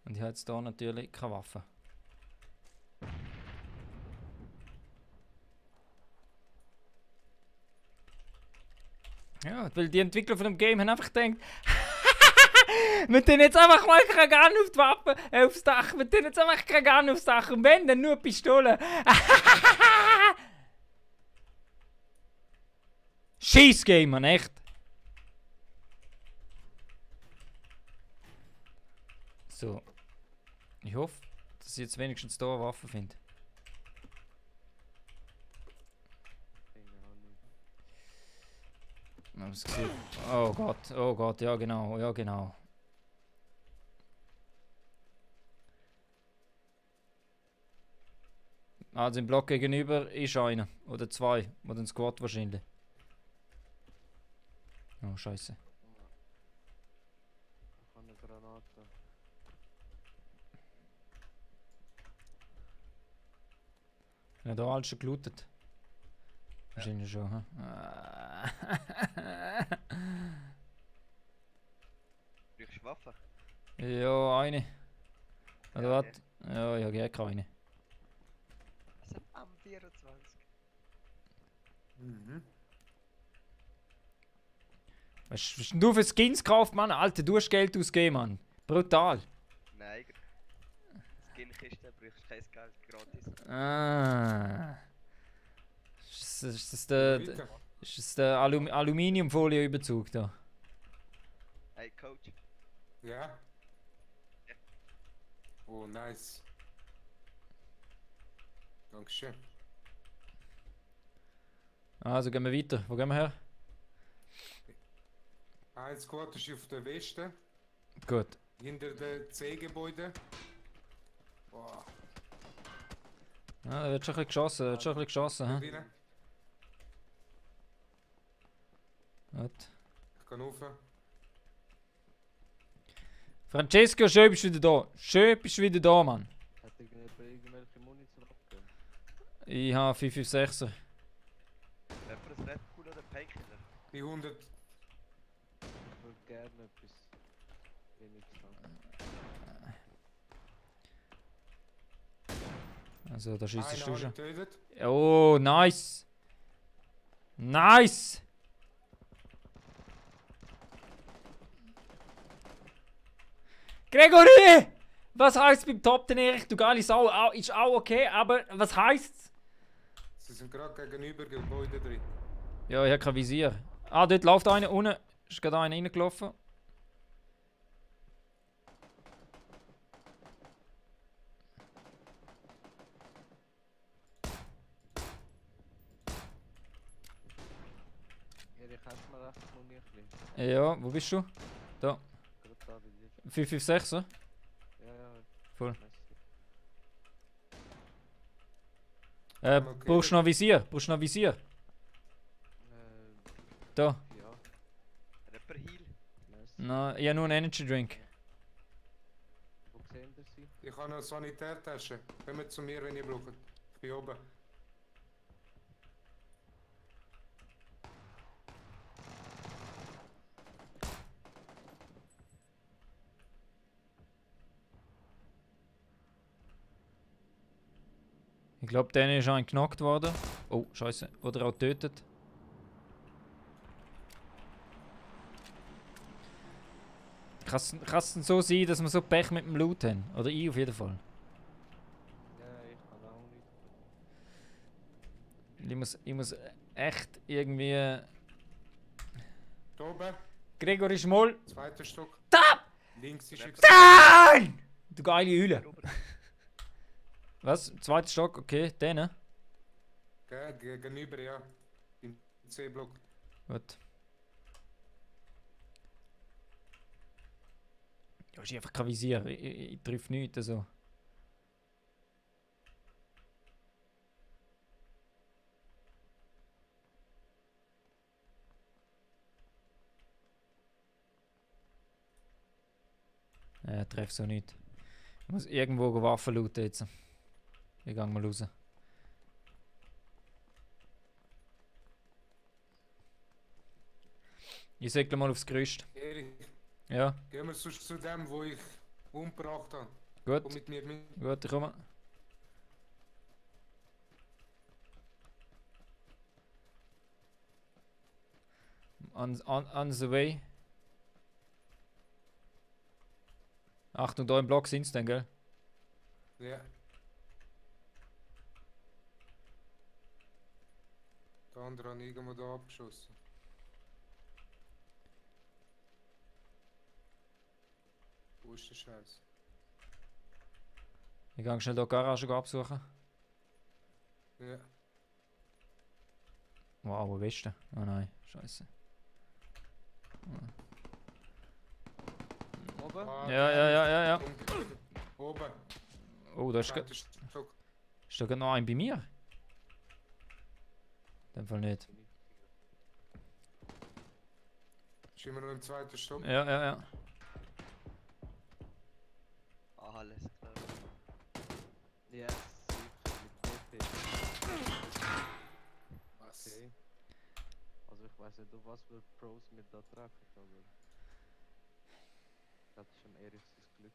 Und ich habe jetzt hier natürlich keine Waffe. Ja, weil die Entwickler von dem Game haben einfach gedacht, wir tun jetzt einfach mal kein Gun auf die Waffen, aufs Dach. Wir tun jetzt einfach kein Gun aufs Dach. Und wenn, dann nur Pistolen. Scheiß Game, Mann, echt. So. Ich hoffe, dass ich jetzt wenigstens hier eine Waffe finde. Oh Gott, ja genau, ja genau. Also im Block gegenüber ist einer. Oder zwei. Oder ein Squad wahrscheinlich. Oh, scheiße. Ich habe eine Granate. Ja, da alles schon gelootet. Wahrscheinlich schon, hä? Brauchst du Waffe? Ja, eine. Oder Ja, was? Ja, ich habe gar keine. Also am 24. Mhm. Was hast denn du für Skins gekauft, Mann? Alter, du hast Geld ausgegeben, Mann. Brutal. Nein, Skin-Kiste brauchst kein Geld gratis. Ah. Ist das Ja, der, weiter. ist das der Aluminiumfolieüberzug da? Hey Coach, Ja. Oh, nice. Dankeschön. Also gehen wir weiter. Wo gehen wir her? Ein Squad ist auf der Westen, Gut. hinter den C-Gebäuden. Boah, Ja, da wird schon ein bisschen geschossen, da wird schon ein bisschen geschossen. da Hä? rein. Gut. Ich kann rauf. Francesco, schön bist du wieder da. Schön bist du wieder da, Mann. Hat irgendwelche Munition abgegeben? Ich habe 556er. jemand ein Red Bull oder Painkiller? Die 100. Ich würde gerne etwas wenigstens haben. Also, da schießt Einer du habe schon. ich getötet. Oh, nice! Nice! Gregory! Was heißt beim Top Ten Erich? Du geile Sau, ist auch okay, aber was heißt's? Sie sind gerade gegenüber Gebäude drin. Ja, ich habe kein Visier. Ah, dort läuft einer unten. Ist gerade einer reingelaufen. Erich, hast du mir recht Munition? Ja, wo bist du? Gerade da bei dir. 556, oder? Ja, ja. Voll. Merci. Okay. Brauchst du noch Visier? Brauchst du noch Visier? Da. Ja, Rapper Heal? merci. Na, ich habe nur einen Energy Drink. Wo sehen ihr sie? Ich habe eine Sanitärtasche. Kommt zu mir, wenn ihr braucht. Ich bin oben. Ich glaube, der ist schon geknackt worden. Oh, scheiße. Oder auch getötet. Kann es denn so sein, dass wir so Pech mit dem Loot haben? Oder ich auf jeden Fall. Ja, ich kann auch nicht. Ich muss echt irgendwie... Da oben. Gregory Schmoll! Zweiter Stock. Da! Links ist jetzt. Nein! Du geile Hülle! Was? Zweiter Stock, okay. Den, ne? Gegenüber, ja. Im C-Block. Gut. Ja, ist einfach kein Visier. Ich treffe nichts, also. Ja, treffe so nicht. Ich muss irgendwo Waffen looten jetzt. Ich gehe mal raus. Ich segle mal aufs Gerüst. Erich, Ja, gehen wir sonst zu dem, wo ich umgebracht habe. gut. Komm mit mir mit. Gut, ich komme. On the way. Achtung, da im Block sind sie dann, gell? Ja. Der andere hat irgendwo da abgeschossen. Wo ist der Scheiß? Ich gehe schnell hier die Garage absuchen. Ja. Wow, wo bist du? Oh nein, scheiße. Oben? Ah, Ja. dunkel. Oben. Oh, da ist Zweiter Stock. da gerade noch ein bei mir? In dem Fall nicht. Ist immer noch im zweiten Stock. Ja. Alles klar. Yes, sicher, mit TP. Was? Okay. Also ich weiß nicht, auf was für Pros wir da treffen, aber... Das ist am Erich sein Glück.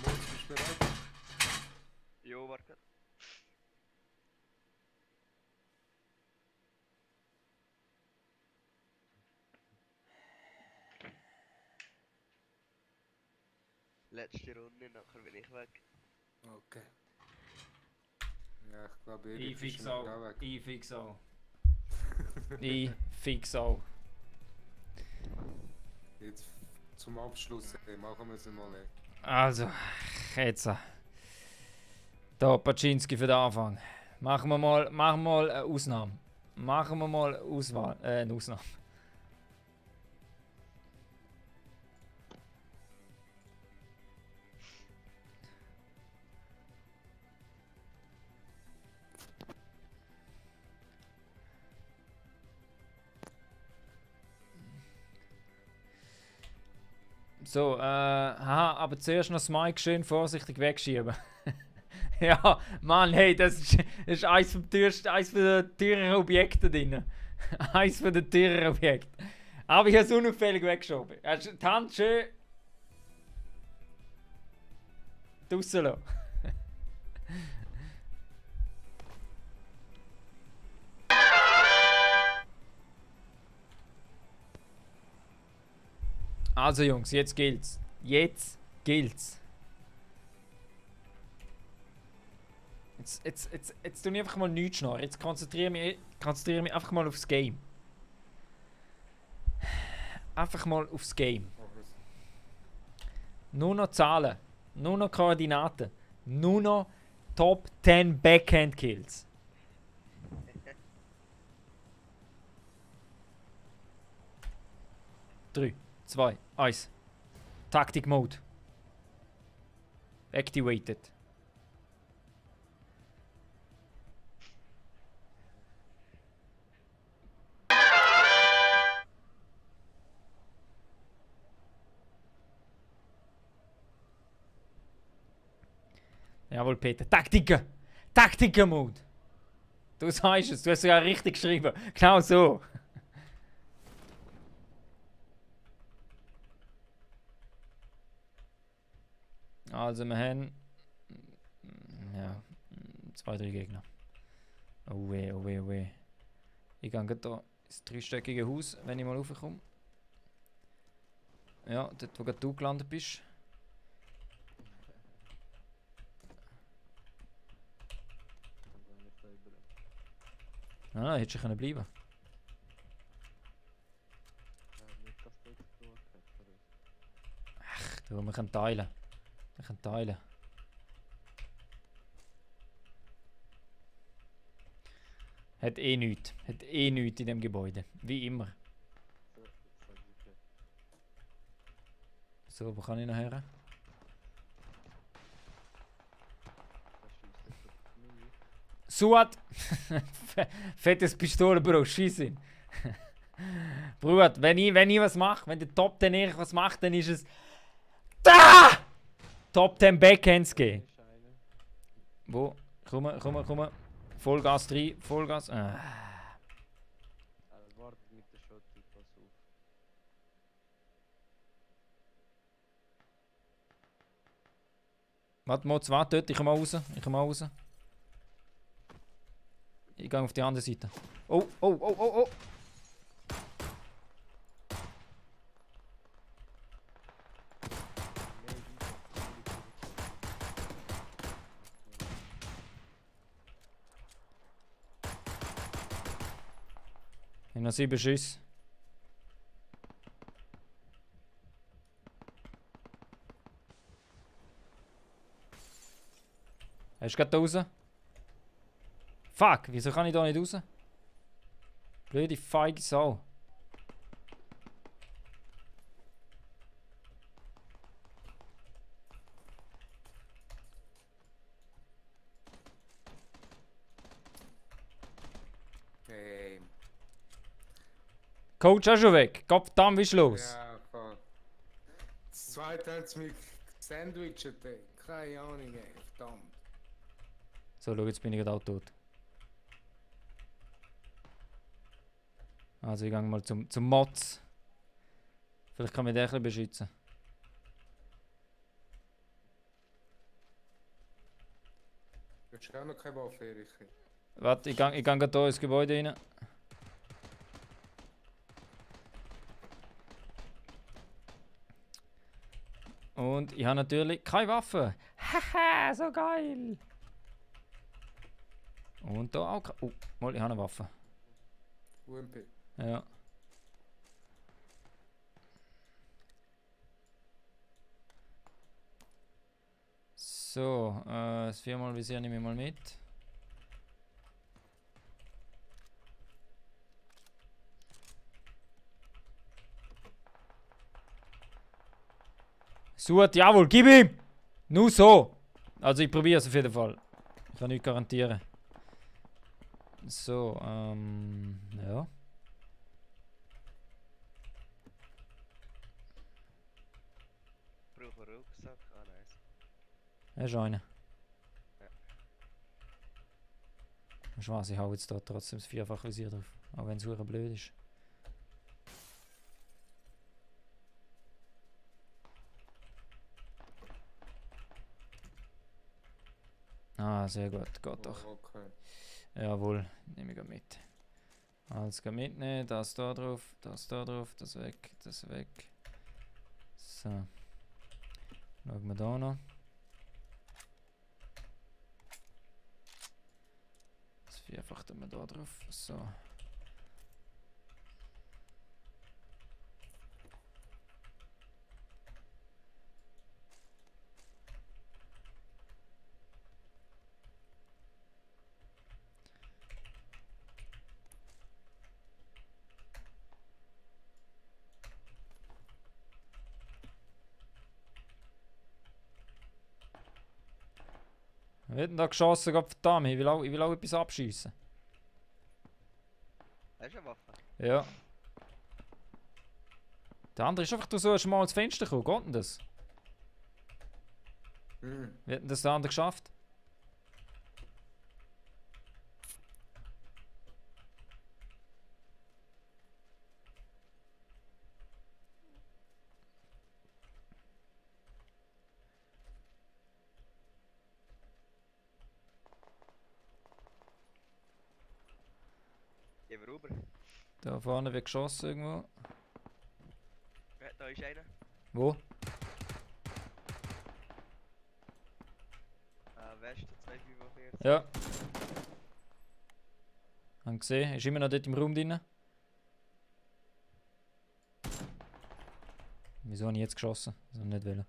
Moritz, bist du bereit? Jo, warte. Letzte Runde, nachher bin ich weg. Okay. Ja, ich glaube, Ich Erik fix ist auch. auch weg. Ich fix auch. Ich fix auch. Jetzt zum Abschluss, machen wir es mal. Also, jetzt. Da, Paczynski für den Anfang. Machen wir mal eine Ausnahme. Machen wir mal eine Ausnahme. So, aha, aber zuerst noch das Mic schön vorsichtig wegschieben. Ja, Mann, hey, das ist eins von den teuren Objekten drin. Eins von den teuren Objekten. Aber ich habe es unauffällig weggeschoben. Hast du die Hand schön draussen lassen. Also Jungs, jetzt gilt's. Jetzt gilt's. Jetzt tue ich einfach mal nichts schnarren. Jetzt konzentriere mich einfach mal aufs Game. Einfach mal aufs Game. Nur noch Zahlen. Nur noch Koordinaten. Nur noch Top 10 Backhand Kills. Drei, 2, 1. Taktik Mode. Activated. Jawohl, Peter. Taktiken! Taktiken-Mode! Du sagst es, du hast es ja richtig geschrieben. Genau so. Also, wir haben. Ja, 2, 3 Gegner. Oh weh, oh weh, oh weh. Ich gehe hier ins dreistöckige Haus, wenn ich mal raufkomme. Ja, dort, wo gerade du gelandet bist. Ah, hättest du können bleiben. Nicht, dass du jetzt genug hast für uns. Ach, du, wir können teilen. Wir können teilen. Hat eh nichts. Hat eh nichts in dem Gebäude. Wie immer. So, jetzt sag ich dir. So, wo kann ich noch her? Das schießt jetzt auf mich. Suat! Fettes Pistole, Bro, schieß ihn. Bruder, wenn ich was mache, wenn der Top 10 Erich was macht, dann ist es. Da! Top 10 Backhands gehen. Ist einer. Wo? Komm. Vollgas 3, Vollgas. Ah. Wartet mit der Shot, pass auf. Warte, Moz, warte dort, ich komm mal raus. Ich gehe auf die andere Seite. Oh. Ich habe noch 7 Schüsse. Hast du gerade da raus? Fuck, wieso kann ich da nicht raus? Blöde feige Sau. Coach auch schon weg. Gottverdammt, wie ist los? Ja, voll. Das zweite haben sie mich gesandwichet, ey. Keine Ahnung, ey. Verdammt. So, schau, jetzt bin ich gerade auch tot. Also ich gehe mal zum Mods. Vielleicht kann mich der ein bisschen beschützen. Du hast auch noch keine Waffe, Erich. Warte, ich gehe gerade hier ins Gebäude rein. Und ich habe natürlich keine Waffe. Haha, so geil. Und da auch keine. Oh, mal, ich habe eine Waffe. UMP. Ja. So, das 4x Visier nehme ich mal mit. Suat, jawohl, gib ihm! Nur so! Also ich probiere es auf jeden Fall. Ich kann nicht garantieren. So, ja. Brauche einen Rucksack. Ah, nice. Er ist einer. Ja. Ich weiß, ich hau jetzt da trotzdem das vierfache Visier drauf. Auch wenn es super blöd ist. Ah, sehr gut, geht doch. Oh, okay. Jawohl, nehme ich mit. Alles geht mitnehmen, das da drauf, das weg, das weg. So. Schauen wir da noch. Das vierfach tun wir da drauf. So. Wer hat denn da geschossen? Gott verdammt, ich will auch etwas abschießen. Hast du eine Waffe? Ja. Der andere ist einfach durch so ein schmales Fenster gekommen. Geht denn das? Mhm. Wie hat denn das der andere geschafft? Gehen wir rüber. Da vorne wird geschossen irgendwo. Ja, da ist einer. Wo? Westen 245. Ja. Haben gesehen, ist immer noch dort im Raum drin. Wieso habe ich jetzt geschossen? Also nicht wollen.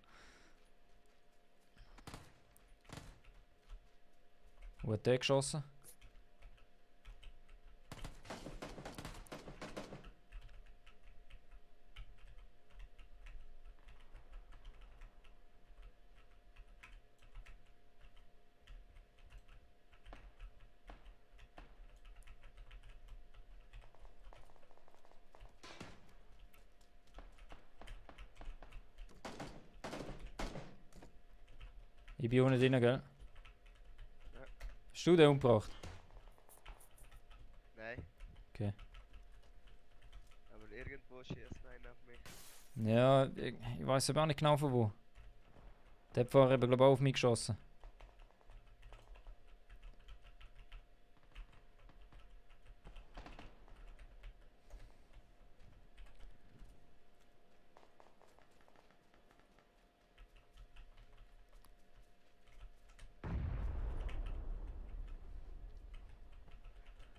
Wo hat der geschossen? Ich bin unten drin, gell? Ja. Hast du den umgebracht? Nein. Okay. Aber irgendwo schießt einer auf mich. Ja, ich weiß aber auch nicht genau von wo. Der hat vorher eben, glaube ich, auch auf mich geschossen.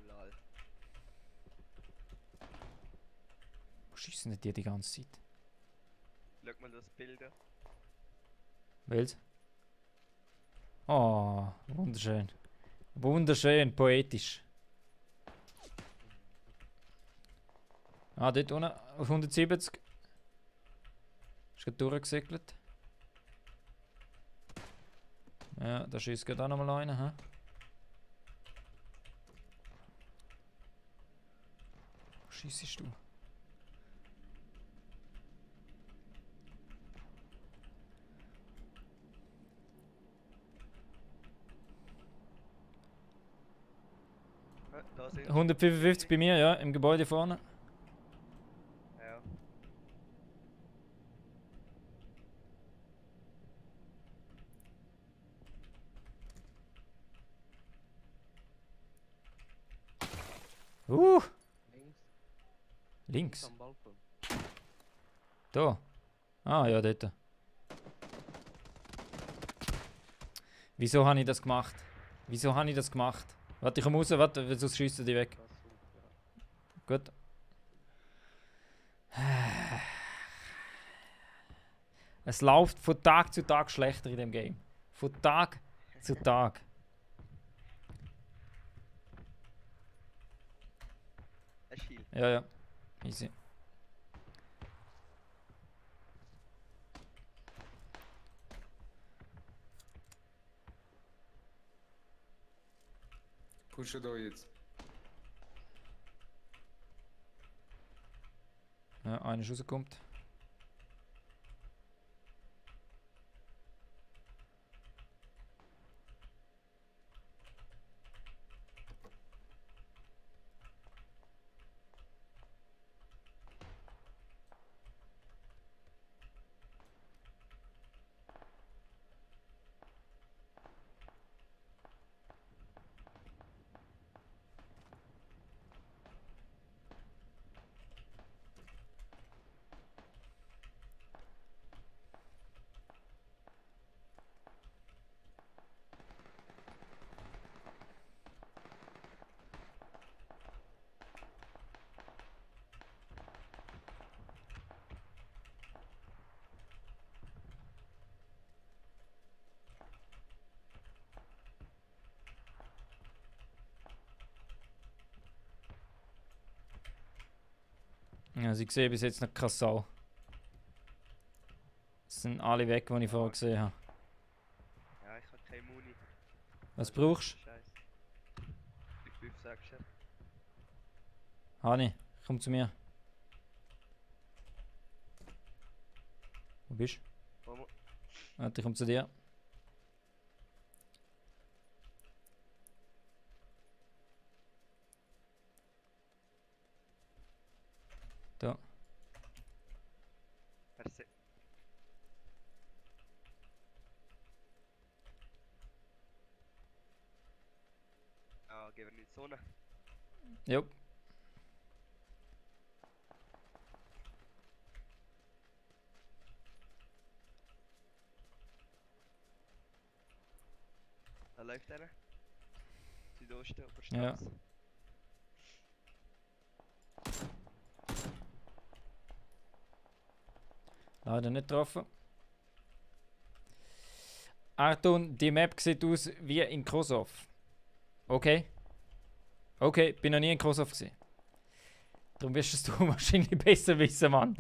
Lol. Wo schießen denn die ganze Zeit? Schau mal das Bild an. Welches? Oh, wunderschön. Wunderschön, poetisch. Ah, dort unten auf 170. Ist gerade durchgesegelt. Ja, da schießt gerade auch nochmal einer. Hä? Wo schiessest du? sind. 155 bei mir, ja, im Gebäude vorne. Ja. Links Links. am Balkon. Da. Ah, ja, dort. Wieso habe ich das gemacht? Wieso habe ich das gemacht? Warte, ich komme raus, warte, sonst schiessen die weg. Das super. Gut. Es läuft von Tag zu Tag schlechter in dem Game. Von Tag zu Tag. Ein Shield. Ja, ja. Easy. Pushen da jetzt. Ja, einer ist rausgekommen. Ja, sie sehen bis jetzt noch keine Sau. Es sind alle weg, die ich vorher gesehen habe. Ja, ich habe keine Muni. Was brauchst du? Scheiße. Die 5 sagst du. Hani, komm zu mir. Wo bist du? Mama. Warte, ich komm zu dir. Da. Merci. Ah, gehen wir in die Zone. Jo. Da läuft einer. Südosten, auf der Ja. Straße. Leider nicht getroffen. Achtung, die Map sieht aus wie in Kosovo. Okay. Okay, bin noch nie in Kosovo gesehen. Darum wirst es du wahrscheinlich besser wissen, Mann.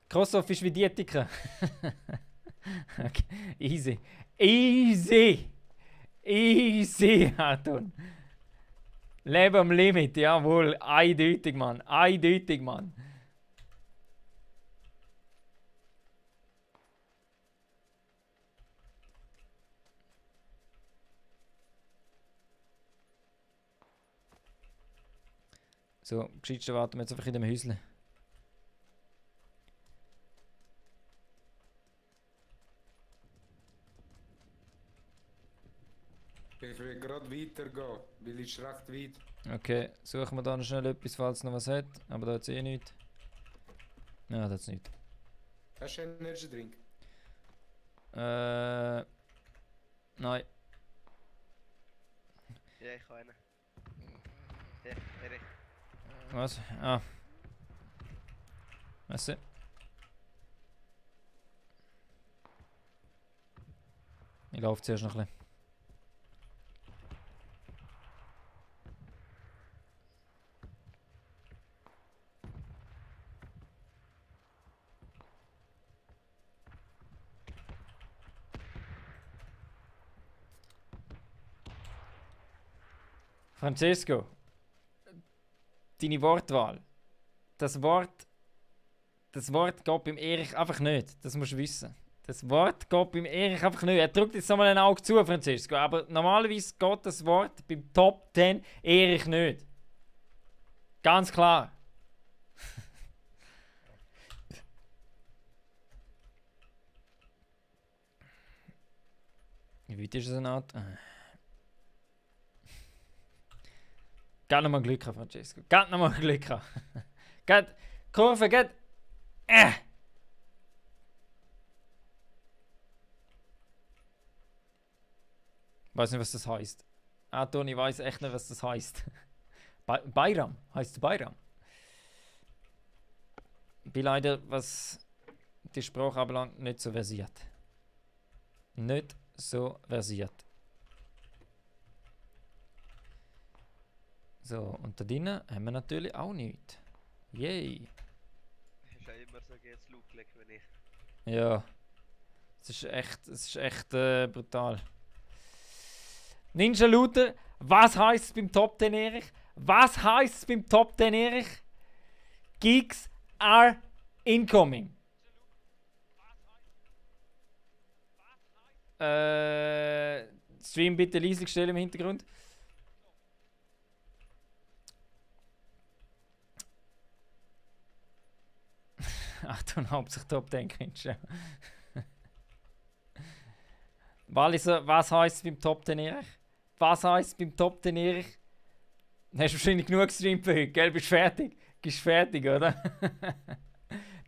Kosovo ist wie Dietiker. Okay. Easy. Easy! Easy, Anton. Leben am Limit, jawohl. Eindeutig, Mann. Eindeutig, Mann. So, gescheit warten wir jetzt einfach in dem Häusle. Ich will gerade weitergehen, weil es ist recht weit. Okay, suchen wir da noch schnell etwas, falls es noch was hat. Aber da hat es eh nichts. Ja, da hat es nichts. Hast du einen Energy Drink? Nein. Ja, ich habe einen. Ja, Erich. Was? Ah. Merci. Ich laufe zuerst noch ein bisschen. Francesco, deine Wortwahl. Das Wort geht beim Erich einfach nicht. Das musst du wissen. Das Wort geht beim Erich einfach nicht. Er drückt jetzt nochmal ein Auge zu, Francesco. Aber normalerweise geht das Wort beim Top 10 Erich nicht. Ganz klar. Wie weit ist es eine Art? Geht nochmal Glück haben, Francesco. Geht nochmal Glück haben. Geht. Kurve, geht. Ich weiß nicht, was das heißt. Anton, ich weiß echt nicht, was das heißt. Bayram. Heißt es Bayram? Ich bin leider, was die Sprache anbelangt, nicht so versiert. Nicht so versiert. So, und da drinnen haben wir natürlich auch nichts. Yay. Ist ja immer so, geht's Luke, wenn ich. Ja. Es ist echt brutal. Ninja Looter, was heisst es beim Top 10 Erich? Was heisst es beim Top 10 Erich? Geeks are incoming. Stream bitte leise stellen im Hintergrund. Achtung, hauptsächlich Top 10 Cringe. Walliser, was heisst es beim Top 10 Erich? Was heisst es beim Top 10 Erich? Hast du wahrscheinlich genug gestreamt für heute, gell? Bist fertig? Bist fertig, oder?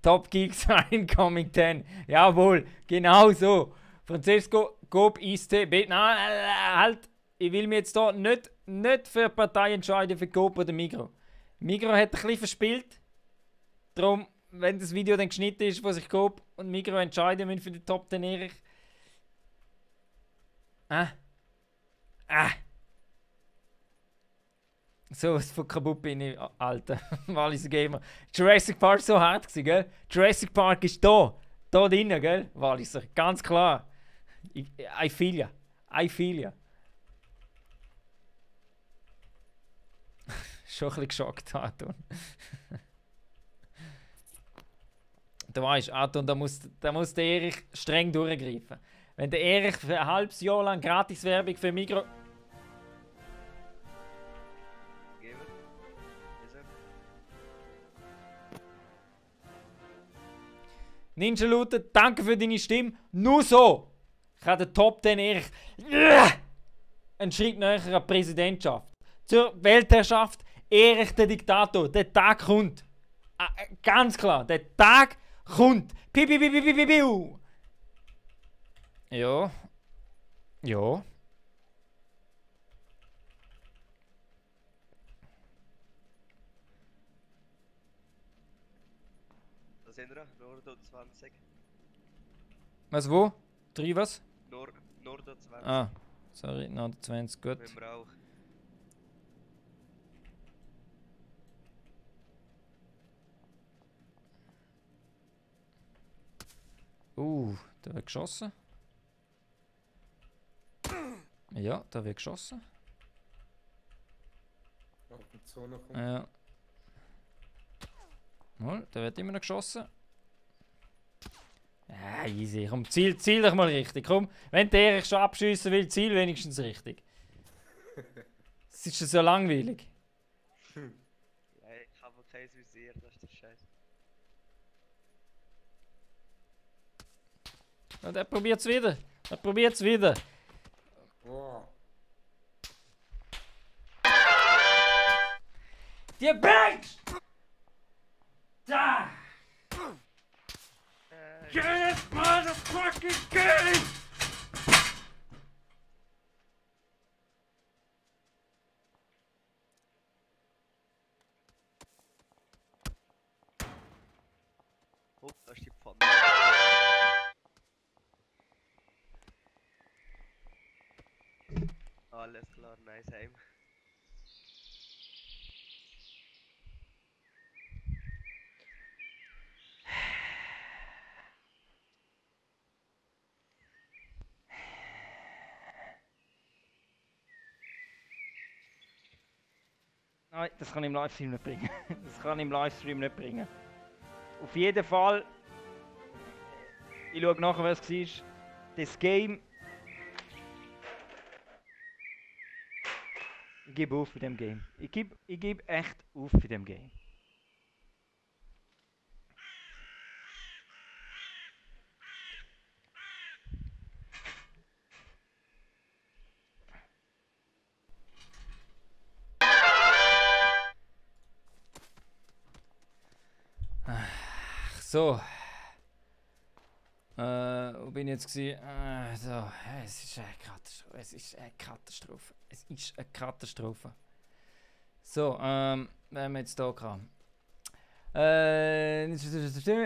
Top Geeks Incoming 10. Jawohl, genau so. Francesco, Gob, Eiste, nein, halt. Ich will mich jetzt hier nicht für eine Partei entscheiden, für Gob oder Migro. Migro hat ein bisschen verspielt. Darum, wenn das Video dann geschnitten ist, wo sich Gob und Migro entscheiden müssen für den Top 10 Erich. So was von kaputt bin ich, Alter. Walliser Gamer. Jurassic Park so hart gewesen, gell? Jurassic Park ist da. Da drinnen, gell? Walliser. Ganz klar. I feel ya. I feel ya. Schon ein bisschen geschockt, Anton. Du weißt, Anton, da muss der Erich streng durchgreifen. Wenn der Erich für ein halbes Jahr lang Gratis-Werbung für Migro... Gamer? Ist er? Ninja Looter, danke für deine Stimme. Nur so kann der Top 10 Erich einen Schritt näher an die Präsidentschaft. Zur Weltherrschaft. Erich der Diktator. Der Tag kommt. Ganz klar, der Tag kommt. Piu, piu, piu, piu, piu, piu. Ja. Ja. Da sind wir, Nordo 20. Was, wo? 3 was? Nordo 20. Ah, sorry, noch 20, gut. Wenn wir auch. Da wird geschossen. Ja, da wird geschossen. Auf die Zone kommt. Ja. Mal, da wird immer noch geschossen. Ja, easy. Komm, ziel dich mal richtig. Komm, wenn der Erich schon abschiessen will, ziel wenigstens richtig. Es ist schon so langweilig. Ja, ich habe kein Visier, das ist der Scheiß. Ja, der probiert es wieder. Der probiert es wieder. Wow. Die Bank! Da! Get it, motherfucking get it! Oh, da ist die Pfanne. Alles klar, nice heim. Nein, das kann ich im Livestream nicht bringen. Das kann ich im Livestream nicht bringen. Auf jeden Fall. Ich schaue nachher, was es war. Das Game. Ich gebe auf bei dem Game. Ich gebe echt auf bei dem Game. So. Wo bin ich jetzt gewesen? So. Es ist eine Katastrophe. Es ist eine Katastrophe. Es ist eine Katastrophe. So, wer haben wir jetzt hier gehabt?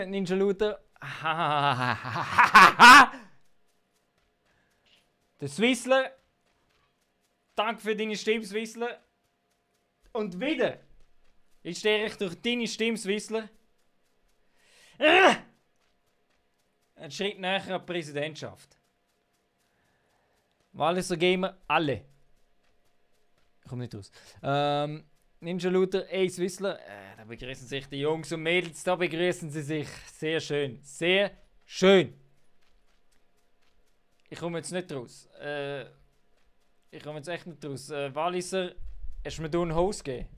Ninja Looter. Der Swissler. Danke für deine Stimme, Swissler. Und wieder. Jetzt stehe ich durch deine Stimme, Swissler. Ein Schritt näher an die Präsidentschaft. Walliser Gamer, alle. Ich komme nicht raus. Ninja Looter, Ace Whistler. Da begrüßen sich die Jungs und Mädels. Da begrüßen sie sich. Sehr schön. Sehr schön. Ich komme jetzt nicht raus. Ich komme jetzt echt nicht raus. Walliser, hast du mir da einen Host gegeben?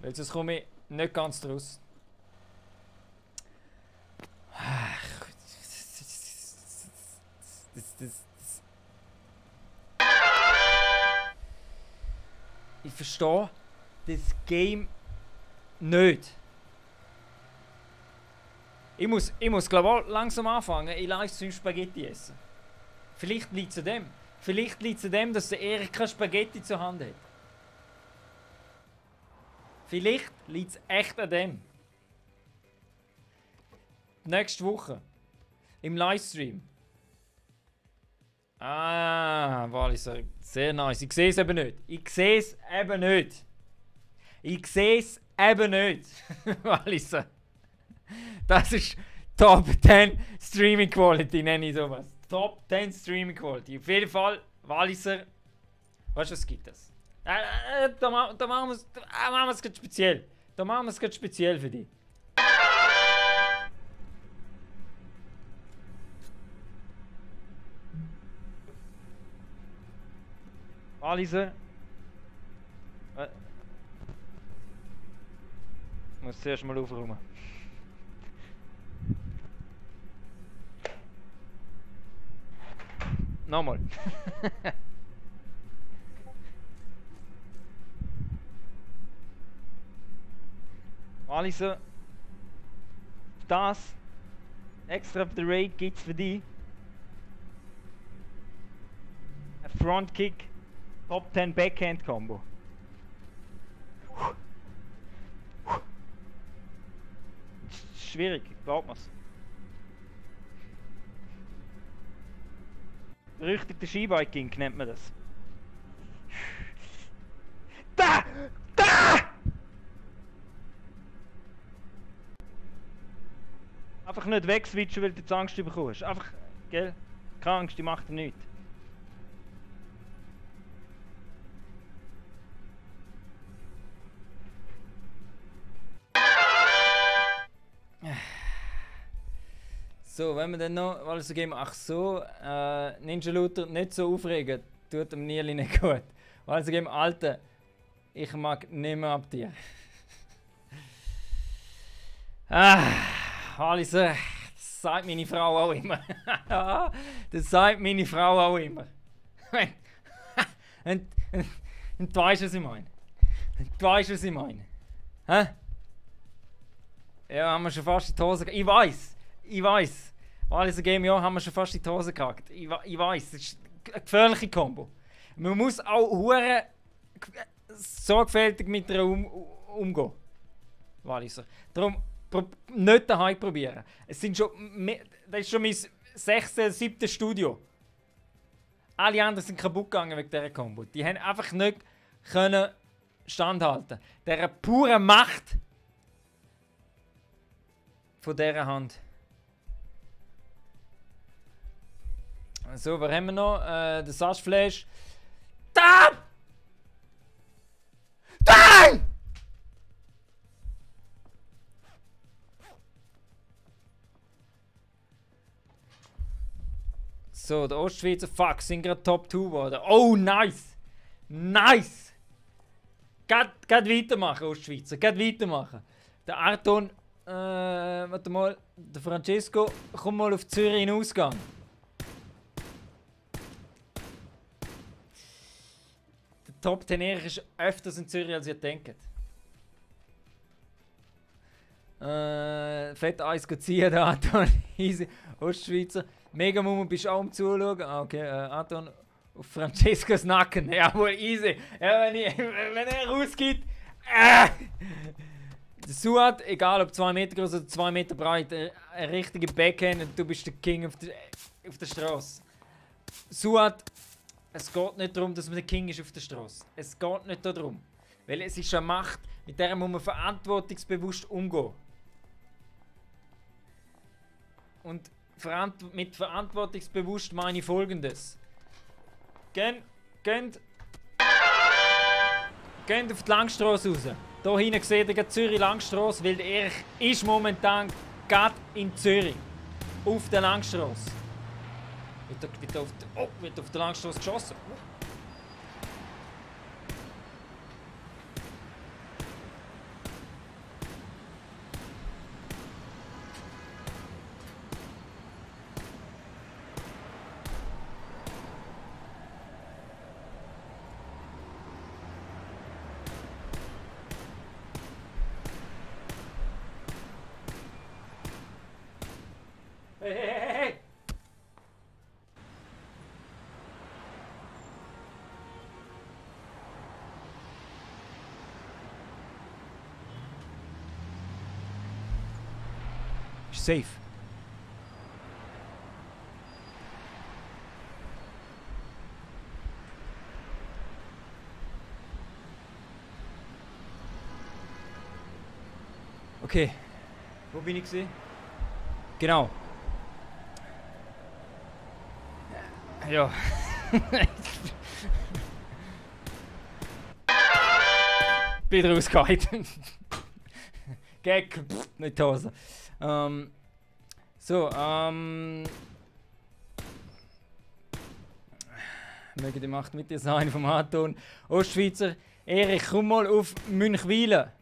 Weil sonst komme ich nicht ganz raus. Ich verstehe das Game nicht. Ich muss glaube ich auch langsam anfangen, in Livestream Spaghetti essen. Vielleicht liegt es an dem. Vielleicht liegt es an dem, dass der Erik keine Spaghetti zur Hand hat. Vielleicht liegt es echt an dem. Nächste Woche. Im Livestream. Walliser. Sehr nice. Ich sehe es eben nicht. Ich sehe es eben nicht. Ich sehe es eben nicht. Walliser. Das ist Top 10 Streaming Quality, nenne ich sowas. Top 10 Streaming Quality. Auf jeden Fall, Walliser. Weißt du, was gibt es? Da machen wir es gerade speziell. Da machen wir es gerade speziell für dich. Walliser. Ich muss zuerst mal aufräumen. Nochmal. Walliser. Das extra auf der Raid gibt's für dich. Ein Frontkick. Top 10 Backhand Combo. Schwierig, glaubt mir's. Berüchtigter Skibiking nennt man das. Da! Da! Einfach nicht wegswitchen, weil du jetzt Angst bekommst. Einfach, gell? Keine Angst, die macht dir nichts. So, wenn wir dann noch, weil so geben, ach so, Ninja Looter nicht so aufregen, tut dem Nili nicht gut. Weil so geben, Alter, ich mag nicht mehr ab dir. Alles, das sagt meine Frau auch immer. Das sagt meine Frau auch immer. Und du weißt, was ich meine. Du weißt, was ich meine. Hä? Ja, haben wir schon fast in die Hose gekriegt. Ich weiß. Alles Game, ja, haben wir schon fast in die Hose gekriegt. Ich weiß, das ist eine gefährliche Kombo. Man muss auch hure sorgfältig mit ihr umgehen. Walliser. Darum nicht daheim probieren. Das ist schon mein 6., 7. Studio. Alle anderen sind kaputt gegangen wegen dieser Kombo. Die haben einfach nicht können standhalten. Der pure Macht von dieser Hand. So, was haben wir noch? Der Saschflash. Da! So, der Ostschweizer, fuck, sind gerade Top 2 geworden. Oh, nice! Nice! Geht weitermachen, Ostschweizer, geht weitermachen. Der Arton, warte mal, der Francesco, komm mal auf Zürich in den Ausgang. Der Top 10 Erich ist öfters in Zürich, als ihr denkt. Fett Eis ziehen, der Anton, easy, Ostschweizer. Mega Mumu, bist du auch am Zuschauen? Ah, okay, Anton, auf Francescos Nacken, jawohl, easy. Ja, wenn er rausgeht, der Suat, egal ob 2 Meter groß oder 2 Meter breit, ein richtiger Backhand und du bist der King auf der Straße. Suat, es geht nicht darum, dass man der King ist auf der Straße. Es geht nicht darum. Weil es ist eine Macht, mit der muss man verantwortungsbewusst umgehen. Und mit verantwortungsbewusst meine ich Folgendes. Geht auf die Langstrasse raus. Hier hinten seht ihr Zürich Langstrasse, weil der Erich ist momentan gerade in Zürich. Auf der Langstrasse. Wird auf der Langstrasse geschossen. Hey! Ist safe. Okay. Wo bin ich gesehen? Genau. Ja. Bin rausgehalten. Gag, nicht die Hose. Möge die Macht mit dir sein vom Anton. Ostschweizer, Erich, komm mal auf Münchwilen.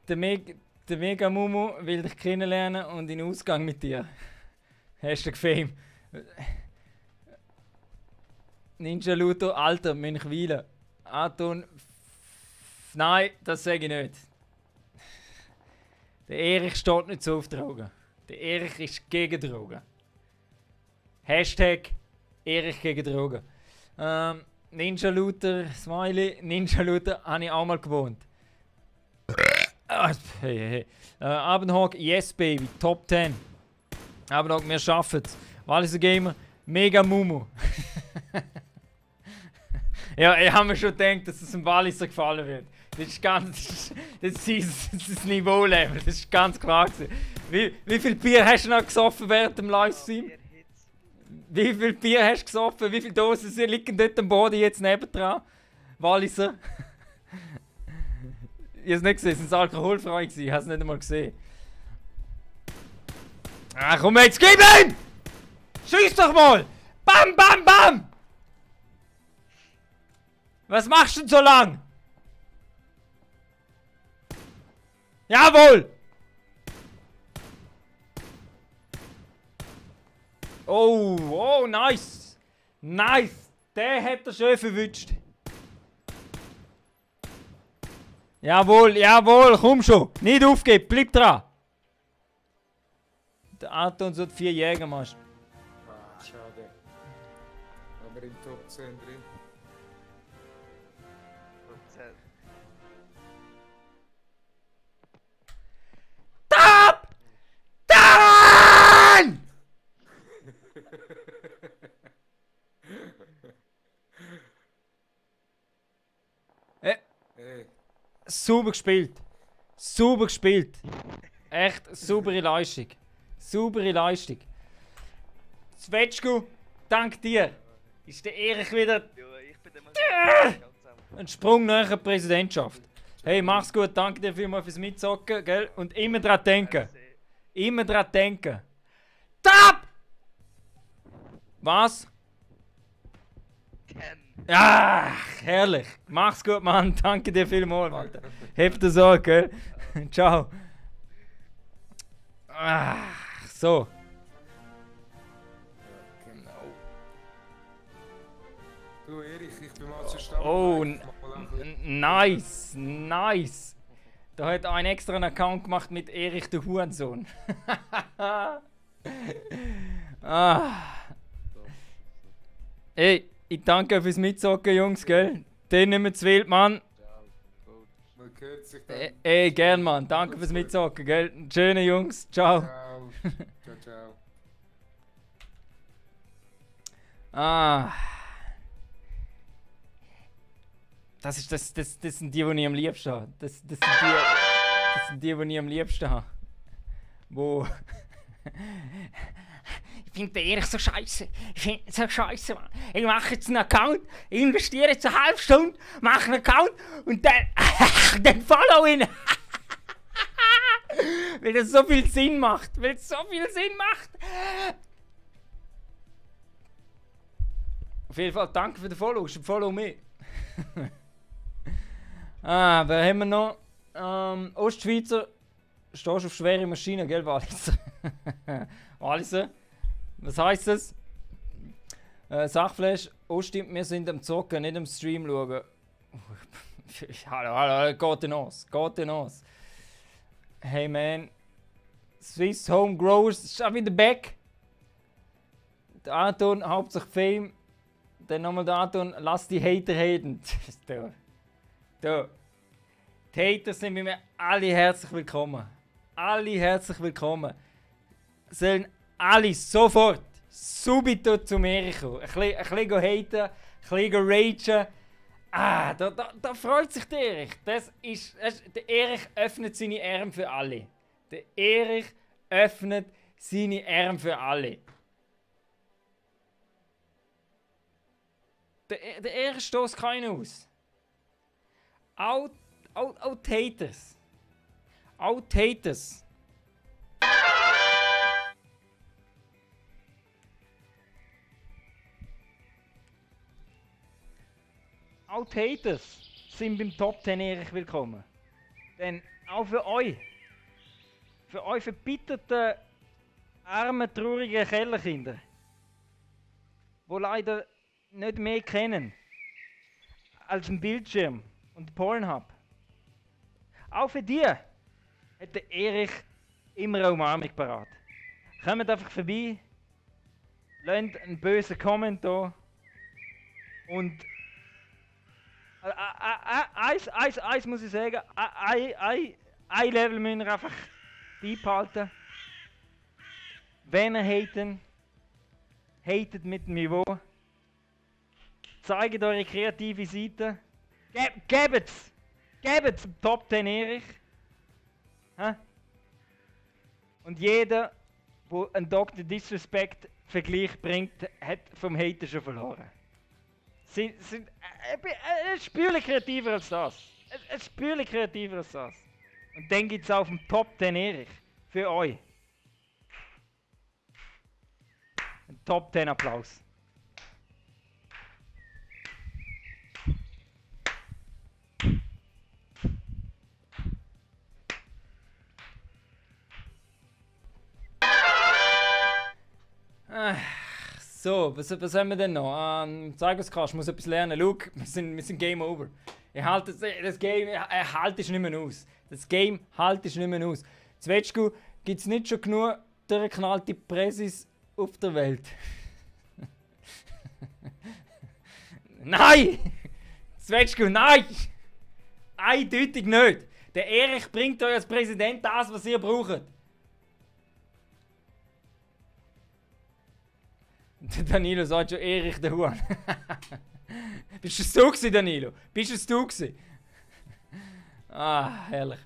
Der Mega Mumu will dich kennenlernen und in Ausgang mit dir. Hashtag Fame. Ninja Luto, Alter, Münchwilen. Anton. Nein, das sage ich nicht. Der Erich steht nicht so auf Drogen. Der Erich ist gegen Drogen. Hashtag Erich gegen Drogen. Ninja Luther, Smiley. Ninja Luther habe ich auch mal gewohnt. Hey. Abendhawk, yes baby, Top 10. Abendhawk, wir schaffen es. Walliser Gamer, Mega Mumu. Ja, ich habe mir schon gedacht, dass es dem Walliser gefallen wird. Das ist ganz. Das ist das Niveau-Level, das ist ganz klar gewesen. Wie viel Bier hast du noch gesoffen während dem Livestream? Wie viel Bier hast du gesoffen? Wie viele Dosen liegen dort am Boden jetzt nebendran? Walliser? Ich habe es nicht gesehen, es war alkoholfrei. Ich habe es nicht einmal gesehen. Ah, komm jetzt, gib ihm! Schieß doch mal! Bam, bam, bam! Was machst du denn so lang? Jawohl! Oh, nice! Nice! Der hat er schön verwünscht. Jawohl, komm schon! Nicht aufgeben, bleib dran! Der Anton so 4 Jäger machst. Ah, schade. Aber im Top 10 drin. Top 10! Hey. Super gespielt. Super gespielt. Echt saubere Leistung. Saubere Leistung. Svetschko, dank dir ist der Erich wieder Ja, ich bin der Mann. ein Sprung nach der Präsidentschaft. Hey, mach's gut, danke dir vielmals fürs Mitzocken, gell? Und immer dran denken. Immer dran denken. Top! Was? Ah, herrlich. Mach's gut, Mann. Danke dir vielmals, Alter. Hebt das an, gell? Ciao. So. Genau. Du Erich, ich bin mal zur Stadt. Oh, nice, nice. Da hat ein extra einen Account gemacht mit Erich der Hurensohn. Ey, ich danke fürs Mitzocken, Jungs, gell? Den nicht mehr zu wild, Mann. Man hört sich dann. Ey, gern, Mann. Danke fürs Mitzocken, gell? Schöne Jungs. Ciao. Ciao. Ciao, ciao. Das sind die ich am liebsten habe. Das sind die ich am liebsten habe. Wo... Ich finde den Erich so scheiße. Ich finde ihn so scheiße, Mann. Ich mache jetzt einen Account, investiere jetzt eine halbe Stunde, mache einen Account und dann follow ihn. Weil das so viel Sinn macht. Auf jeden Fall, danke für den Follow. Follow me. Wer haben wir noch? Ostschweizer. Stehst auf schwere Maschinen, gell, Walliser? Walliser? Was heisst das? Sachflash, stimmt, wir sind am Zocken, nicht am Stream schauen. Hallo, geht in aus. Hey man. Swiss Home Growers, ist auch wieder back. Der Anton, hauptsächlich Fame. Dann nochmal der Anton, lass die Hater haten. Da. Die Hater sind bei mir alle herzlich willkommen. Sollen alle sofort, subito zu mir kommen. Ein bisschen haten, ein bisschen ragen. Da freut sich der Erich. Der Erich öffnet seine Arme für alle. Der Erich stößt keinen aus. Auch die Haters. Auch die Haters. Auch die Haters sind beim Top 10 Erich willkommen. Denn auch für euch verbitterte, arme, traurige Kellerkinder, die leider nicht mehr kennen als ein Bildschirm und Pornhub. Auch für die hat der Erich immer eine Umarmung parat. Kommt einfach vorbei, lasst einen bösen Kommentar und eins muss ich sagen, ein Level müsst ihr einfach beibehalten. Wenn ihr hatet mit dem Niveau. Zeigt eure kreative Seite. Gebt's dem Top 10 Erich. Und jeder, der einen Dr. Disrespect Vergleich bringt, hat vom Hater schon verloren. Sind spürlich kreativer als das. Und dann gibt es auf dem Top 10 Erich für euch. Ein Top 10 Applaus. So, was haben wir denn noch? Zeig uns, ich muss etwas lernen. Schau, wir sind Game Over. Ich halte das Game halte ich nicht mehr aus. Das Game halte ich nicht mehr aus. Zwetschgu, gibt es nicht schon genug durchgeknallte Präsis auf der Welt? Nein! Zwetschgu, nein! Eindeutig nicht! Der Erich bringt euch als Präsident das, was ihr braucht. Der Danilo sagt schon Erich der Huan. Bist es du gewesen, Danilo? Bist es du gewesen? Herrlich.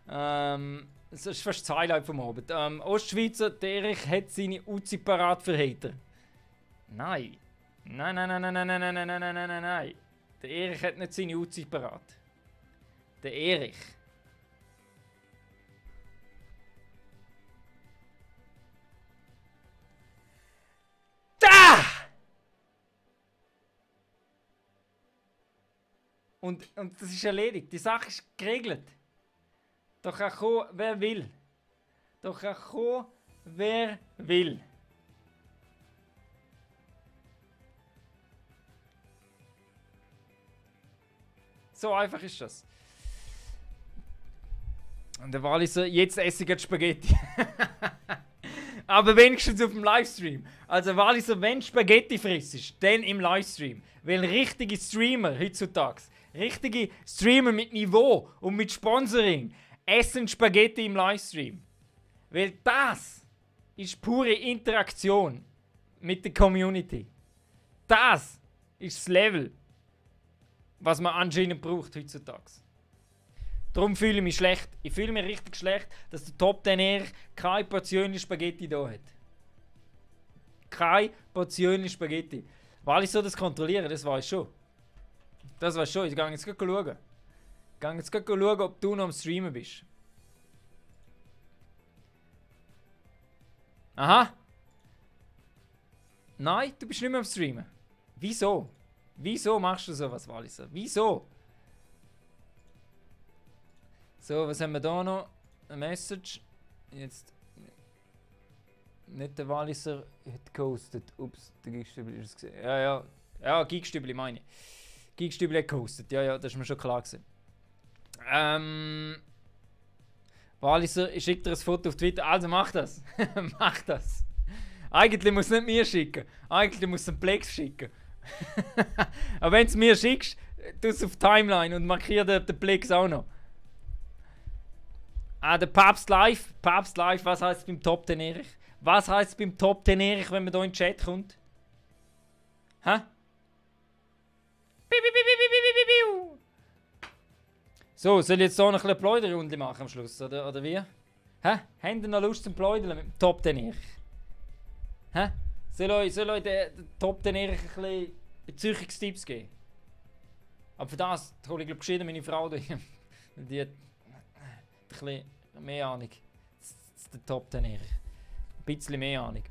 Das ist fast das Highlight vom Abend. Ostschweizer, der Erich hat seine Uzi parat für Hater. Nein. Nein. Der Erich hat nicht seine Uzi parat. Der Erich. Und das ist erledigt. Die Sache ist geregelt. Da kann kommen, wer will. Da kann kommen, wer will. So einfach ist das. Und der Wally so, jetzt esse ich Spaghetti. Aber wenigstens auf dem Livestream. Also Wally so, wenn Spaghetti frisst, dann im Livestream. Weil richtige Streamer heutzutage, richtige Streamer mit Niveau und mit Sponsoring, essen Spaghetti im Livestream. Weil das ist pure Interaktion mit der Community. Das ist das Level, was man anscheinend braucht heutzutage. Darum fühle ich mich schlecht. Ich fühle mich richtig schlecht, dass der Top 10 keine Portion Spaghetti da hat. Keine Portion Spaghetti. Weil ich so das kontrolliere, das weiß ich schon. Das weiß ich schon. Ich gehe jetzt gleich schauen. Ich gehe jetzt gleich schauen, ob du noch am Streamen bist. Aha. Nein, du bist nicht mehr am Streamen. Wieso? Wieso machst du sowas, Walliser? Wieso? So, was haben wir da noch? Eine Message. Jetzt. Nicht der Walliser hat gehostet. Ups, der Gigstübli ist es gesehen. Ja, ja. Ja, Gigstübli meine ich. Gigstübli hat gehostet. Ja, ja, das ist mir schon klar gewesen. Walliser, ich schicke dir ein Foto auf Twitter. Also mach das. Mach das. Eigentlich muss es nicht mir schicken. Eigentlich muss es einen Plex schicken. Aber wenn du es mir schickst, tu es auf Timeline und markiere den Plex auch noch. Ah, der Papst Live. Papst Live, was heißt es beim Top 10 Erich? Was heißt es beim Top 10 Erich, wenn man hier in den Chat kommt? Hä? So, soll ich jetzt hier noch eine Pläuderrunde machen am Schluss, oder wie? Hä? Habt ihr noch Lust zum Pläudern mit dem Top 10 Erich? Hä? Soll euch den Top 10 Erich ein bisschen Beziehungstipps geben? Aber für das hole ich glaube meine Frau die hat ein bisschen mehr Ahnung. Das ist der Top 10 Erich. Ein bisschen mehr Ahnung.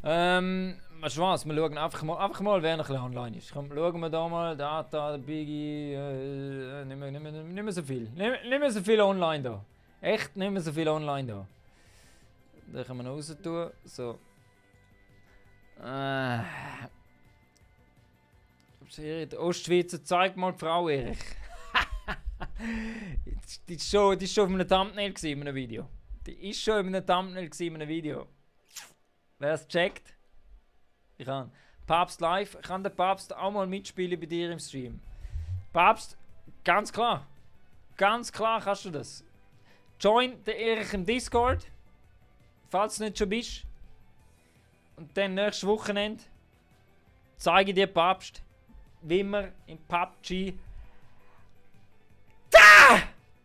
Weißt du was? Wir schauen einfach mal, wer noch ein bisschen online ist. Komm, schauen wir da mal. Data, Biggie. Nicht mehr so viel. Nicht mehr so viel online da. Echt nicht mehr so viel online da. Da können wir noch raus tun. So. Der Ostschweizer, zeig mal die Frau, Erich. Die ist schon auf einem Thumbnail in einem Video. Die ist schon in einem Thumbnail in einem Video. Wer es checkt? Ich kann. Papst Live, kann der Papst auch mal mitspielen bei dir im Stream? Papst, ganz klar. Ganz klar kannst du das. Join den Erich im Discord, falls du nicht schon bist. Und dann nächstes Wochenende zeige ich dir Papst, wie man im PUBG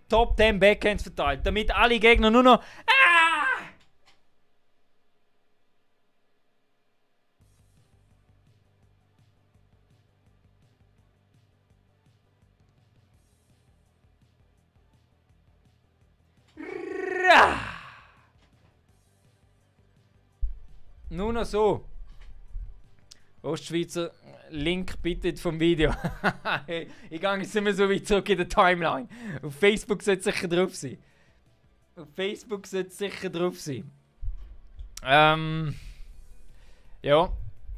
Top 10 Backhands verteilt, damit alle Gegner nur noch nur noch so. Ostschweizer, Link bitte vom Video. Hey, ich gehe jetzt nicht mehr so weit zurück in der Timeline. Auf Facebook sollte es sicher drauf sein. Auf Facebook sollte es sicher drauf sein. Ja,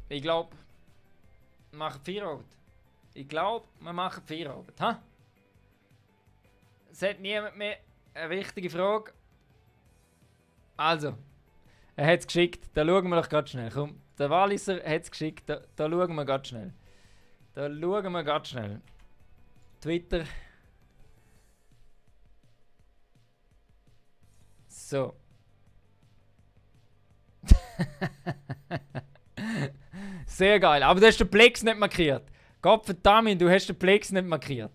ich glaube, wir machen Feierabend. Ich glaube, wir machen Feierabend. Ha? Es hat niemand mehr eine wichtige Frage. Also, er hat es geschickt. Da schauen wir doch gerade schnell. Komm. Der Walliser hat es geschickt, da schauen wir ganz schnell. Da schauen wir ganz schnell. Twitter. So. Sehr geil, aber du hast den Plex nicht markiert. Gottverdammt, du hast den Plex nicht markiert.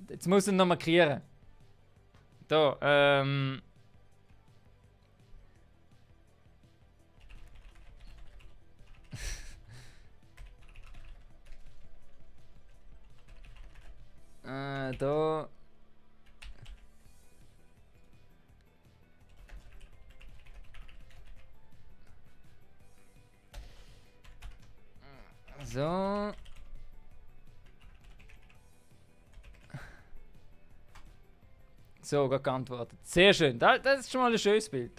Jetzt muss ich ihn noch markieren. Da, da. So. So, gerade geantwortet. Sehr schön. Das ist schon mal ein schönes Bild.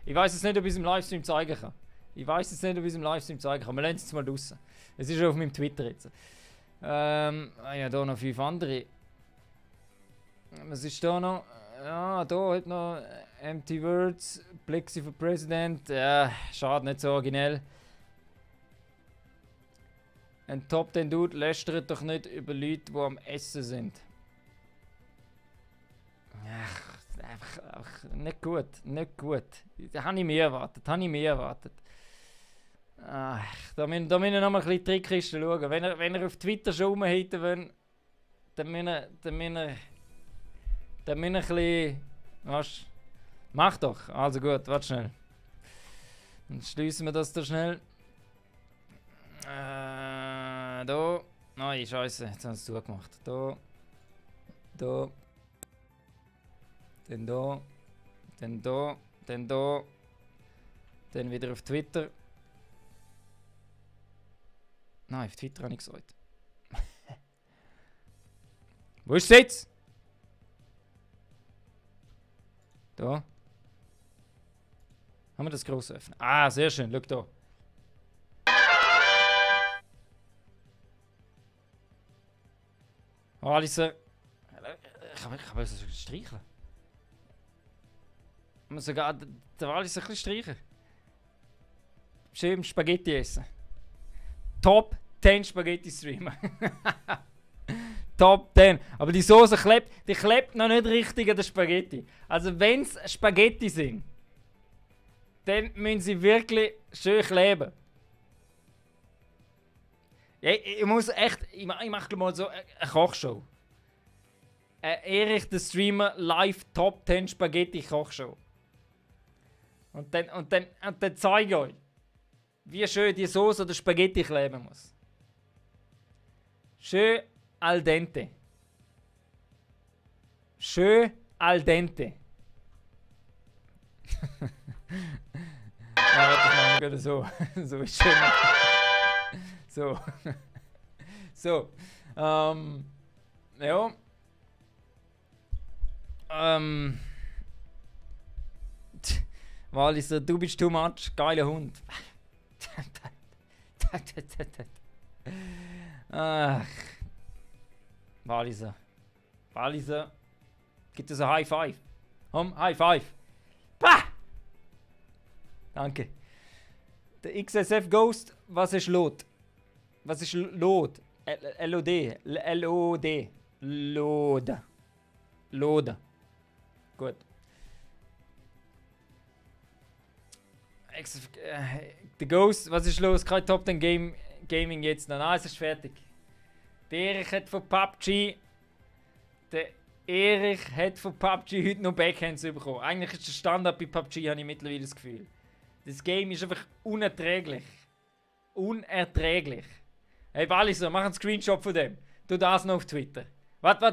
Ich weiß jetzt nicht, ob ich es im Livestream zeigen kann. Wir lassen es jetzt mal draussen. Es ist schon auf meinem Twitter jetzt. Ja, da noch 5 andere. Was ist da noch? Ja, da hat noch Empty Words, Plexi for President. Ja, schade, nicht so originell. Ein Top 10 Dude lästert doch nicht über Leute, die am Essen sind. Ach, einfach nicht gut, nicht gut. Da habe ich mehr erwartet, Ach, da müssen wir noch mal ein bisschen Trickkisten schauen. Wenn ihr auf Twitter schon rumhaten wollt, dann müssen wir ein bisschen... Was? Mach doch! Also gut, warte schnell. Dann schließen wir das da schnell. Da. Nein, Scheiße, jetzt haben sie es zugemacht. Da. Da. Dann da. Dann da. Dann da. Dann wieder auf Twitter. Nein, auf Twitter habe ich gesagt. Wo ist es jetzt? Da. Haben wir das groß öffnen? Ah, sehr schön. Schau da. Walliser. Ich kann es streicheln. Man sogar den Walliser ein bisschen streichen. Schön Spaghetti essen. Top 10 Spaghetti Streamer. Top 10. Aber die Soße klebt noch nicht richtig an der Spaghetti. Also wenn es Spaghetti sind, dann müssen sie wirklich schön kleben. Ja, ich muss echt, ich mache mal so eine Kochshow. Erich der Streamer live Top 10 Spaghetti Kochshow. Und dann zeige ich euch, wie schön die Soße oder Spaghetti kleben muss. Schön al dente. Schön al dente. Ja, das machen wir gerade so. So ist schön. So. So. Ja. Walliser, du bist too much. Geiler Hund. Ach. Walliser. Walliser. Gibt es ein High Five? High Five. Pah! Danke. Der XSF Ghost, was ist Lot? Was ist Lot? LOD. LOD. Loda. Loda. Gut. Der Ghost, was ist los? Kein Top 10 Gaming jetzt noch. Nein, es ist fertig. Der Erich hat von PUBG. Der Erich hat von PUBG heute noch Backhands bekommen. Eigentlich ist der Standard bei PUBG, habe ich mittlerweile das Gefühl. Das Game ist einfach unerträglich. Unerträglich. Hey Walliser, mach einen Screenshot von dem. Tu das noch auf Twitter. Warte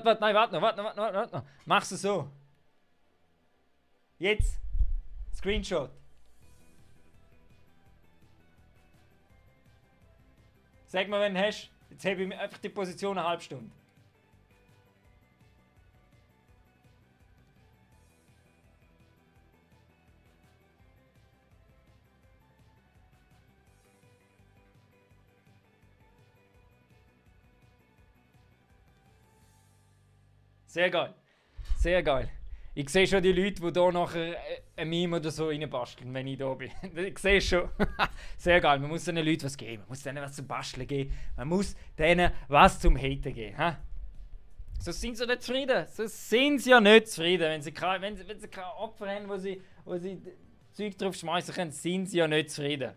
noch. Mach's so. Jetzt. Screenshot. Sag mal, wenn du hast. Jetzt habe ich einfach die Position eine halbe Stunde. Sehr geil. Sehr geil. Ich sehe schon die Leute, die hier nachher ein Meme oder so reinbasteln, wenn ich da bin. Ich sehe schon. Sehr geil. Man muss diesen Leuten was geben. Man muss denen was zum Basteln geben. Man muss denen was zum Haten geben. Ha? So sind sie nicht zufrieden. So sind sie ja nicht zufrieden. Wenn sie kein Opfer haben, wo sie Zeug drauf schmeißen können, sind sie ja nicht zufrieden.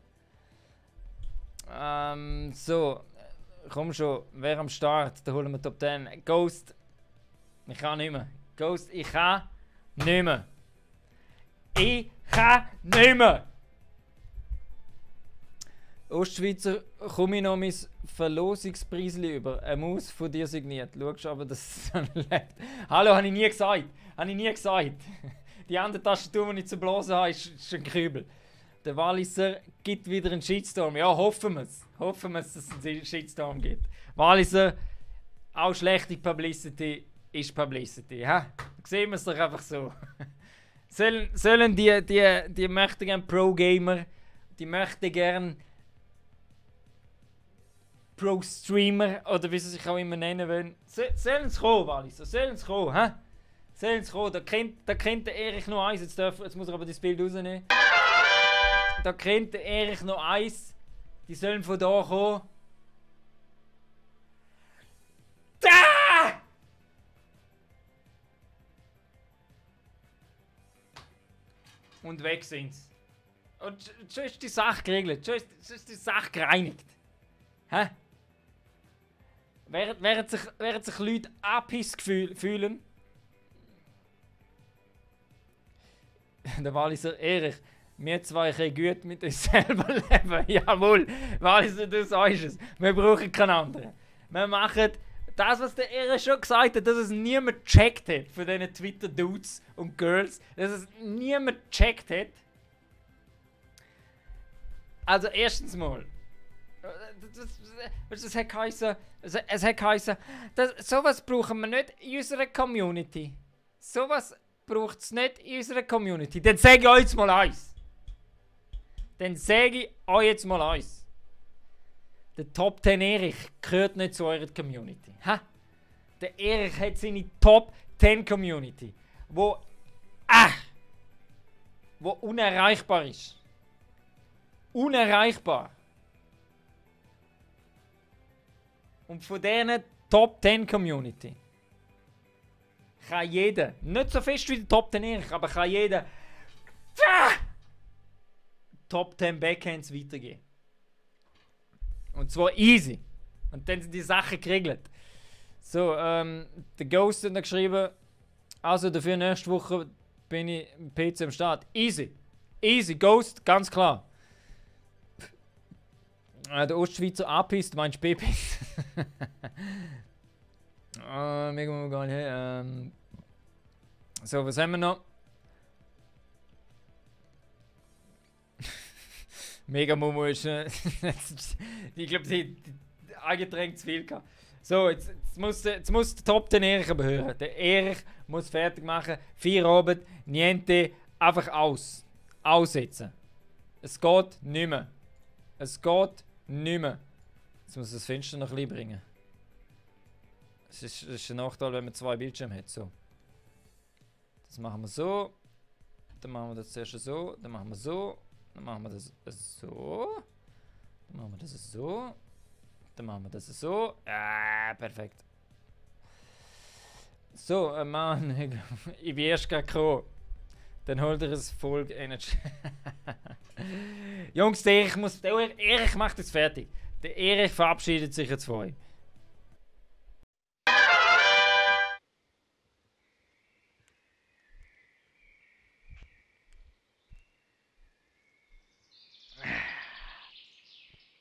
So. Komm schon. Wer am Start? Da holen wir Top 10. Ghost. Ich kann nicht mehr. Ghost, ich kann nicht mehr. Ich kann nicht mehr. Ostschweizer, komme ich noch mein Verlosungspreisli über. Eine Maus von dir signiert. Schaust aber, dass es lebt. Hallo, habe ich nie gesagt. Habe ich nie gesagt. Die andere Tastatur, die ich zu blasen habe, ist ein Kübel. Der Walliser gibt wieder einen Shitstorm. Ja, hoffen wir es. Hoffen wir es, dass es einen Shitstorm gibt. Walliser, auch schlechte Publicity ist Publicity. Ha? sehen wir es doch einfach so. Sollen die möchten gern Pro-Gamer, die möchten gern Pro-Streamer oder wie sie sich auch immer nennen wollen, sollen es kommen, Wallis, sollen es kommen, hä? Sollen es kommen, da kennt der Erich noch eins, jetzt muss er aber das Bild rausnehmen. Da kennt der Erich noch eins, die sollen von da kommen. Da! Und weg sind's. Und schon ist die Sache geregelt, schon ist die Sache gereinigt. Hä? Während sich Leute angepisst fühlen. Der Walliser Erich, wir zwei können gut mit uns selber leben. Jawohl, Walliser, du sagst es. Wir brauchen keinen anderen. Wir machen das, was der Erich schon gesagt hat, dass es niemand gecheckt hat von diesen Twitter-Dudes und Girls. Dass es niemand gecheckt hat. Also erstens mal. Das hat geheißen, es hat geheißen, sowas brauchen wir nicht in unserer Community. Sowas braucht es nicht in unserer Community. Dann sage ich euch jetzt mal eins. Der Top 10 Erich gehört nicht zu eurer Community. Ha? Der Erich hat seine Top 10 Community, wo unerreichbar ist. Unerreichbar. Und von diesen Top 10 Community kann jeder, nicht so fest wie der Top 10 Erich, aber kann jeder Top 10 Backhands weitergeben. Und zwar easy. Und dann sind die Sachen geregelt. So, der Ghost hat noch geschrieben, also dafür nächste Woche bin ich im PC am Start. Easy. Easy, Ghost, ganz klar. Der Ostschweizer A-Pist, du meinst B-Pist. Mega gar nicht. So, was haben wir noch? Mega Momo ist. Ich glaube, die Angetränk zu viel gehabt. So, jetzt muss der Top den Erich aber hören. Der Erich muss fertig machen. 4 Abend, niente, einfach aussetzen. Es geht nicht mehr. Es geht nicht mehr. Jetzt muss ich das Fenster noch ein bisschen bringen. Das ist ein Nachteil, wenn man 2 Bildschirme hat. So. Das machen wir so. Dann machen wir das zuerst so. Dann machen wir so. Dann machen wir das so. Dann machen wir das so. Dann machen wir das so. Perfekt. So, Mann. Ich bin erst gerade gekommen. Dann holt er es voll Energy. Jungs, der Erich macht es fertig. Der Erich verabschiedet sich jetzt von euch.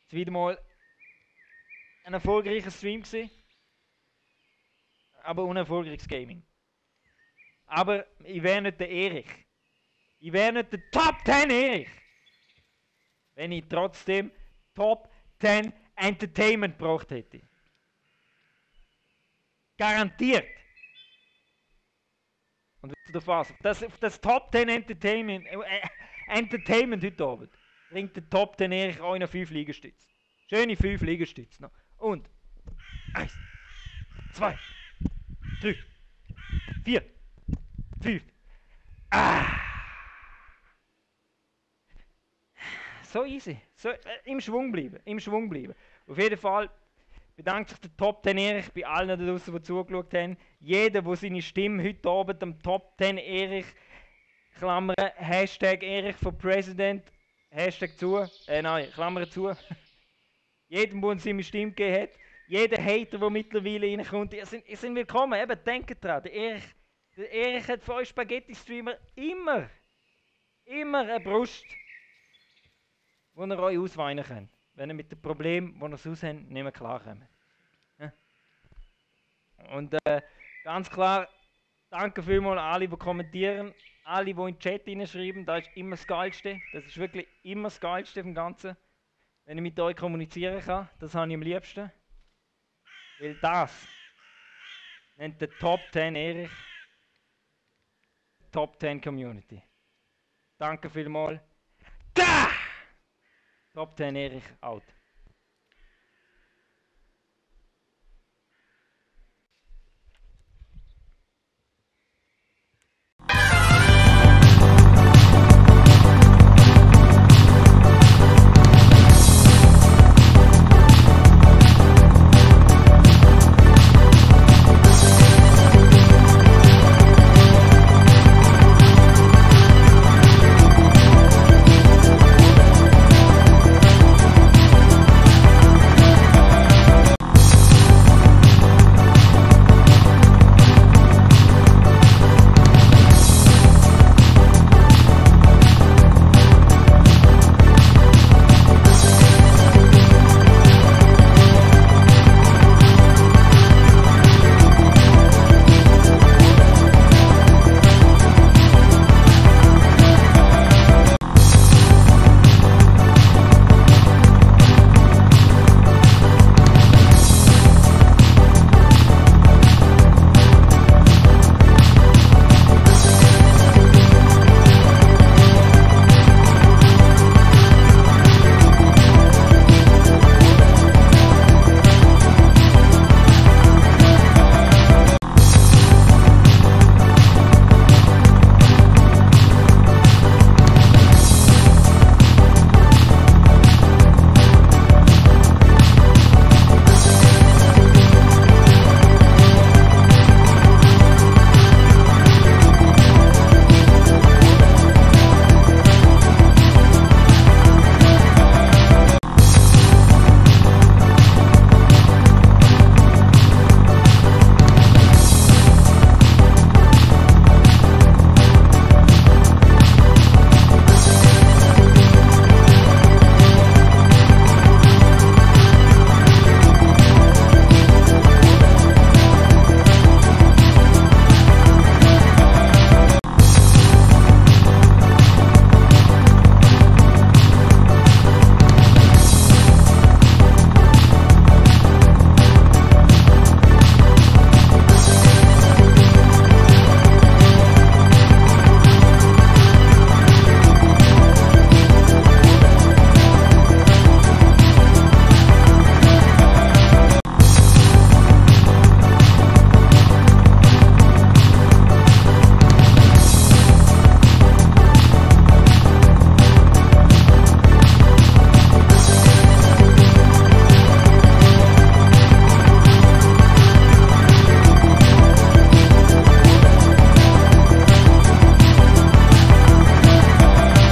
Jetzt wieder mal ein erfolgreicher Stream gewesen. Aber unerfolgreiches Gaming. Aber ich wäre nicht der Erich. Ich wäre nicht der Top 10 Erich. Wenn ich trotzdem Top 10 Entertainment gebraucht hätte. Garantiert. Und wisst ihr was? Das Top 10 Entertainment heute Abend bringt der Top 10 Erich auch noch 5 Liegestütze. Schöne 5 Liegestütze noch. Und 1, 2, 3, 4, 5. So easy. So, im Schwung bleiben. Im Schwung bleiben. Auf jeden Fall bedankt sich der Top 10 Erich bei allen da draußen, die zugeschaut haben. Jeder, der seine Stimme heute Abend am Top 10 Erich, Klammern, Hashtag Erich for President, Hashtag zu, nein, Klammern zu. Jedem, der seine Stimme gegeben hat. Jeder Hater, der mittlerweile reinkommt, ihr seid willkommen. Eben, denkt dran, der Erich hat für euch Spaghetti-Streamer immer eine Brust, wo ihr euch ausweinen könnt. Wenn ihr mit dem Problem, das ihr sonst habt, nicht mehr klarkommt. Ja? Und ganz klar, danke vielmals an alle, die kommentieren, alle, die in den Chat hineinschreiben, das ist immer das Geilste. Das ist wirklich immer das Geilste vom Ganzen. Wenn ich mit euch kommunizieren kann, das habe ich am liebsten. Weil das nennt der Top 10 Erich Top 10 Community. Danke vielmals. Da! Top 10 Erich out.